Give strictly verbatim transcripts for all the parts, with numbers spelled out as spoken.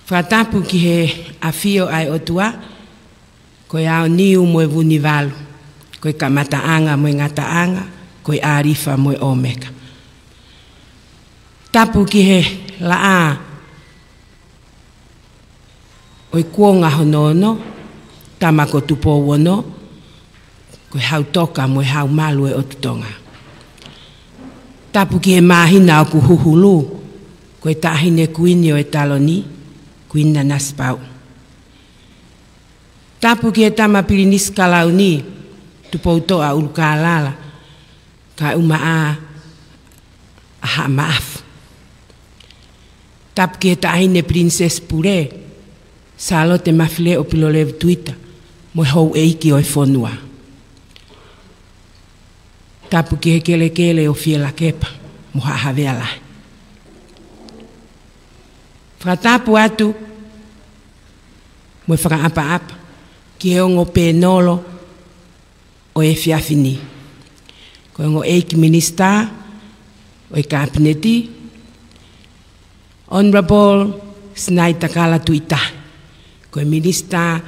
Fakatapu ki he ʻafio ʻa e ʻOtua, ko e ʻAoniu mo e Vunivalu, ko e kamataʻanga mo e ngataʻanga, ko e ʻĀlifa mo e ʻŌmeka. Tapu ki he laʻā ʻo e kuonga hono ono, tama ko Tupou Ono, ko e Hautoka mo e Haumalu ʻo e ʻOtu Tonga. Tapu ki he māhina ʻoku huhulu, ko e Taʻahine Kuini ʻo e Taloni, Kuini Nanasipauʻu. Tapu ki he Tama Pilinisi Kalauni, Tupoutoʻa ʻUlukālala, kae ʻumaʻā ʻa Haʻa Maʻafu. Tapu ki he Taʻahine Pilinisesi Pule, Sālote Mafileʻo Pilolevu Tuita, mo e houʻeiki ʻo e fonua. Tapu ki he kelekele ʻo Fielakepa mo Haʻa Havea Lahi. Fakatapu atu mo e fakaʻapaʻapa ki he ongo pēnolo ʻo e efiafi ni. Ko e ongo ʻEiki Minisitā ʻo e Kapineti, Honourable Sinaitakala Tuʻitahi, ko e Minisitā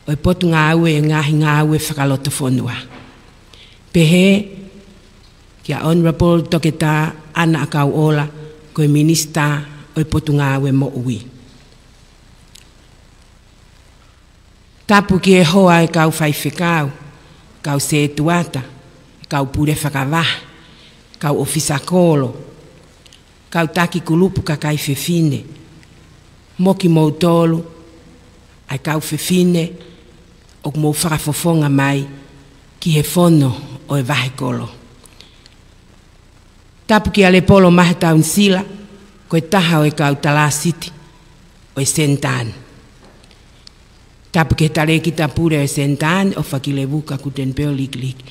ʻo e Potungāue ʻo e Ngaahi Ngāue Fakalotofonua. Pehē kia Honourable Toketā ʻAna ʻAkauʻola, ko e Minisitā ʻo e Potungāue Moʻui. Tapu ki he hoa ʻo e kau faifekau, kau sētuata, kau pule fakavahe, kau ʻōfisa kolo, kau taki kulupu kakai fefine, mo kimoutolu ʻa e kau fefine ʻoku mou fakafofonga mai ki he fono ʻo e vahekolo. Tapu kia Lepolo Mahe Taunisila, ko e taha ʻo e kau talāsiti ʻo e senitā ni. Tapu ki he Talēkita Pule ʻo e senitā ni, ʻOfakilevuka Kutenipeo Likiliki.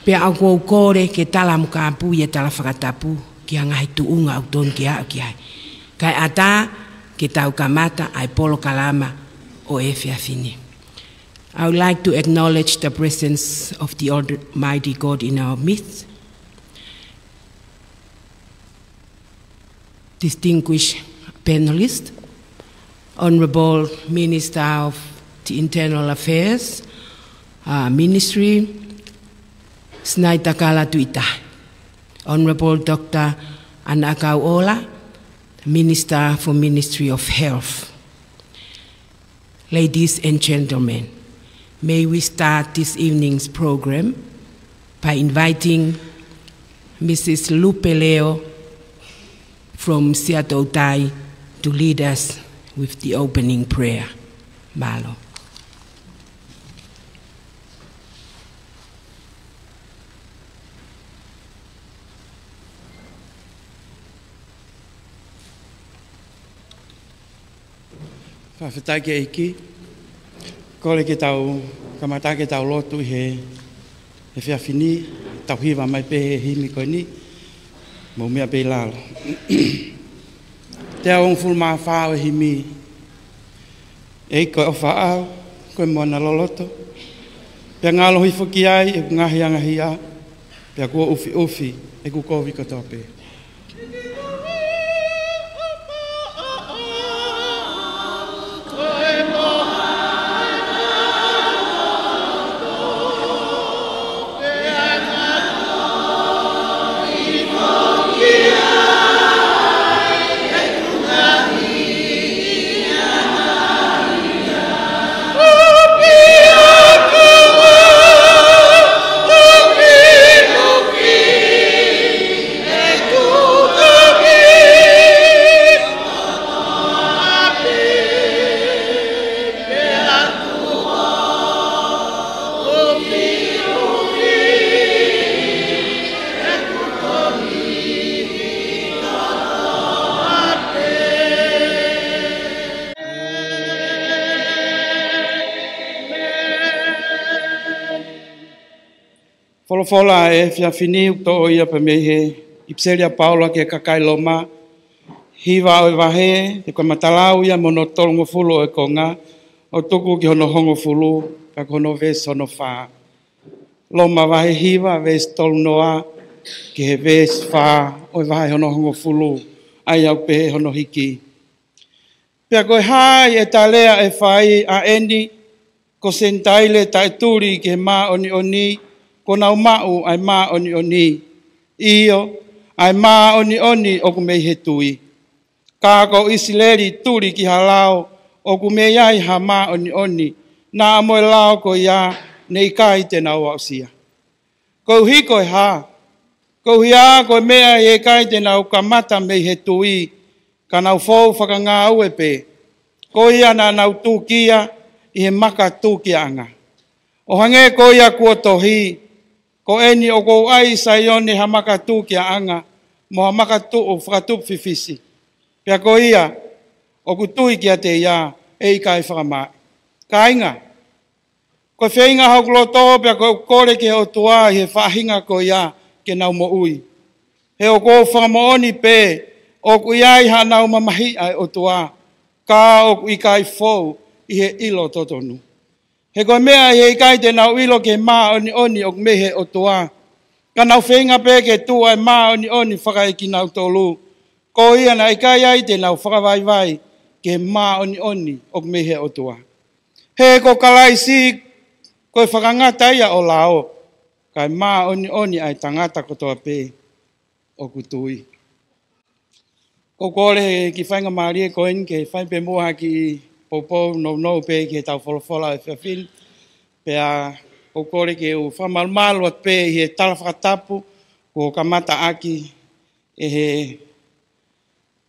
Pea ʻoku ou kole ke tala mo kāpui e tala fakatapu ki he ngaahi tuʻunga ʻoku tonu ke aʻu ki ai, kae ʻatā ke tau kamata ʻa e polokalama ʻo e efiafi ni. I would like to acknowledge the presence of the Almighty God in our midst. Distinguished panelists, Honourable Minister of the Internal Affairs, uh, Ministry, Sinaitakala Tuʻitahi, Honourable Doctor ʻAna ʻAkauʻola, Minister for Ministry of Health. Ladies and gentlemen, may we start this evening's program by inviting Missus Lupe Leo from Siaʻatoutai to lead us with the opening prayer. Mālō. Fakafetaʻi ki he ʻEiki. Kole ke tau kamata ke tau lotu ʻi he, he efiafi ni, tau hiva mai pē he himi ko eni, mou meʻa pē ʻi lalo. Teau hongofulu mā fā ʻo e himi. ʻEiki ko e ʻofa ʻaʻau, ko e moana loloto. Pea ngalo hifo ki ai ʻeku ngaahi angahiʻa, pea kuo ʻufiʻufi ʻeku kovi kotoa pē. Folofola ʻa e efiafi ni ʻoku toʻo ia pē mei he ʻipiseli ʻa Paula ki he kakai Loma, hiva ʻo e vahe, pea ko e matalau ia mo hono tolungofulu ʻo e konga, ʻo tuku ki hono hongofulu, pea ko hono veesi hono fā. Loma vahe hiva, veesi tolu noa, ki he veesi fā ʻo e vahe hono hongofulu, ʻa ia ʻoku pehē hono hiki. Pea ko e hā ʻa e lea ʻe fai ʻa eni, ko Senitaile taʻetuli ki he māʻoniʻoni, kuo nau maʻu ʻa e māʻoniʻoni, ʻio, ʻa e māʻoniʻoni ʻoku mei he tui. Ka ko ʻIsileli tuli ki ha lao ʻoku mei ai ha māʻoniʻoni, naʻa mo e lao ko ia ne ʻikai te nau aʻusia. Koeʻuhi ko e hā? Koeʻuhi ko e meʻa ʻe ʻikai te nau kamata mei he tui, ka nau fou fakangāue pē. Ko ia naʻa nau tūkia ʻi he maka tūkiaʻanga. ʻO hangē ko ia kuo tohi, ko eni ʻoku ou ʻai ʻi Saione ha maka tūkiaʻanga, mo ha maka tuʻu fakatupu fifisi. Pea ko ia ʻoku tui kiate ia ʻe ʻikai fakamaaʻi. Kāinga, ko e feinga hoku loto pea ko ʻeku kole ki he ʻOtua ʻi he faʻahinga ko ia ke nau moʻui. He ʻoku ou fakamoʻoni pē ʻoku ʻi ai haʻanau mamahiʻi ʻa e ʻOtua, ka ʻoku ʻikai fou ʻi he ʻilo totonu. He ko e meʻa ʻe ʻikai te nau ʻilo ki he māʻoniʻoni ʻoku mei he ʻOtua, ka nau feinga pē ke tuʻu ʻa e māʻoniʻoni fakaekinautolu, ko ia naʻe ʻikai ai te nau fakavaivai ki he māʻoniʻoni ʻoku mei he ʻOtua. He ko Kalaisi ko e fakangata ia ʻo lao, ka e māʻoniʻoni ʻa e tangata kotoa pē ʻoku tui. ʻOku ou kole he kiʻi faingamālie ko eni ke fai pē muʻa ha kiʻi poupou nounou pē ki heʻetau folofola ʻo e efiafi ni. Pea ʻoku ou kole ke u fakamalumalu atu pē ʻi he tala fakatapu kuo kamata ʻaki ʻe he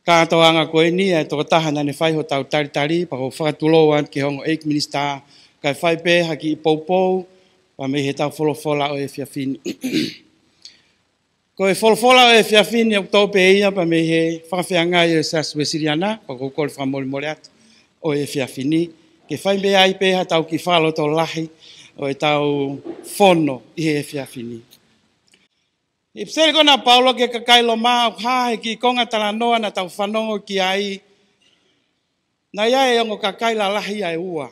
kātoanga ko eni ʻa e tokotaha naʻa ne fai hotau talitali, pea ʻoku ou fakatulou atu ki he ongo ʻEiki Minisitā, kae fai pē ha kiʻi poupou pea mei heʻetau folofola ʻo e efiafi ni. Ko e folofola ʻo e efiafi ni ʻoku toʻo pē ia pea mei he fakafeangai ʻo e Siasi Uesiliana, pea ʻoku ou kole fakamolemole atu ʻo e efiafi ni, ke fai pē ai pē haʻatau kiʻi fakalotolahi ʻo ʻetau fono ʻi he efiafi ni. ʻI he ʻipiseli ko ena ʻa Paula ki he kakai Loma, ʻoku hā he kiʻi konga talanoa naʻa tau fanongo ki ai, naʻe ʻi ai e ongo kakai lalahi ʻe ua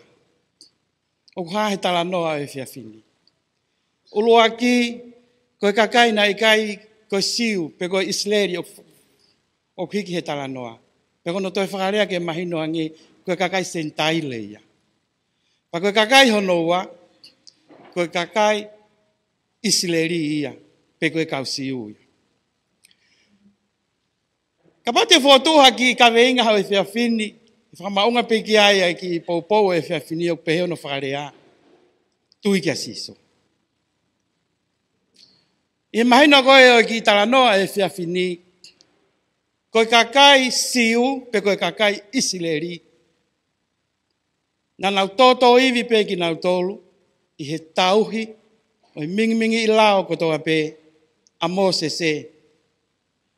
ʻoku hā he talanoa ʻo e efiafi ni. ʻUluaki, ko e kakai naʻe ʻikai ko e Siu pe ko e ʻIsileli ʻoku, ʻoku hiki he talanoa. Pea ko hono toe fakalea ke mahino ange, ko e kakai Senitaile ia. Pea ko e kakai hono ua, ko e kakai ʻIsileli ia, pe ko e kau Siu ia. Kapau te u fokotuʻu ha kiʻi kaveinga ʻo e efiafi ni, ʻe fakamaʻunga pē ki ai ʻa e kiʻi poupou ʻo e efiafi ni ʻoku pehē hono fakalea: Tui kia Sīsū. ʻI he mahino ko ē ʻo e kiʻi talanoa ʻo e efiafi ni, ko e kakai Siu pe ko e kakai ʻIsileli, naʻa nau tōtōivi pē kinautolu ʻi he tauhi ʻo e mingimingiʻi lao kotoa pē ʻa Mōsese.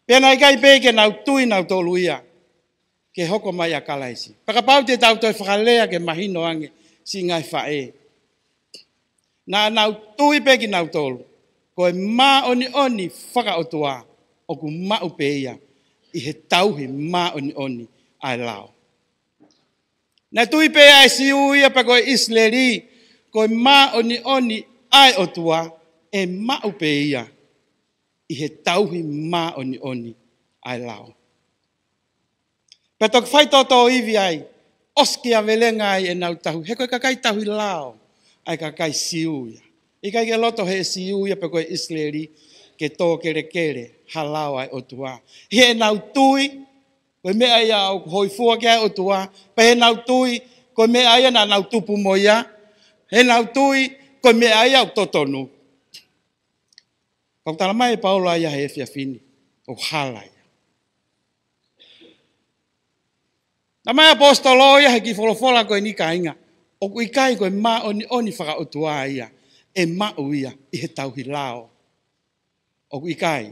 Pea naʻe ʻikai pē ke nau tui nautolu ia ke hoko mai ʻa Kalaisi. Pea kapau te tau toe fakalea ke mahino ange, siʻi ngaahi faʻē, naʻa nau tui pē kinautolu ko e māʻoniʻoni fakaʻotua ʻoku maʻu pē ia ʻi he tauhi māʻoniʻoni ʻa e lao. Naʻe tui pē ʻa e Siu ia pe ko e ʻIsileli ko e māʻoniʻoni ʻa e ʻOtua ʻe maʻu pē ia ʻi he tauhi māʻoniʻoni ʻa e lao. Pea toki fai tōtōivi ai, ʻosikiavelenga ai ʻenau tauhi, he ko e kakai tauhi lao ʻa e kakai Siu ia. ʻIkai ke loto he Siu ia pe ko e ʻIsileli ke tō kelekele ha lao ʻa e ʻOtua. He ʻenau tui ko e meʻa ia ʻoku hōifua ki ai e ʻOtua, pea ʻenau tui ko e meʻa ia naʻa nau tupu mo ia, ʻenau tui ko e meʻa ia ʻoku totonu. Ka ʻoku talamai ʻe Paula ia he efiafi ni ʻoku hala ia. Talamai ʻe he ʻaposetolo ia he kiʻi folofola ko eni, kāinga, ʻoku ʻikai ko e māʻoniʻoni fakaʻotua ia ʻe maʻu ia ʻi he tauhi lao. ʻOku ʻikai.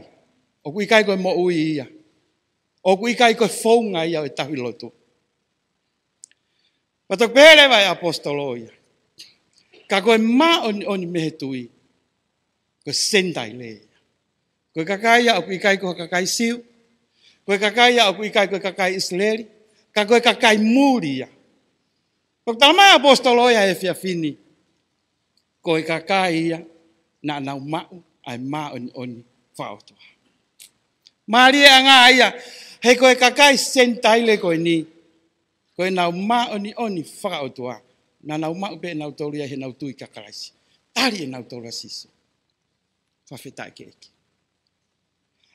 ʻOku ʻikai ko e moʻui ia. ʻOku ʻikai ko e founga ia ʻo e tauhi lotu. Pea toki pehē leva ʻe he ʻaposetolo ia, ka ko e māʻoniʻoni mei he tui, ko e Senitaile ia. Ko e kakai ia ʻoku ʻikai ko e kakai Siu, ko e kakai ia ʻoku ʻikai ko e kakai ʻIsileli, ka ko e kakai muli ia. Pea ʻoku talamai ʻe he ʻaposetolo ia he efiafi ni, ko e kakai ia naʻa nau maʻu ʻa e māʻoniʻoni fakaʻotua. Mālie ʻanga ia, he ko e kakai Senitaile ko eni, Ko ʻenau māʻoniʻoni fakaʻotua, naʻa nau maʻu pē ʻenautolu ia heʻenau tui kia Kalaisi. Tali ʻenautolu ʻa Sīsū. Fakafetaʻi ki he ʻEiki.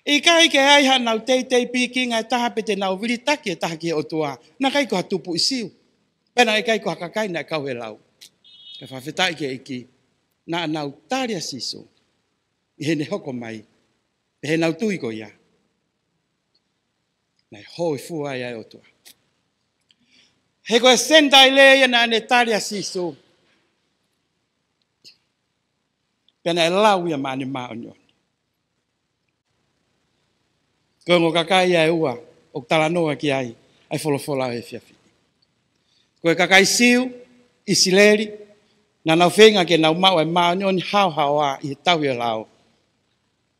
ʻIkai ke ʻi ai haʻanau teitei pikinga ʻe taha pe te nau vilitaki ʻe taha ki he ʻOtua. Naʻe ʻikai ko ha tupuʻi Siu. Pea naʻe ʻikai ko ha kakai naʻe kau he lau. Ka fakafetaʻi ki he ʻEiki. Naʻa nau tali ʻa Sīsū. ʻI heʻene hoko mai. Pea heʻenau tui ko ia. Naʻe hōifua ai ʻa e ʻOtua. He ko e Senitaile ia naʻa ne tali ʻa Sīsū. Pea naʻe lau ia maʻane māʻoniʻoni. Ko e ongo kakai ia ʻe ua, ʻoku talanoa ki ai, ʻa e folofola ʻo e efiafi ni. Ko e kakai Siu, ʻIsileli, naʻa nau feinga ke nau maʻu ʻa e māʻoniʻoni haohaoa ʻi he tauhi ʻo e lao.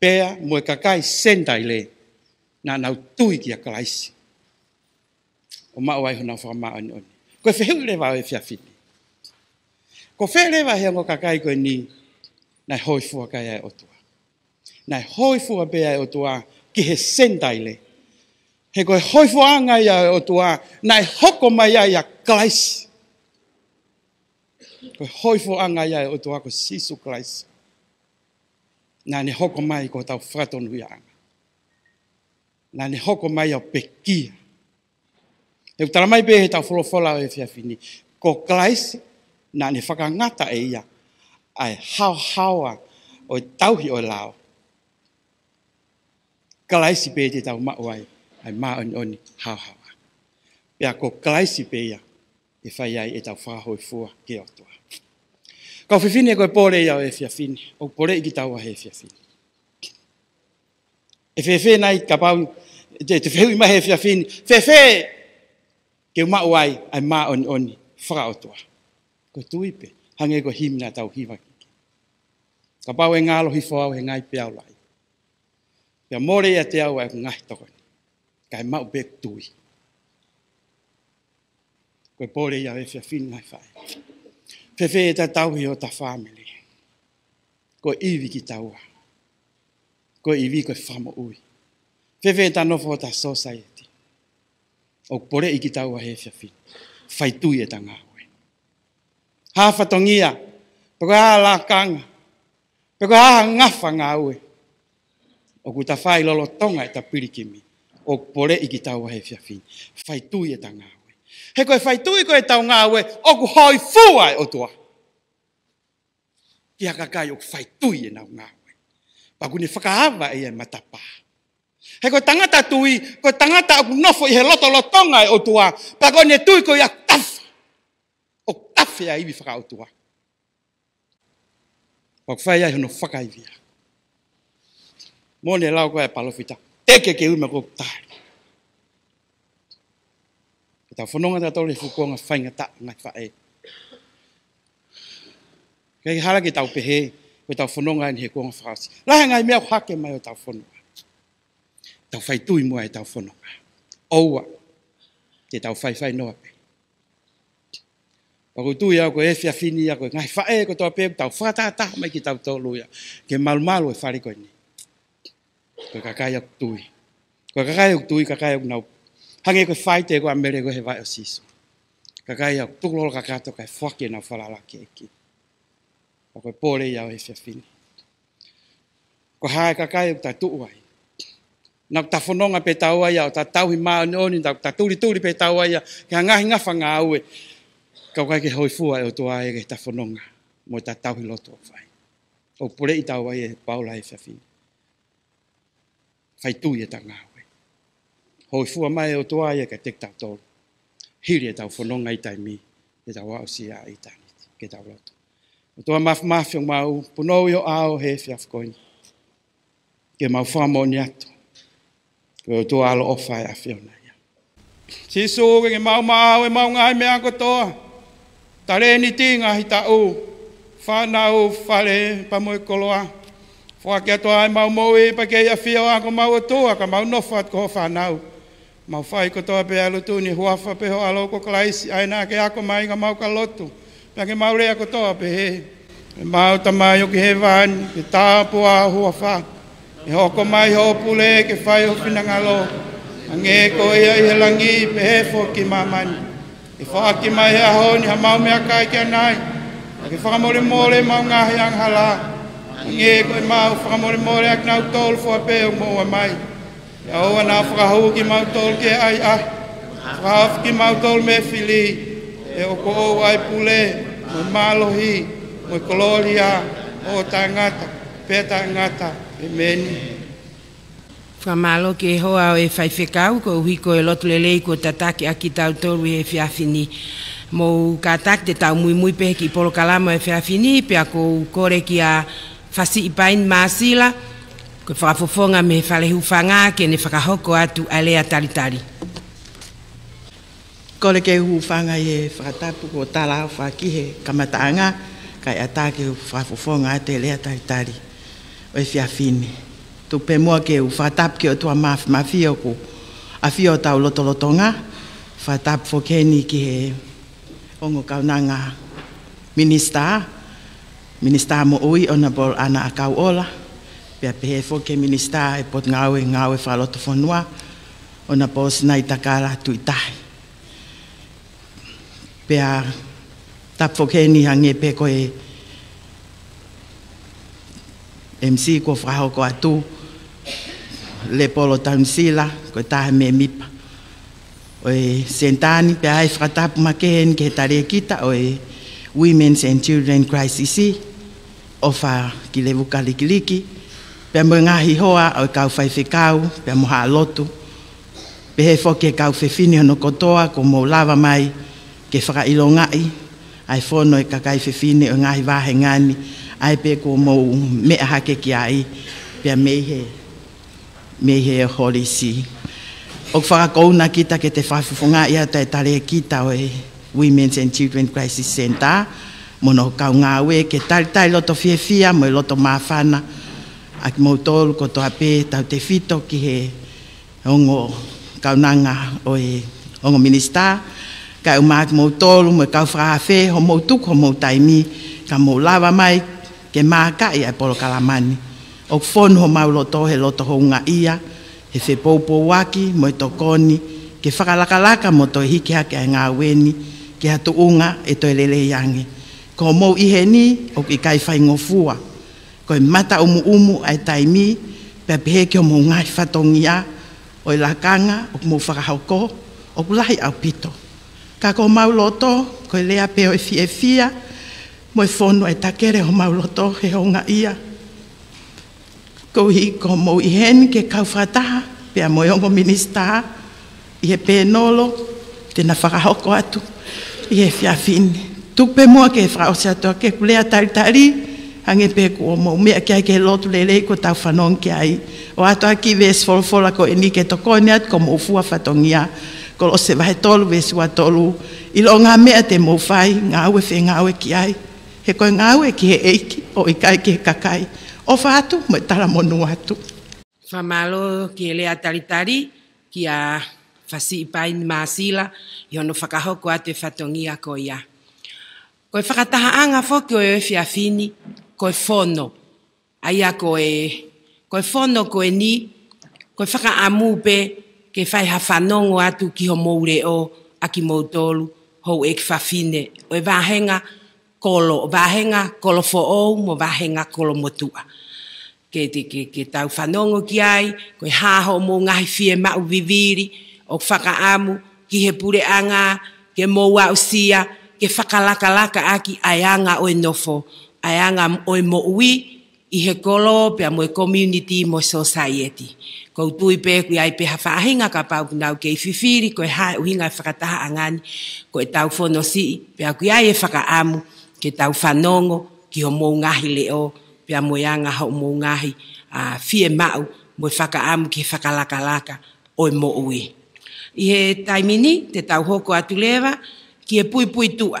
Pea mo e kakai Senitaile, naʻa nau tui kia Kalaisi. ʻO maʻu ai honau fakamāʻoniʻoni. Ko e fehuʻi leva ʻo e efiafi ni. Ko fē leva he ongo kakai ko eni, naʻe hōifua ki ai ʻa e ʻOtua. Naʻe hōifua pē ʻa e ʻOtua ki he Senitaile. He ko e hōifuaʻanga ia ʻo e ʻOtua, naʻe hoko mai ai ʻa Kalaisi. Ko e hōifuaʻanga ia ʻo e ʻOtua ko Sīsū Kalaisi. Naʻa ne hoko mai ko hotau fakatonuhiaʻanga. Naʻa ne hoko mai ʻo pekia. He ʻoku tala mai pē he tau folofola ʻo e efiafi ni. Ko Kalaisi, naʻa ne fakangata ʻe ia, ʻa e haohaoa ʻo e tauhi ʻo e lao. Kalaisi pē te tau maʻu ai, ʻa e māʻoniʻoni haohaoa. Pea ko Kalaisi pē ia, ʻe fai ai ʻetau fakahōifua ki he ʻOtua. Kau fefine ko e pole ia ʻo e efiafi ni, ʻoku poleʻi kitaua he efiafi ni. ʻE fēfē nai kapau, te, te fehuʻi mai he efiafi ni, fēfē ke u maʻu ai, ʻa e māʻoniʻoni fakaʻotua. Ko e tui pē, hangē ko e himi naʻa tau hiva ki ai. Kapau ʻe ngalo hifo au he ngaahi peau lahi. Pea mole ʻiate au ʻa e ngaahi tokoni. Kae maʻu pē ʻeku tui. Ko e pole ia ʻo e efiafi ni ngaahi faʻē. Fēfē ʻeta tauhi hota fāmili. Ko e ivi kitaua. Ko e ivi ko e fakamoʻui. Fēfē ʻeta nofo hota sōsaieti. ʻOku poleʻi kitaua he efiafi ni. Fai tui ʻeta ngāue. Ha fatongia. Pe ko e hā lakanga. Pe ko e hā ha ngafa ngāue. ʻOku ta fai lolotonga ʻeta pilikimi. ʻOku poleʻi kitaua he efiafi ni. Fai tui ʻeta ngāue. He ko e fai tui ko ʻetau ngāue. ʻOku hōifua ʻa e ʻOtua. Ki ha kakai ʻoku fai tui ʻenau ngāue. Pea ʻoku ne fakaava ʻe ia ʻa e matapā. He ko e tangata tui, ko e tangata ʻoku nofo ʻi he lotolotonga ʻo e ʻOtua. Pea ko ʻene tui ko ia ʻoku tafe. ʻOku tafe ʻa e ivi fakaʻotua. Pea ʻoku fai ai hono fakaivia. Mo ne lau ko e palōfita. Teke ke ui ma ko tali. Ke tau fononga tautolu he fuʻu kuonga faingataʻa ngaahi faʻē. ʻIkai hala ke tau pehē, ko ʻetau fononga eni he kuonga fakaʻosi. Lahi e ngaahi meʻa ʻoku hake mai ʻo tau fononga. Tau fai tui muʻa ʻetau fononga. ʻOua, te tau faifai noa pē. Pea ʻoku ou tui au ko e efiafi ni ia ko e ngaahi faʻē kotoa pē, tau fakatātā mai kitautolu ia. Ke malumalu e fale ko eni. Ko e kakai ʻoku tui. Ko e kakai ʻoku tui, kakai ʻoku nau. Hangē ko e faite ko ē ʻa Mele ko ē he vaʻe ʻo Sīsū. Kakai ʻoku tukulolo kakato kae foaki ʻenau falala ki he ʻEiki. Pea ko e pole ia ʻo e efiafi ni. Ko e hā e kakai ʻoku ta tuʻu ai. Naʻa ta fononga pē taua ia, ʻo ta tauhi māʻoniʻoni, naʻa ta tulituli pē taua ia, ki ha ngaahi ngafa ngāue. Ka ʻoku ʻikai ke hōifua e ʻOtua ia ki heʻeta fononga, mo ʻeta tauhi lotu ʻoku fai. ʻOku poleʻi taua ia ʻe Paula he efiafi ni. Fai tui ʻeta ngāue. Hōifua mai e ʻOtua ia kiate kitautolu. Hili ʻetau fononga ʻi taimi, ʻetau aʻusia ʻa ʻitāniti, ke tau lotu. ʻOtua Māfimafi, ʻoku mau punou ʻi ho ʻao he efiafi ko eni. Ke mau fakamoʻoni atu. Ko e ʻOtua ʻaloʻofa ʻa e ʻAfiona ia. Sīsū, ke ke maʻu maʻau ʻemau ngaahi meʻa kotoa. Talēniti, ngaahi taʻu, fānau, fale, pea mo e koloa. Foaki atu ʻemau moʻui pea ke ʻi ai ʻa e ʻAfio ko homau ʻOtua, ka mau nofo atu ko hoʻo fānau. Mau fai kotoa pē ʻa e lotu ni ʻi he huafa pē ho ʻAlo ko Kalaisi, ʻa ia naʻa ke ako mai ka mau ka lotu. Pea ke mau lea kotoa pē he. ʻEmau Tamai ʻoku ʻi hēvani, ke tāpuhā ho huafa. Ke hoko mai hoʻo pule, ke fai ho finangalo. Hangē ko ia ʻi he langi, pehē foki ʻi māmani. Ke foaki mai he ʻaho ni haʻamau meʻakai ki ʻanai. Ke fakamolemole ʻemau ngaahi angahala, hangē ko ʻemau fakamolemoleʻi ʻa kinautolu fua pē ʻoku moʻua mai. Pea ʻoua naʻa fakahū kimautolu ki he ʻahiʻahi, fakahaofi kimautolu mei he fili, he ʻoku ʻoʻou ʻa e pule, mo e mālohi, mo e kolōlia, ʻo taʻengata pea taʻengata. ʻEmeni. Fakamālō ki he hoa ʻo e faifekau, koeʻuhi ko e lotu lelei kuo tataki ʻaki kitautolu ʻi he efiafi ni. Mou kātaki te tau muimui pē he kiʻi polokalama ʻo e efiafi ni, pea ʻoku ou kole kia Fasiʻipaini Māsila, ko e fakafofonga mei he Fale Hūfanga, ke ne fakahoko atu ʻa e lea talitali. Kole ke u hūfanga ʻi he fakatapu kuo tala ʻofa ki he kamataʻanga, kae ʻatā ke u fakafofonga atu e lea talitali ʻo e efiafi ni. Tuku pē muʻa ke u fakatapu ki he ʻOtua Māfimafi ʻoku ʻafio ʻi hotau lotolotonga, fakatapu foki heni ki he ongo kaunanga minisitā, Minisitā Moʻui, Honourable ʻAna ʻAkauʻola, pea pehē foki ki he Minisitā ʻo e Potungāue Ngāue Fakalotofonua, Honourable Sinaitakala Tuʻitahi. Pea tapu foki heni hangē pē ko e M C kuo fakahoko atu, Lepolo Taunisila, ko e taha mēmipa ʻo e senitā ni, pea ʻoku ou fakatapu makehe heni ki he talēkita ʻo e Women's and Children Crisis, ʻOfakilevuka Likiliki, pea mo e ngaahi hoa ʻo e kau faifekau, pea mo haʻa lotu, pehē foki ki he kau fefine hono kotoa kuo mou lava mai ke fakaʻilongaʻi ʻa e fono ʻo e kakai fefine ʻo e ngaahi vāhenga ni, ʻa ia pē kuo mou meʻa hake ki ai, pea mei he, mei he holisi. ʻOku fakakouna kita ke te fakafofongaʻi atu e talēkita ʻo e Women's and Children Crisis Centre, mo hono kau ngāue, ke talitali loto fiefia mo e loto māfana ʻa kimoutolu kotoa pē, tautefito ki he ongo kaunanga ʻo e ongo minisitā, kae ʻumaʻā kimoutolu mo e kau fakaafe, hoʻomou tuku homou taimi ka mou lava mai ke mākaʻi ʻa e polokalama ni. ʻOku fonu homau loto he loto houngaʻia, he fepoupouaki mo e tokoni ke fakalakalaka mo toe hiki hake ʻa e ngāue ni ki ha tuʻunga ʻe toe lelei ange. Ko hoʻomou ʻi heni ʻoku ʻikai faingofua. Ko e mata ʻumuʻumu ʻa e taimi, pea pehē ki homou ngaahi fatongia ʻo e lakanga ʻoku mou fakahoko, ʻoku lahi ʻaupito. Ka ko homau loto, ko e lea pē ʻo e fiefia mo e fonu ʻa e takele homau loto he houngaʻia. Koeʻuhi ko hoʻomou ʻi heni ke kau fakataha pea mo e ongo minisitā ʻi he pēnolo te na fakahoko atu ʻi he efiafi ni. Tuku pē muʻa ke fakaʻosi atu ʻaki ʻeku lea talitali, hangē pē ko hoʻomou meʻa ki ai ki he lotu lelei kuo tau fanongo ki ai. ʻOatu ʻaki e veesi folofola ko eni ke tokoni atu ki hoʻomou fua fatongia. Kolose vahe tolu veesi ua tolu. ʻIlonga ha meʻa te mou fai, ngāue fengāue ki ai, he ko e ngāue ki he ʻEiki ʻo ʻikai ki he kakai. ʻOfa atu mo e talamonū atu. Fakamālō ki he lea talitali kia Fasiʻipaini Māsila ʻi hono fakahoko atu e fatongia ko ia. Ko e fakatahaʻanga foki ʻo e efiafi ni, ko e fono. ʻA ia ko e, ko e fono ko eni, ko e fakaʻamu pē ke fai ha fanongo atu ki homou leʻo ʻa kimoutolu houʻeiki fafine ʻo e vāhenga kolo, vāhenga kolo foʻou mo vāhenga kolo motuʻa. Ke, ke, ke, ke tau fanongo ki ai, ko e hā hoʻomou ngaahi fiemaʻu vivili ʻoku fakaʻamu ki he puleʻanga ke mou aʻusia, ke fakalakalaka ʻaki ʻa e anga ʻo e nofo, ʻa e anga ʻo e moʻui ʻi he kolo pea mo e community mo e society. ʻOku ou tui pē ʻoku ʻi ai pē ha faʻahinga kapau ʻoku nau kei fifili ko e hā e ʻuhinga e fakatahaʻanga ni, ko e tau fono siʻi, pea ʻoku ʻi ai e fakaʻamu ke tau fanongo ki homou ngaahi leʻo, pea mo e anga hoʻomou ngaahi, ā, fiemaʻu mo e fakaʻamu ki he fakalakalaka ʻo e moʻui. ʻI he taimi ni, te tau hoko atu leva ki he puipuituʻa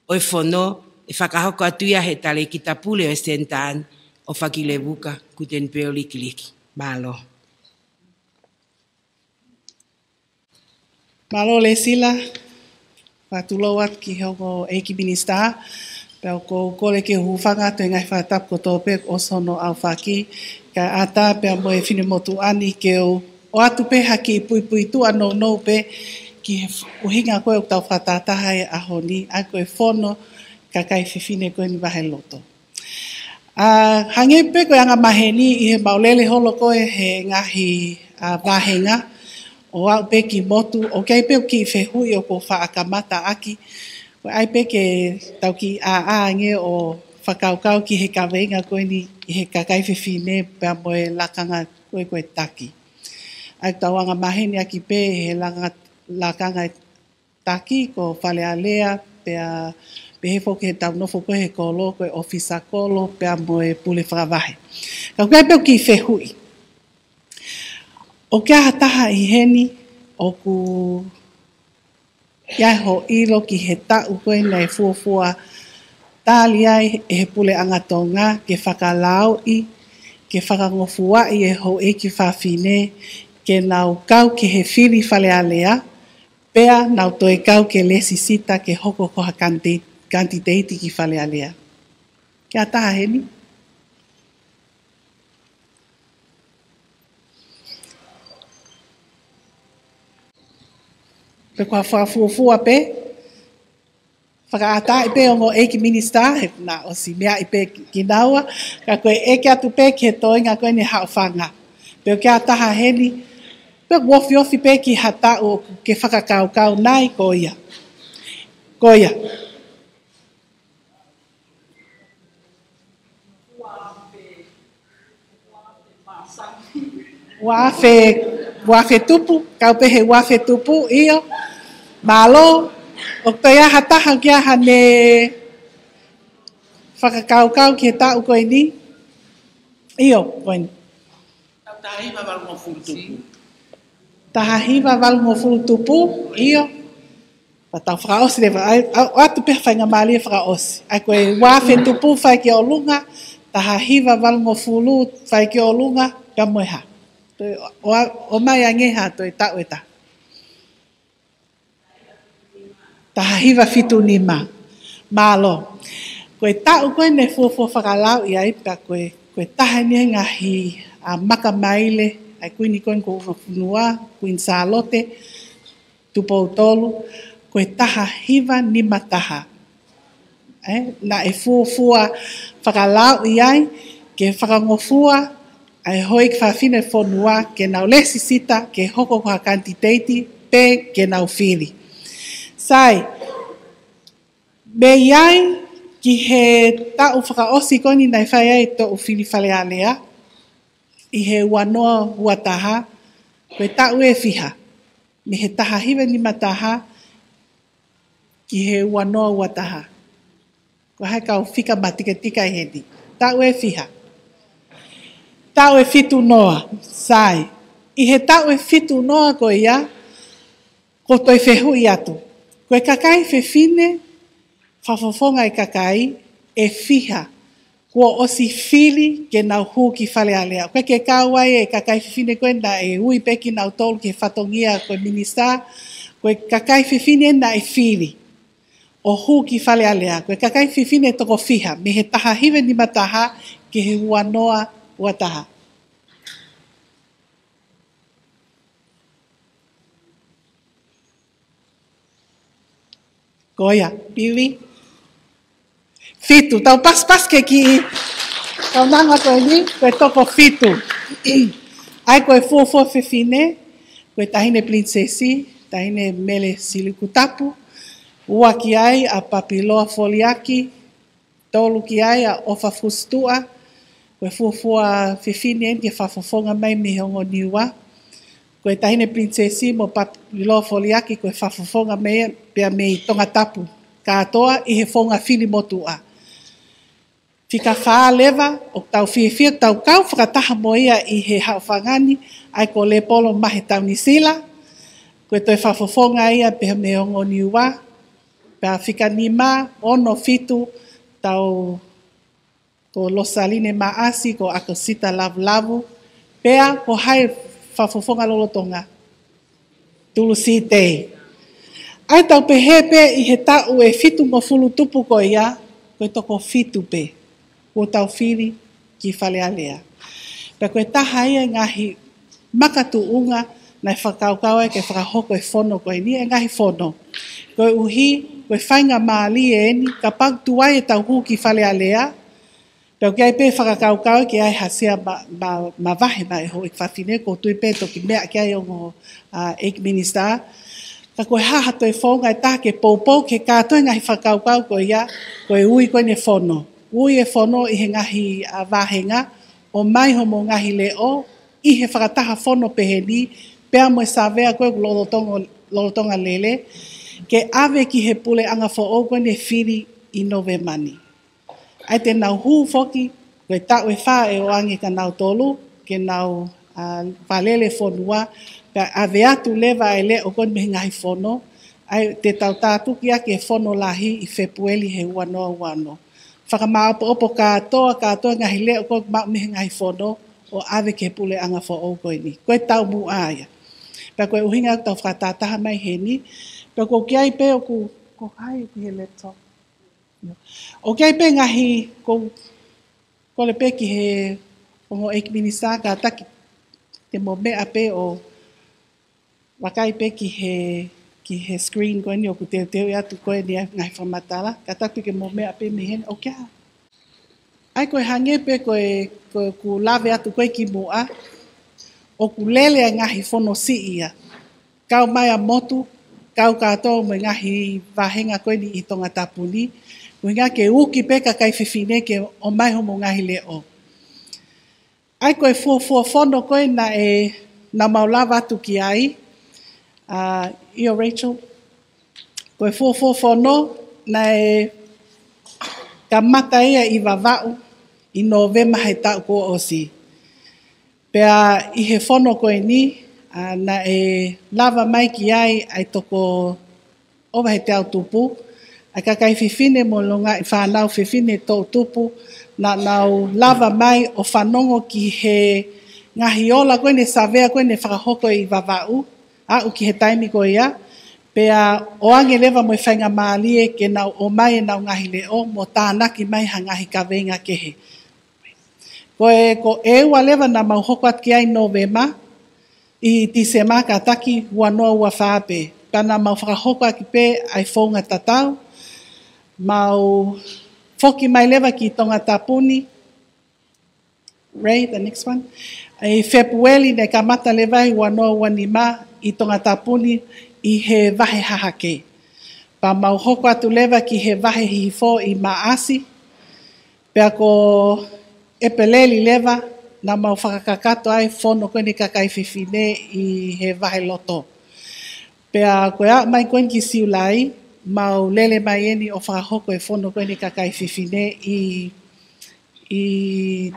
ʻo e fono, ʻe fakahoko atu ia he talēkita pule ʻo e senitā ni, ʻOfakilevuka Kutenipeo Likiliki. Mālō. Mālō Lesila, fakatulou atu ki he ongo ʻEiki Minisitā, pea ʻoku ou kole ke u hūfanga atu he ngaahi fakatapu kotoa pē kuo ʻosi hono aofaki, kae ʻatā pea mo e finemotuʻa ni ke u ʻoatu pē ha kiʻi puipuituʻa nounou pē ki he ʻuhinga ko ē ʻoku tau fakatahataha he ʻaho ni, ʻa ia ko e fono kakai fefine ko eni vaheloto. ʻA, hangē pē ko e angamaheni ʻi he mau lele holo ko ē he ngaahi, ʻa, vāhenga, ʻo aʻu pē ki motu, ʻoku ʻi ai pē ʻeku kiʻi fehuʻi ʻoku ou faʻa kamata ʻaki, ko e ʻai pē ke tau kiʻi ʻāʻā ange ʻo fakakaukau ki he kaveinga ko eni ʻi he kakai fefine pea mo e lakanga ko ē ko e taki. ʻA ia ʻoku tau angamaheni ʻaki pē he langa-, lakanga taki ko Fale Alea, pea pehē foki he tau nofo ko ē he kolo, ko e ʻōfisa kolo, pea mo e pule fakavahe. Ka ʻoku ʻi ai pē ʻeku kiʻi fehuʻi. ʻOku ʻi ai ha taha ʻi heni ʻoku ʻi ai hoʻo ʻilo ki he taʻu ko ē naʻe fuofua tali ai ʻe he Puleʻanga Tonga ke fakalaoʻi, ke fakangofuaʻi e houʻeiki fafine ke nau kau ki he fili Fale Alea, pea nau toe kau ke lēsisita ke hoko ko ha kanti-, kanditeiti ki Fale Alea? ʻOku ʻi ai ha taha heni? Pe ko ha fakafuofua pē, fakaʻatā pē ongo ʻeiki minisitā, he naʻe ʻosi meaʻi pē kinaua, ka ko e ʻeke atu pē ki he toenga ko eni Haʻofanga. Pe ʻoku ʻi ai ha taha heni, pe ʻoku ofiofi pē ki ha taʻu ʻoku ke fakakaukau nai ko ia. Ko ia. Uaafe, uaafe tupu, kau pē he uaafe tupu, ʻio. Mālō, ʻoku toe ʻi ai ha taha ʻoku ʻi ai haʻane fakakaukau ki he taʻu ko eni? ʻIo, ko eni. Taha hiva valungofulu tupu. Taha hiva valungofulu tupu, ʻio. Pea tau fakaʻosi leva, ʻai, ʻa, ʻoatu pē ha faingamālie fakaʻosi. ʻA ia ko e uaafe tupu fai ki ʻolunga, taha hiva valungofulu fai ki ʻolunga, ka mo e hā. Toe ʻo, ʻo, ʻomai ange ha toe taʻu ʻe taha. Taha hiva fitu nima. Mālō. Ko e taʻu ko ē naʻe fuofua fakalauʻi ai, pea ko e, ko e taha eni e ngaahi, ʻa, makamaile ʻa e Kuini ko eni ko Unafunua, Kuini Sālote Tupou Tolu, ko e taha hiva nima taha. ʻE, naʻe fuofua fakalauʻi ai ke fakangofua ʻa e houʻeiki fafine fonua ke nau lēsisita ke hoko ko ha kanditeiti pe ke nau fili. Sai, mei ai ki he taʻu fakaʻosi ko eni naʻe fai ai e toʻu fili Fale Alea, ʻi he ua noa ua taha, ko e taʻu ʻe fiha, mei he taha hiva nima taha ki he ua noa ua taha. Ko hai kau fika matiketika ʻi heni? Taʻu ʻe fiha? Taʻu ʻe fitu noa, sai. ʻI he taʻu ʻe fitu noa ko ia, ʻoku ou toe fehuʻi atu. Ko e kakai fefine, fakafofonga e kakai ʻe fiha kuo ʻosi fili ke nau hū ki Fale Alea. ʻOku ʻikai ke kau ai e kakai fefine ko ē naʻe ui pē kinautolu ki he fatongia ko e minisitā, ko e kakai fefine naʻe fili ʻo hū ki Fale Alea. Ko e kakai fefine toko fiha, mei he taha hiva nima taha ki he ua noa ua taha. Ko ia, Pili. Fitu, tau paspas ke kiʻi, tau nanga ko eni, ko e toko fitu. ʻA ia ko e fuofua fefine, ko e Taʻahine Pilinisesi, Taʻahine Mele Silikutapu, ua ki ai ʻa Papiloa Foliaki, tolu ki ai ʻa ʻOfa Fusituʻa, ko e fuofua fefine eni ke fakafofonga mai mei he ongo Niua. Ko e Taʻahine Pilinisesi mo Papiloa Foliaki ko e fakafofonga mai pea mei Tongatapu kātoa ʻi he founga fili motuʻa. Fika fā leva, ʻoku tau fiefia, tau kau fakataha mo ia ʻi he Haʻofanga ni, ʻa ia ko Lepolo Mahe Taunisila, ko e toe fakafofonga ia pea mei he ongo Niua, pea fika nima, ono, fitu, tau ko Losaline Maʻasi, ko ʻAkosita Lavulavu, pea ko hai fakafofonga lolotonga? Tulusi Tei. ʻA ia tau pehē pē ʻi he taʻu ʻe fitungofulu tupu ko ia, ko e toko fitu pē kuo tau fili ki Fale Alea. Pea ko e taha ia e ngaahi makatuʻunga naʻe fakakaukau ai ke fakahoko e fono ko eni, e ngaahi fono. Koeʻuhi, ko e faingamālie eni, kapau tuai ʻetau hū ki Fale Alea, pea ʻoku ʻi ai pē fakakaukau ke ʻai ha sea ma, ma, mavahe mai e houʻeiki fafine, ʻoku ou tui pē toki meʻa ki ai ongo, ʻa, ʻEiki Minisitā. Ka ko e hā ha toe founga ʻe taha ke poupou ki he kātoa e ngaahi fakakaukau ko ia, ko e ui ko eni e fono. Ui e fono ʻi he ngaahi, ʻa, vāhenga, ʻomai hoʻomou ngaahi leʻo, ʻi he fakataha fono pehē ni, pea mo e savea ko ē ʻoku lolotonga, lolotonga lele, ke ʻave ki he puleʻanga foʻou ko eni ʻe fili ʻi Nōvema ni. ʻA ia te nau hū foki, ko e taʻu ʻe fā ʻe ʻoange kia nautolu, ke nau, ʻa, vakalele fonua, pea ʻave atu leva e leʻo ko eni mei he ngaahi fono, ʻa ia te tau tātuki ʻaki e fono lahi ʻi Fēpueli he ua noa ua ono. Fakamāʻopoʻopo kātoa, kātoa e ngaahi leʻo ko ē ʻoku maʻu mei he ngaahi fono, ʻo ʻave ki he puleʻanga foʻou ko eni. Ko e taumuʻa ia. Pea ko e ʻuhinga ʻoku tau fakatahataha mai heni. Pea ʻoku ou kei pē ʻoku, ko hai ʻoku ʻi he laptop. ʻOku ʻi ai pē ngaahi, ʻoku ou kole pē ki he ongo ʻEiki Minisitā kātaki te mo meʻa pē ʻo vakai pē ki he, ki he screen ko eni ʻoku teuteu atu ko eni e ngaahi fakamatala, kātaki ke mo meʻa pē mei heni, ʻoku ʻi ai. ʻA ia ko e hangē pē ko e, ko ʻeku lave atu ko ē kimuʻa, ʻoku lele e ngaahi fono siʻi ia. Kau mai ʻa motu, kau kātoa mo e ngaahi vāhenga ko eni ʻi Tongatapu ni, ʻuhinga ke uki pē kakai fefine ke ʻomai hoʻomou ngaahi leʻo. ʻA ia ko e fuofua fono ko ē naʻe, naʻa mau lava atu ki ai, ʻa, ʻio Rachel, ko e fuofua fono naʻe kamata ia ʻi Vavaʻu ʻi Nōvema he taʻu kuo ʻosi. Pea ʻi he fono ko eni, ʻa, naʻe lava mai ki ai ʻa e toko ʻova he teau tupu, ʻa e kakai fefine mo e longaʻi fānau fefine toʻutupu, naʻa nau lava mai ʻo fanongo ki he ngaahi ola ko eni, savea ko eni fakahoko ʻi Vavaʻu, aʻu ki he taimi ko ia, pea ʻoange leva mo e faingamālie ke nau ʻomai ʻenau ngaahi leʻo mo tānaki mai ha ngaahi kaveinga kehe. Ko e, ko e ua leva naʻa mau hoko atu ki ai Nōvema, ʻi Tīsema kātaki ua noa ua fā pē. Pea naʻa mau fakahoko ʻaki pē ʻa e founga tatau, mau foki mai leva ki Tongatapu ni. Ray, the next one. ʻI Fēpueli naʻe kamata leva ʻi ua noa ua nima ʻi Tongatapu ni ʻi he vahe hahake. Pea mau hoko atu leva ki he vahe hihifo ʻi Maʻasi. Pea ko ʻEpeleli leva, naʻa mau fakakakato ai fono ko eni kakai fefine ʻi he vahe loto. Pea ko e aʻu mai ko eni ki Siulai, mau lele mai eni ʻo fakahoko e fono ko eni kakai fefine ʻi, ʻi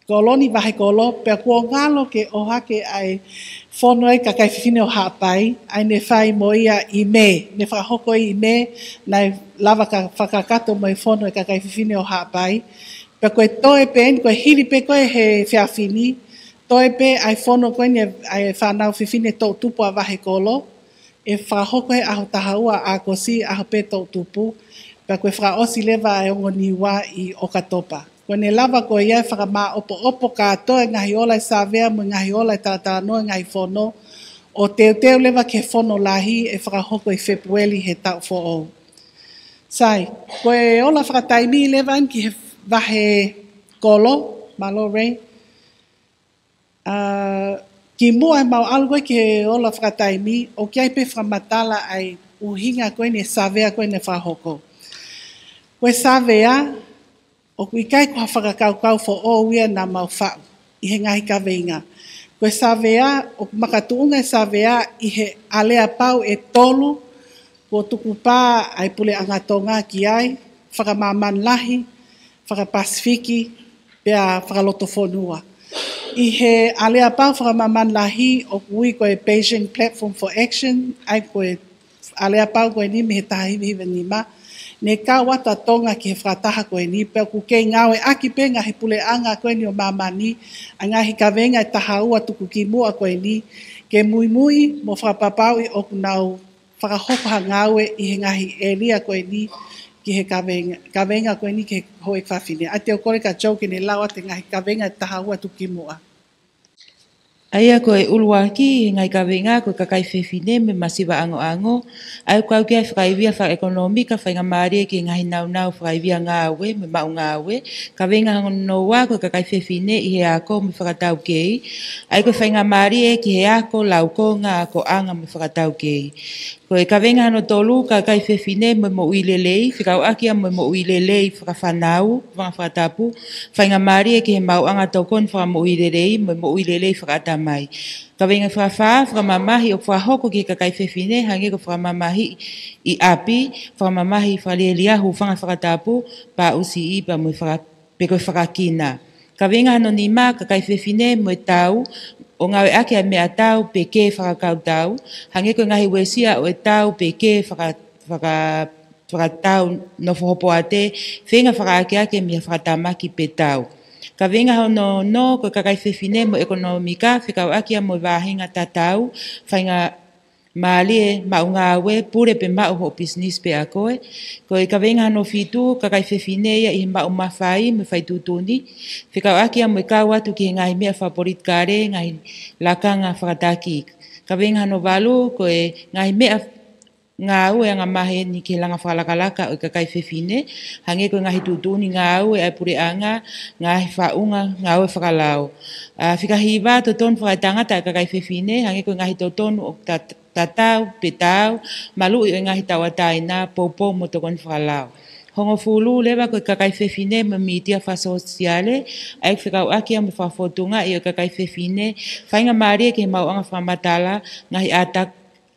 Kolo ni, vahe Kolo, pea kuo ngalo ke ʻohake ʻa e fono ʻa e kakai fefine ʻo Haʻapai, ʻa ia naʻe fai mo ia ʻi Mē, naʻe fakahoko ʻi Mē, naʻe lava ke fakakakato mo e fono ʻa e kakai fefine ʻo Haʻapai. Pea ko e toe pē eni, ko e hili pē ko ē he efiafi ni, toe pē ʻa e fono ko eni ʻa e fānau fefine toʻutupu ʻa vahe Kolo, ʻe fakahoko he ʻaho taha ua ʻAokosi, ʻaho pē toʻutupu, pea ko e fakaʻosi leva ʻa e ongo Niua ʻi ʻOkatopa. Ko ʻene lava ko ia ʻe fakamāʻopoʻopo kātoa e ngaahi ola ʻa e savea mo e ngaahi ola ʻa e talatalanoa ʻa e ngaahi fono, ʻo teuteu leva ki he fono lahi ʻe fakahoko ʻi Fēpueli he taʻu foʻou. Sai, ko e ola fakataimi leva eni ki he vahe Kolo, mālō Ray. ʻA, kimuʻa ʻemau ʻalu ko ē ki he ola fakataimi, ʻoku ʻi ai pē fakamatala ʻa e ʻuhinga ko eni e savea ko eni naʻe fakahoko. Ko e savea, ʻoku ʻikai ko ha fakakaukau foʻou ia naʻa mau faʻu ʻi he ngaahi kaveinga. Ko e savea, ʻoku makatuʻunga e savea ʻi he aleapau ʻe tolu, kuo tukupā ʻa e Puleʻanga Tonga ki ai, fakamāmani lahi, fakapasifiki, pea fakalotofonua. ʻI he aleapau fakamāmani lahi ʻoku ui ko e Beijing Platform for Action, ʻa ia ko e aleapau ko eni mei he taha hiva hiva nima, naʻe kau atu ʻa Tonga ki he fakataha ko eni, pea ʻoku kei ngāueʻaki pē ngaahi puleʻanga ko eni ʻo māmani, ʻa e ngaahi kaveinga ʻe taha ua tuku kimuʻa ko eni, ke muimui mo fakapapauʻi ʻoku nau fakahoko ha ngāue ʻi he ngaahi ʻēlia ko eni ki he kaveinga, kaveinga ko eni ki he houʻeiki fafine. ʻA ia te u kole kia Joe ke ne lau atu e ngaahi kaveinga ʻe taha ua tuku kimuʻa. ʻA ia ko e ʻuluaki ʻi he ngaahi kaveinga ko e kakai fefine mo e masiva ʻangoʻango. ʻA ia ʻoku kau ki ai e fakaivia fakaʻekonōmika, faingamālie ki he ngaahi nāunau fakaivia ngāue mo e maʻu ngāue. Kaveinga hono ua ko e kakai fefine ʻi he ako mo e fakataukei. ʻA ia ko e faingamālie ki he ako, laukonga, akoʻanga mo e fakataukei. Ko e kaveinga hono tolu, kakai fefine mo e moʻui lelei, fekauʻaki ia mo e moʻui lelei fakafānau, fanga fakatapu, faingamālie ki he maʻuʻanga tokoni fakamoʻui lelei mo e moʻui lelei fakaʻatamai. Kaveinga fakafā, fakamamahi ʻoku fakahoko ki he kakai fefine, hangē ko e fakamamahi ʻi ʻapi, fakamamahi fakalielia, hūfanga fakatapu, paʻusiʻi, pea mo e faka- pe ko e fakakina. Kaveinga hono nima, kakai fefine mo e tau, ʻo ngāueʻaki ʻa e meʻatau pe kē fakakautau, hangē ko e ngaahi uesia ʻo e tau pe kē faka-, faka-, fakatau nofo hopoate, feinga fakaakeake mei ha fakatamaki pe tau. Kaveinga hono ono, ko e kakai fefine mo e ʻekonōmika, fekauʻaki ia mo e vāhenga tatau, fainga- mālie maʻu ngāue, pule pe maʻu hoʻo pisinisi pē ʻa koe. Ko e kaveinga hono fitu, kakai fefine ia ʻi he maʻu mafai mo e fai tuʻutuʻuni, fekauʻaki ia mo e kau atu ki he ngaahi meʻa fakapolitikale, ngaahi lakanga fakataki. Kaveinga hono valu, ko e ngaahi meʻa ngāue angamaheni ki he langa fakalakalaka ʻo e kakai fefine, hangē ko e ngaahi tuʻutuʻuni ngāue ʻa e puleʻanga, ngaahi faʻunga ngāue fakalao. ʻA, fika hiva, totonu fakaetangata ʻa e kakai fefine, hangē ko e ngaahi totonu ʻoku tat- tatau pe taau, maluʻi ʻo e ngaahi tauʻatāina, poupou mo tokoni fakalao. Hongofulu leva ko e kakai fefine mo e mītia fakasōsiale, ʻa ia ʻoku fekauʻaki ia mo e fakafōtungaʻi ʻo e kakai fefine, faingamālie ki he maʻuʻanga fakamatala, ngaahi ʻāta-,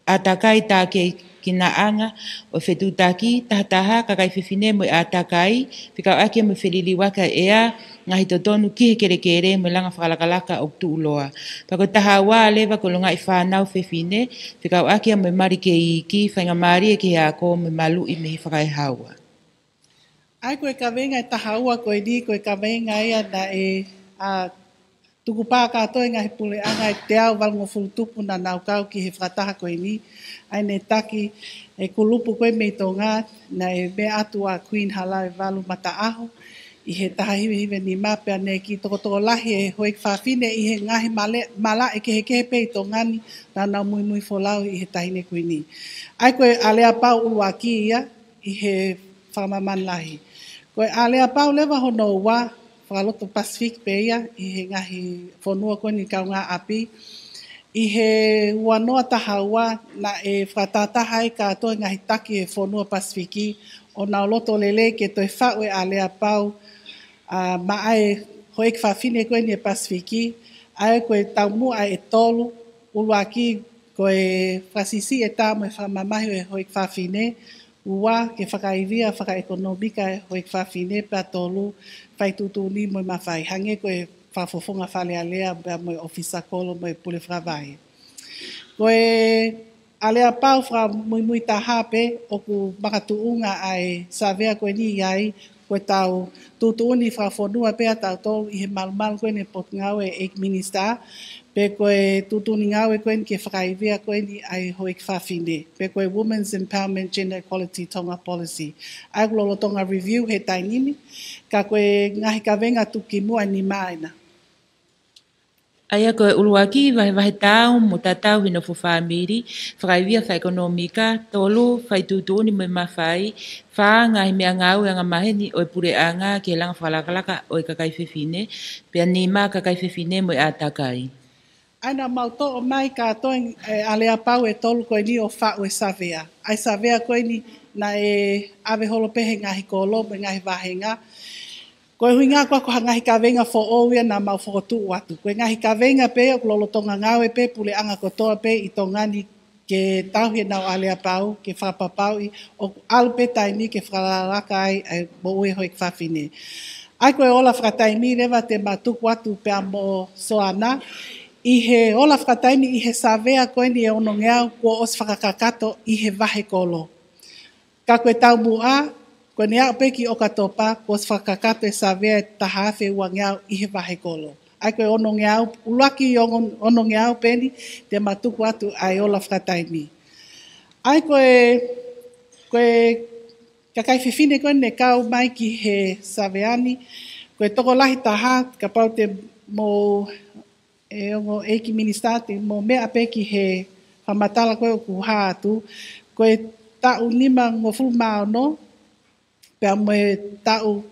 ʻātakai tākiekinaʻanga ʻo e fetuʻutaki, tahataha, kakai fefine mo e ʻātakai, fekauʻaki ia mo e feliliuaki ʻa e ʻea, ngaahi totonu ki he kelekele mo e langa fakalakalaka ʻoku tuʻuloa. Pea ko e taha ua leva ko e longaʻi fānau fefine, fekauʻaki ia mo e mali kei iiki, faingamālie ki he ako mo e maluʻi mei he fakaehaua. ʻA ia ko e kaveinga ʻe taha ua ko eni, ko e kaveinga ia naʻe, ʻa, tukupā kātoa e ngaahi puleʻanga ʻe teau valungofulu tupu naʻa nau kau ki he fakataha ko eni. ʻA ia naʻe taki e kulupu ko ē mei Tonga, naʻe meʻa atu ʻa Queen Halaevalu Mataʻaho ʻi he taha hiva hiva nima, pea naʻe kiʻi tokotokolahi e houʻeiki fafine ʻi he ngaahi male-, malaʻe kehekehe pē ʻi Tonga ni, naʻa nau muimui folau ʻi he Taʻahine Kuini. ʻA ia ko e aleapau ʻuluaki ia ʻi he fakamāmani lahi. Ko e aleapau leva hono ua, fakaloto Pasifiki pē ia, ʻi he ngaahi fonua ko eni kaungāʻapi. ʻI he ua noa taha ua, naʻe fakatahataha ai kātoa e ngaahi taki e fonua Pasifiki, ʻo nau loto lelei ke toe faʻu e aleapau, ʻa, maʻa e houʻeiki fafine ko eni e Pasifiki, ʻa ia ko e taumuʻa ʻe tolu, ʻuluaki ko e fakasiʻisiʻi e tā mo e fakamamahi ʻo e houʻeiki fafine, ua, ke fakaivia fakaʻekonōmika e houʻeiki fafine, pea tolu, fai tuʻutuʻuni mo e mafai, hangē ko e fakafofonga Fale Alea, pea mo e ʻōfisa kolo mo e pule fakavahe. Ko e aleapau fakamuimui taha pē ʻoku makatuʻunga ʻa e savea ko eni ʻi ai, ko ʻetau tuʻutuʻuni fakafonua pē ʻa tautolu ʻi he malumalu ko eni e Potungāue ʻEiki Minisitā, pe ko e tuʻutuʻuni ngāue ko eni ke fakaivia ko eni ʻa e houʻeiki fafine, pe ko e Women's Empowerment Gender Equality Tonga Policy. ʻA ia ʻoku lolotonga review he taimi ni, ka ko e ngaahi kaveinga tuku ki muʻa ʻe nima ena. ʻA ia ko e ʻuluaki, vahevahe tau mo tatau he nofo fāmili, fakaivia fakaʻekonōmika, tolu, fai tuʻutuʻuni mo e mafai, fā, ngaahi meʻangāue angamaheni ʻo e puleʻanga ki he langa fakalakalaka ʻo e kakai fefine, pea nima, kakai fefine mo e ʻātakai. ʻA ia naʻa mau toʻo mai kātoa e aleapau ʻe tolu ko eni ʻo faʻu e savea. ʻA e savea ko eni naʻe ʻave holo pē he ngaahi kolo mo e ngaahi vāhenga. Ko e ʻuhinga ko e, ko ha ngaahi kaveinga foʻou ia naʻa mau fokotuʻu atu. Ko e ngaahi kaveinga pē ʻoku lolotonga ngāue pē puleʻanga kotoa pē ʻi Tonga ni ke tauhi ʻenau aleapau, ke fakapapauʻi ʻoku ʻalu pē taimi ke fakalakalaka ai ʻa e moʻui e houʻeiki fafine. ʻA ia ko e ola fakataimi leva te ma tuku atu pea mo Soana, ʻi he ola fakataimi ʻi he savea ko eni ʻe onongeau kuo ʻosi fakakakato ʻi he vahe kolo. Ka ko e taumuʻa, ko ʻene aʻu pē ki ʻOkatopa, kuo ʻosi fakakakato e savea ʻe taha afe uangeau ʻi he vahe kolo. ʻA ia ko e onongeau, ʻuluaki ono-, onongeau pē eni, te ma tuku atu ʻa e ola fakataimi. ʻA ia ko e, ko e kakai fefine ko eni naʻe kau mai ki he savea ni, ko e tokolahi taha, kapau te mou ʻE ongo ʻEiki Minisitā, te mo meʻa pē ki he fakamatala ko ē ʻoku hā atu, ko e taʻu nimangofulu mā ono, pea mo e taʻu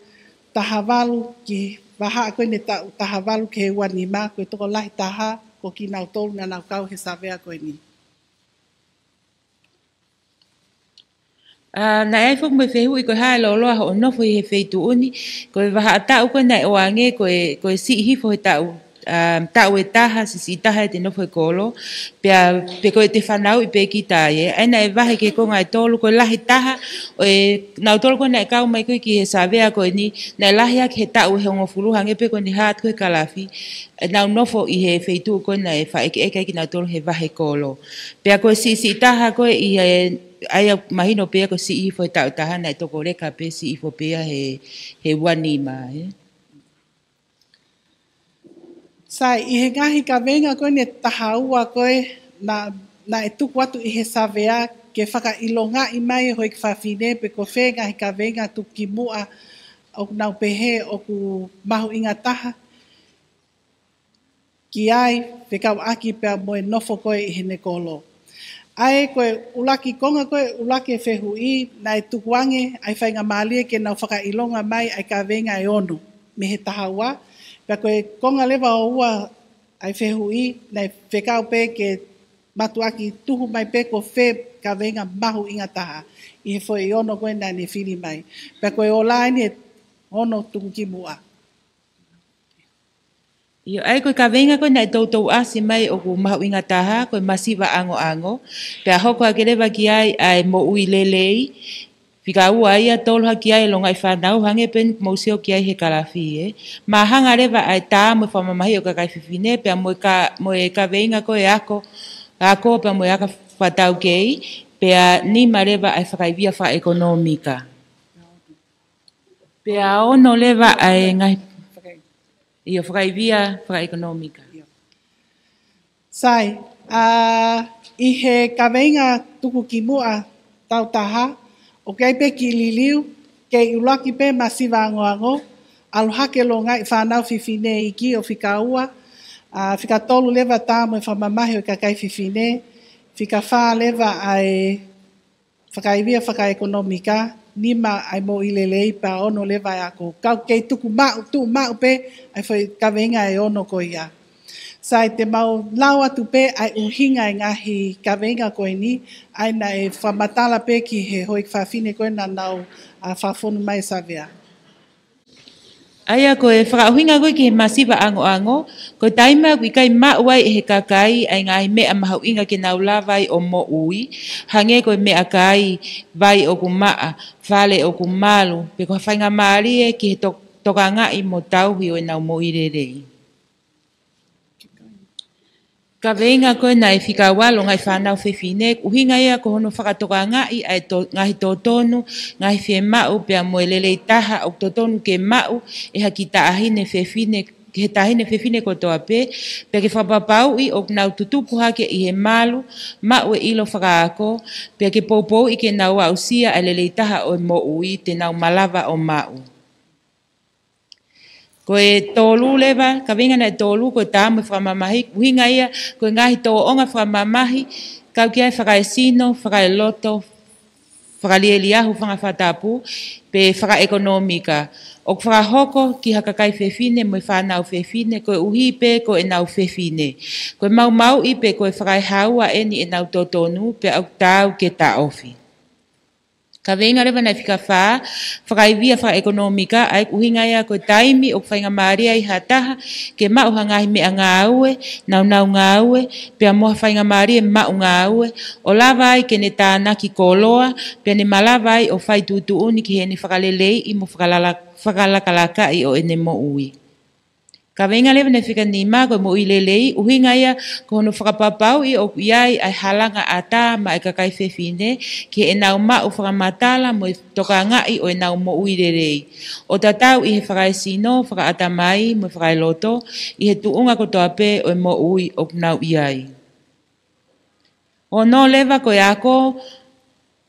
taha valu ki he vahaʻa ko eni taʻu taha valu ki he ua nima, ko e tokolahi taha ko kinautolu naʻa nau kau he savea ko eni. ʻA, naʻe ʻi ai foki mo e fehuʻi ko e hā e loloa hoʻo nofo ʻi he feituʻu ni, ko e vahaʻa taʻu ko ē naʻe ʻoange ko e, ko e siʻi hifo he taʻu, ʻa, taʻu ʻe taha, siʻisiʻi taha ʻete nofo he kolo, pea, pe ko ʻete fanauʻi pē kita ai, ē. ʻA ia naʻe vahe ki he konga ʻe tolu, ko e lahi taha ʻo e, nautolu ko ē naʻe kau mai ko ē ki he savea ko eni, naʻe lahi hake he taʻu ʻe hongofulu hangē pē ko eni hā atu ko ē he kalafi, ʻenau nofo ʻi he feituʻu ko ē naʻe faʻekeʻeke ai kinautolu he vahe kolo. Pea ko e siʻisiʻi taha ko ē ʻi he, ʻa ia mahino pē ia ko e siʻi hifo he taʻu taha naʻe toko leka pē siʻi hifo pē ia he, he ua nima, ē. Sai, ʻi he ngaahi kaveinga ko eni ʻe taha ua ko ē naʻa, naʻe tuku atu ʻi he savea ke fakaʻilongaʻi mai ʻe he houʻeiki fafine pe ko fē ngaahi kaveinga tuku ki muʻa ʻoku nau pehē ʻoku mahuʻinga taha ki ai, fekauʻaki pea mo e nofo ko ē ʻi heʻene kolo. ʻA ia ko e ʻuluaki konga ko ē, ʻuluaki e fehuʻi, naʻe tukuange ʻa e faingamālie ke nau fakaʻilonga mai ʻa e kaveinga ʻe ono mei he taha ua, pea ko e konga leva ʻo ua ʻa e fehuʻi, naʻe fekau pē ke mātuʻaki tuhu mai pē ko fē kaveinga mahuʻinga taha ʻi he foʻi ono ko ē naʻa ne fili mai. Pea ko e ola eni ʻe ono tuku ki muʻa. ʻIo, ʻa ia ko e kaveinga ko ē naʻe toutou ʻasi mai ʻoku mahuʻinga taha, ko e masiva ʻangoʻango. Pea hoko hake leva ki ai ʻa e moʻui lelei, fika ua ia, tolu hake ai e longaʻi fānau, hangē pē eni ʻoku mou sio ki ai he kalafi, ē. Māhanga leva ʻa e tā mo e fakamamahi ʻo e kakai fefine, pea mo e ka-, mo e kaveinga ko ē ako, ako pea mo e aka fakataukei, pea nima leva ʻa e fakaivia fakaʻekonōmika. Pea ono leva ʻa e ngaahi, ʻio, fakaivia fakaʻekonōmika. Sai, ʻa, ʻi he kaveinga tuku ki muʻa tautaha, ʻoku ʻi ai pē kiʻi liliu, kei ʻuluaki pē masiva ʻangoʻango, ʻalu hake longaʻi fānau fefine iiki ʻo fika ua, ʻa, fika tolu leva tā mo e fakamamahi ʻo e kakai fefine, fika fā leva ʻa e fakaivia fakaʻekonōmika, nima ʻa e moʻui lelei pea ono leva ʻa e ako. Kau kei tuku maʻu, tuʻu maʻu pē ʻa e foʻi kaveinga ʻe ono ko ia. Sai, te mau lau atu pē ʻa e ʻuhinga ʻa e ngaahi kaveinga ko eni, ʻa ia naʻe fakamatala pē ki he houʻeiki fafine ko ē naʻa nau, ʻa, fakafonu mai e savea. ʻA ia ko e fakaʻuhinga ko ē ki he masiva ʻangoʻango, ko e taimi ʻoku ʻikai maʻu ai ʻe he kakai ʻa e ngaahi meʻa mahuʻinga ke nau lava ai ʻo moʻui, hangē ko e meʻakai, vai ʻoku maʻa, fale ʻoku malu, pe ko ha faingamālie ki he to-, tokangaʻi mo tauhi ʻo ʻenau moʻui lelei. Kaveinga ko ē naʻe fika ua, longaʻi fānau fefine, ʻuhinga ia ko hono fakatokangaʻi ʻa e to-, ngaahi totonu, ngaahi fiemaʻu pea mo e lelei taha ʻoku totonu ke maʻu ʻe ha kiʻi taʻahine fefine, he taʻahine fefine kotoa pē, pea ke fakapapauʻi ʻoku nau tutupu hake ʻi he malu, maʻu e ʻilo fakaako, pea ke poupouʻi ke nau aʻusia ʻa e lelei taha ʻo e moʻui te nau malava ʻo maʻu. Ko e tolu leva, kaveinga naʻe tolu, ko e tā mo e fakamamahi, ʻuhinga ia ko e ngaahi tōʻonga fakamamahi, kau ki ai e fakaesino, fakaeloto, fakalieliahu, fanga fakatapu, pe fakaʻekonōmika. ʻOku fakahoko ki ha kakai fefine mo e fānau fefine, koeʻuhi pē ko ʻenau fefine. Ko e maumauʻi pe ko e fakaehaua eni ʻenau totonu, pea ʻoku taau ke taʻofi. Kaveinga leva naʻe fika fā, fakaivia fakaʻekonōmika, ʻa ia ʻoku ʻuhinga ia ko e taimi ʻoku faingamālie ai ha taha ke maʻu ha ngaahi meʻangāue, naunau ngāue, pea mo ha faingamālie maʻu ngāue, ʻo lava ai ke ne tānaki koloa, pea ne malava ai ʻo fai tuʻutuʻuni ki heʻene fakaleleiʻi mo fakalala-, fakalakalakaʻi ʻo ʻene moʻui. Kaveinga leva naʻe fika nima, ko e moʻui lelei, ʻuhinga ia ko hono fakapapauʻi ʻoku ʻi ai ʻa e halanga ʻatā maʻa e kakai fefine ki heʻenau maʻu fakamatala mo e tokangaʻi ʻo ʻenau moʻui lelei, ʻo tatau ʻi he fakaesino, fakaʻatamai mo e fakaeloto, ʻi he tuʻunga kotoa pē ʻo e moʻui ʻoku nau ʻi ai. Ono leva ko e ako,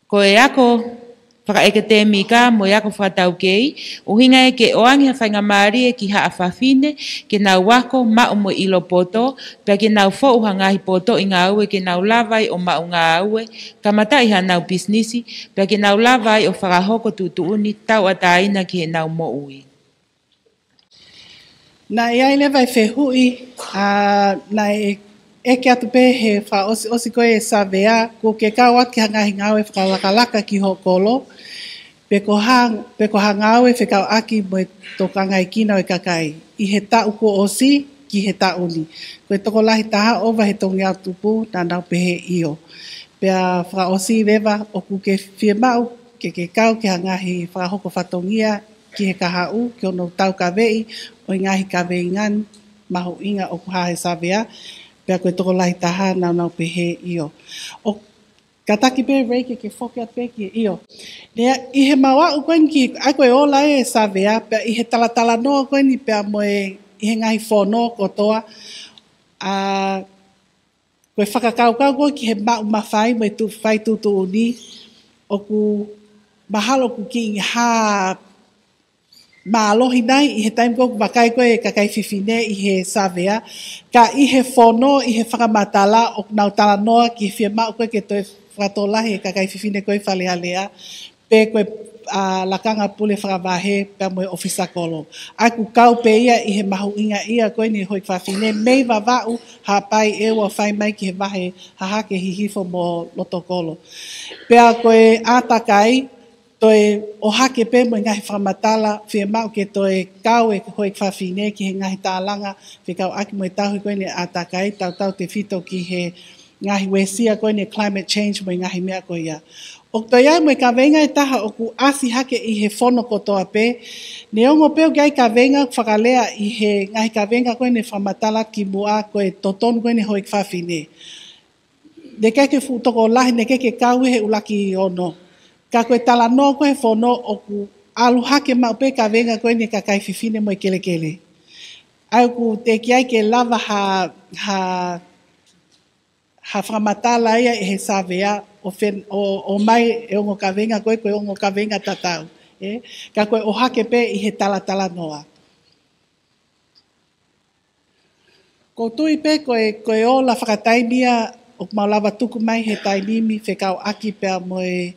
ko e ako, fakaʻekatēmika mo e ako fakataukei, ʻuhinga ia ke ʻoange ha faingamālie ki haʻa fafine ke nau ako, maʻu mo e ʻilo poto, pea ke nau foʻu ha ngaahi potoʻi ngāue ke nau lava ai ʻo maʻu ngāue, kamataʻi haʻanau pisinisi, pea ke nau lava ai ʻo fakahoko tuʻutuʻuni tauʻatāina ki heʻenau moʻui. Naʻe ʻi ai leva e fehuʻi, ʻa, naʻe ʻeke atu pē he fakaʻosiʻosi ko ē ʻe Savea, kuo ke kau atu ki ha ngaahi ngāue fakalakalaka ki ho kolo, pe ko ha, pe ko ha ngāue fekauʻaki mo e tokangaekina ʻo e kakai, ʻi he taʻu kuo ʻosi ki he taʻu ni. Ko e tokolahi taha ʻova he tolungeau tupu naʻa nau pehē ʻio. Pea fakaʻosi leva ʻoku ke fiemaʻu ke ke kau ki ha ngaahi fakahoko fatongia ki he kahaʻu, ki hono taukaveʻi ʻo e ngaahi kaveinga mahuʻinga ʻoku hā he Savea, pea ko e tokolahi taha naʻa nau pehē ʻio. ʻO kātaki pē Ray ke ke foki atu pē ki he ʻio. Naʻe ʻi he maʻu aʻu ko eni ki, ʻa ia ko e ola ʻa e Savea, pea ʻi he talatalanoa ko eni pea mo e, ʻi he ngaahi fono kotoa, ʻa, ko e fakakaukau ko ē ki he maʻu mafai mo e tu-, fai tuʻutuʻuni, ʻoku mahalo ʻoku kiʻi hā mālohi nai ʻi he taimi ko ē ʻoku vakai ko ē e kakai fefine ʻi he Savea, ka ʻi he fono, ʻi he fakamatala ʻoku nau talanoa ki he fiemaʻu ko ē ke toe fakatokolahi e kakai fefine ko ē Fale Alea, pe ko e, ʻa, lakanga pule fakavahe pea mo e ʻofisa kolo. ʻA ia ʻoku kau pē ia ʻi he mahuʻingaʻia ko eni e houʻeiki fafine mei Vavaʻu, Haʻapai ʻo aʻu mai ki he vahe hahake hihifo mo Lotokolo. Pea ko e ʻātakai, toe ʻohake pē mo e ngaahi fakamatala, fiemaʻu ke toe kau e houʻeiki fafine ki he ngaahi tālanga fekauʻaki mo e tauhi ko eni e ʻātakai, tautautefito ki he ngaahi uesia ko eni e climate change mo e ngaahi meʻa ko ia. ʻOku toe ʻi ai mo e kaveinga ʻe taha ʻoku ʻasi hake ʻi he fono kotoa pē, neongo pē ʻoku ʻi ai kaveinga fakalea ʻi he ngaahi kaveinga ko eni fakamatala kimuʻa ko e totonu ko eni e houʻeiki fafine. Naʻe ʻikai ke fuʻu tokolahi, naʻe ʻikai ke kau he ʻuluaki ono. Ka ko e talanoa ko ē he fono ʻoku ʻalu hake maʻu pē kaveinga ko eni e kakai fefine mo e kelekele. ʻA ia ʻoku teʻeki ai ke lava ha, ha, ha fakamatala ia ʻe he Savea ʻo fen-, ʻo, ʻomai e ongo kaveinga ko ē, ko e ongo kaveinga tatau. ʻE, ka ko e ʻohake pē ʻi he talatalanoa. ʻOku ou tui pē ko e, ko e ola fakataimi ia ʻoku mau lava tuku mai he taimi ni fekauʻaki pea mo e,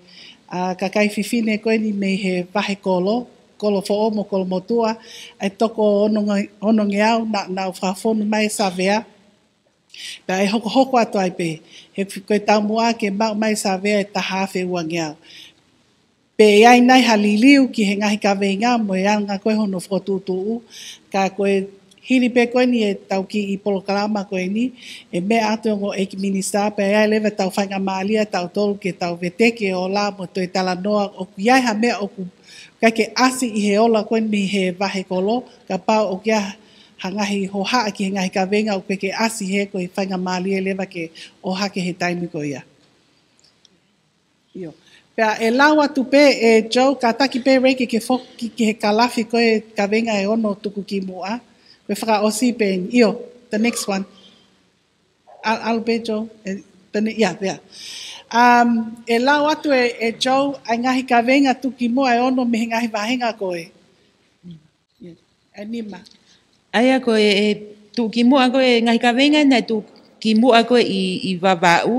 ʻa, kakai fefine ko eni mei he vahe kolo, Kolofoʻou mo Kolomotuʻa, ʻa e toko ono nge-, onongeau naʻa nau fakafonu mai e Savea, pea ʻe hokohoko atu ai pē, he ko e taumuʻa ke maʻu mai e Savea ʻe taha afe uangeau. Pe ʻe ʻi ai nai ha liliu ki he ngaahi kaveinga mo e anga ko ē hono fokotuʻutuʻu, ka ko e hili pē ko eni ʻetau kiʻi polokalama ko eni, ʻe meʻa atu e ongo ʻEiki Minisitā, pea ʻe ʻi ai leva ʻetau faingamālie ʻatautolu ke tau veteki e ola mo toe talanoa ʻoku ʻi ai ha meʻa ʻoku ʻikai ke ʻasi ʻi he ola ko eni mei he vahe kolo, kapau ʻoku ʻi ai ha ngaahi hohaʻa ki he ngaahi kaveinga ʻoku ʻikai ke ʻasi he ko e faingamālie leva ke ʻohake he taimi ko ia. ʻIo. Pea ʻe lau atu pē ʻe Joe, kātaki pē Ray ke ke foki ki he kalafi ko ē kaveinga ʻe ono tuku kimuʻa. Ko e fakaʻosi pē eni. ʻIo, the next one. ʻAlu, ʻalu pē Joe. ʻE, the ne-, yeah, yeah. Um, ʻe lau atu ʻe, ʻe Joe, ʻa e ngaahi kaveinga tuku kimuʻa ʻe ono mei he ngaahi vāhenga ko ē. ʻIo, ʻe nima. ʻA ia ko e, ʻe tuku kimuʻa ko ē ngaahi kaveinga naʻe tuku kimuʻa ko ē ʻi, ʻi Vavaʻu.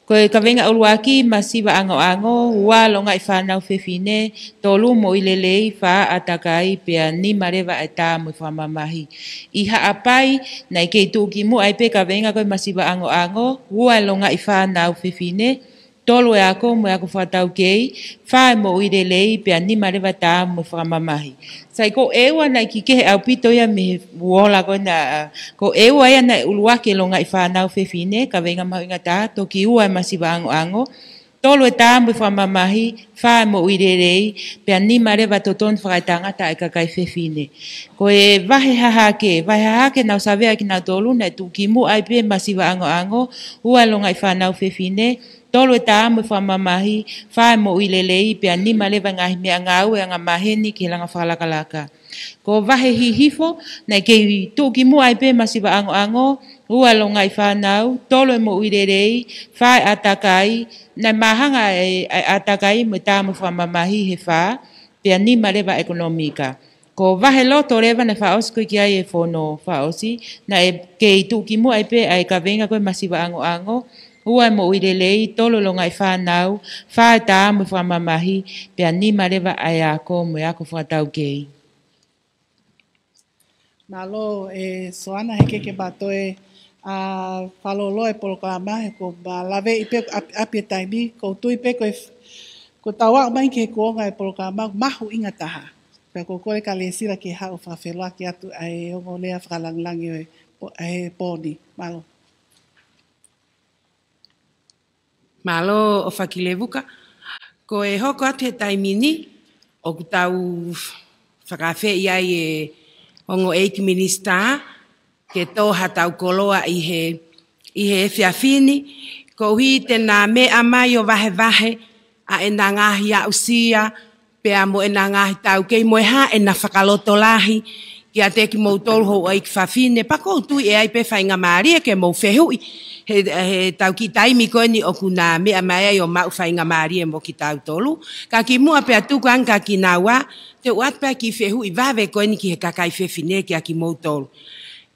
Ko e kaveinga ʻuluaki masiva ʻangoʻango, ua longaʻi fānau fefine, tolu moʻui lelei, fā ʻātakai, pea nima leva ʻa e tā mo e fakamamahi. ʻI Haʻapai, naʻe kei tuku kimuʻa ai pē kaveinga ko ē masiva ʻangoʻango, ua longaʻi fānau fefine, tolu e ako mo e ako fakataukei, fā e moʻui lelei, pea nima leva tā mo e fakamamahi. Sai, ko e ua naʻe kikehe ʻaupito ia mei he uola ko ena, ko e ua ia naʻe ʻuluaki e longaʻi fānau fefine, kaveinga mahuʻinga taha, toki ua e masiva ʻangoʻango, tolu e tā mo e fakamamahi, fā e moʻui lelei, pea nima leva totonu fakaetangata ʻa e kakai fefine. Ko e vahe hahake, vahe hahake naʻa ku savea kinautolu naʻe tuku kimuʻa ai pē masiva ʻangoʻango, ua e longaʻi fānau fefine, tolu e tā mo e fakamamahi, fā e moʻui lelei, pea nima leva ngaahi meʻangāue angamaheni ki he langa fakalakalaka. Ko e vahe hihifo, naʻe kei tuku kimuʻa ai pē masiva ʻangoʻango, ua e longaʻi fānau, tolu e moʻui lelei, fā e ʻātakai, naʻe māhanga e, e ʻātakai mo e tā mo e fakamamahi he fā, pea nima leva ʻekonōmika. Ko e vahe loto leva naʻe fakaʻosi ko ē ki ai e fono fakaʻosi, naʻe kei tuʻu ki muʻa ai pē ʻa e kaveinga ko e masiva ʻangoʻango, ua e moʻui lelei, tolu e longaʻi fānau, fā e tā mo e fakamamahi, pea nima leva ʻa e ako mo e ako fakataukei. Mālō, ʻe Soana, he ʻikai ke ma toe, ā, fakalōloa e polokalama, he kuo ma laveʻi pē ʻapi, ʻapi e taimi, ʻoku ou tui pē ko e f-, ko ʻetau aʻu mai ki he kuonga e polokalama, mahuʻinga taha. Pea ʻoku ou kole kia Lēsila ke haʻu ʻo fakafeʻiloaki atu ʻa e ongo lea fakalāngilangi ʻo e pō-, ʻa e pō ni. Mālō. Mālō ʻOfa Kilevuka. Ko e hoko atu he taimi ni, ʻoku tau fakaafeʻi ai e ongo ʻEiki Minisitā ke tō haʻatau koloa ʻi he, ʻi he efiafi ni, koeʻuhi te na meʻa mai ʻo vahevahe ʻa ʻena ngaahi aʻusia, pea mo ʻena ngaahi taukei mo e hā ʻena fakalotolahi kiate kimoutolu houʻeiki fafine, pea ʻoku ou tui ʻe ʻi ai pē faingamālie ke mou fehuʻi he, he tau kiʻi taimi ko eni ʻoku na meʻa mai ai ʻo maʻu faingamālie mo kitautolu. Ka kimuʻa pea tuku ange kia kinaua, te u ʻoatu pē ʻa e kiʻi fehuʻi vave ko eni ki he kakai fefine kia kimoutolu.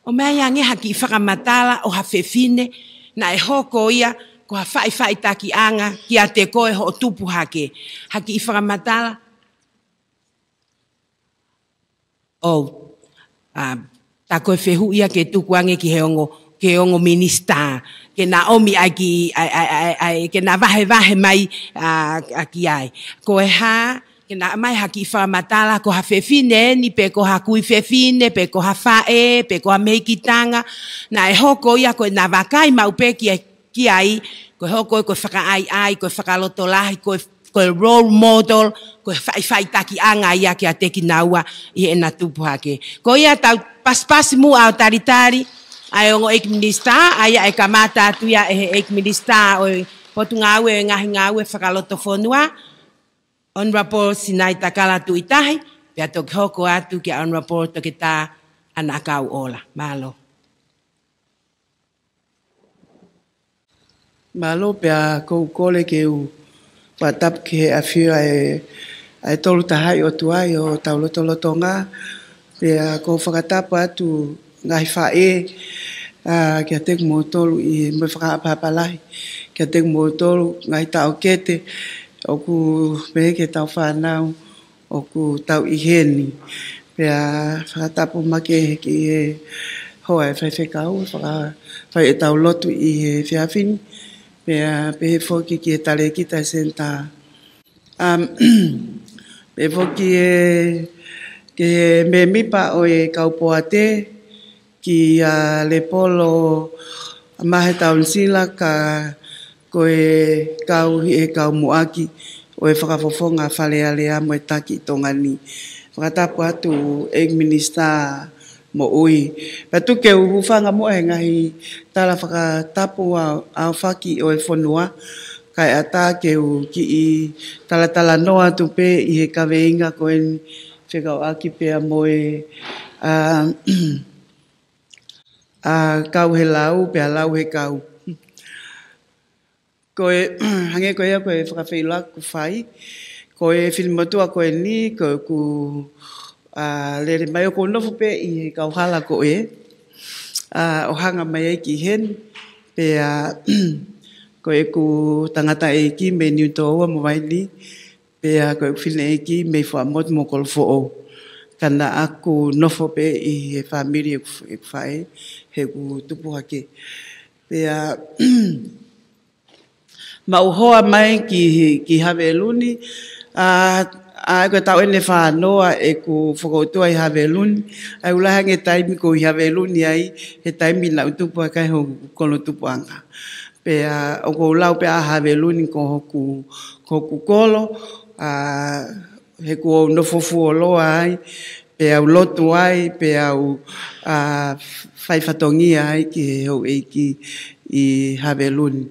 ʻOmai ange ha kiʻi fakamatala ʻo ha fefine naʻe hoko ia ko ha faʻifaʻitakiʻanga kiate koe hoʻo tupu hake. Ha kiʻi fakamatala. ʻOu. ʻA, tā ko e fehuʻi ia ke tuku ange ki he ongo, ki he ongo minisitā. Ke na ʻomi ai ki, ʻa e, ʻa e, ʻa e, ʻa e, ke na vahevahe mai, ʻa, ʻa ki ai. Ko e hā, ke na ʻomai ha kiʻi fakamatala, ko ha fefine eni, pe ko ha kui fefine, pe ko ha faʻē, pe ko ha mehikitanga, naʻe hoko ia ko ʻena vakai maʻu pē ki ai, ki ai, ko e hoko ko e fakaʻaiʻai, ko e fakalotolahi, ko e, ko e role model, ko e faʻifaʻitakiʻanga ia kiate kinaua ʻi heʻena tupu hake. Ko ia tau pasipasi muʻa ʻo talitali ʻa e ongo ʻEiki Minisitā, ʻa ia ʻe kamata atu ia ʻe he ʻEiki Minisitā ʻo e Potungāue ʻo e Ngaahi Ngāue Fakalotofonua, Honourable Sinaitakala Tuʻitahi, pea toki hoko atu kia Honourable Toketā ʻAna ʻAkauʻola. Mālō. Mālō, pea ʻoku ou kole ke u fakatapu ki he ʻafio ʻa e, ʻa e Tolu Tahaʻi ʻOtua ʻi hotau lotolotonga. Pea ʻoku ou fakatapu atu ngaahi faʻē, ā, kiate kimoutolu ʻi he, mo e fakaʻapaʻapa lahi kiate kimoutolu ngaahi taʻokete ʻoku pehē ki heʻetau fānau ʻoku tau ʻi heni. Pea fakatapu makehe ki he hoa ʻo e faifekau, faka-, fai ʻetau lotu ʻi he efiafi ni. Pea pehē foki ki he talēkita ʻo e senitā. Um, pehē foki ki he, ki he mēmipa ʻo e kau poate, kia Lepolo Mahe Taunisila, ka ko e kau ʻi he kau muʻaki ʻo e Fakafofonga Fale Alea mo e Taki ʻi Tonga ni. Fakatapu atu ʻEiki Minisitā Moʻui. Pea tuku ke u hūfanga muʻa he ngaahi tala fakatapu ʻa, ʻaofaki ʻo e fonua, kae ʻatā ke u kiʻi talatalanoa atu pē ʻi he kaveinga ko eni fekauʻaki pea mo e, ā, ā, kau he lau, pea lau he kau. Ko e, hangē ko ia ko e fakafeʻiloaki kuo fai, ko e finemotuʻa ko eni, ko ʻeku, ā, lele mai ʻoku ou nofo pē ʻi he kauhala ko ē, ā, ʻo hanga mai ai ki heni, pea, ko ʻeku tangataʻeiki mei Niutōua mo Vaini, pea ko ʻeku fineʻeiki mei Fuaʻamotu mo Kolofoʻou. Ka naʻá ku nofo pē ʻi he fāmili ʻeku, ʻeku faʻē, heʻeku tupu hake. Pea maʻu hoa mai ki, ki Haveluini, ā, ʻa ia ko e taʻu ʻeni ʻe fāngofulu ʻeku fokoutua ʻi Haveluini, ʻa ia ʻoku lahi ange e taimi ʻoku ou ʻi Haveluini ai, he taimi naʻá ku tupu hake ai hoku kolo tupuʻanga. Pea ʻoku ou lau pē ʻa Haveluini ko hoku, ko hoku kolo, ā, he ʻoku ou nofo fuoloa ai, pea u lotu ai, pea u, ā, fai fatongia ai ki he houʻeiki ʻi Haveluini.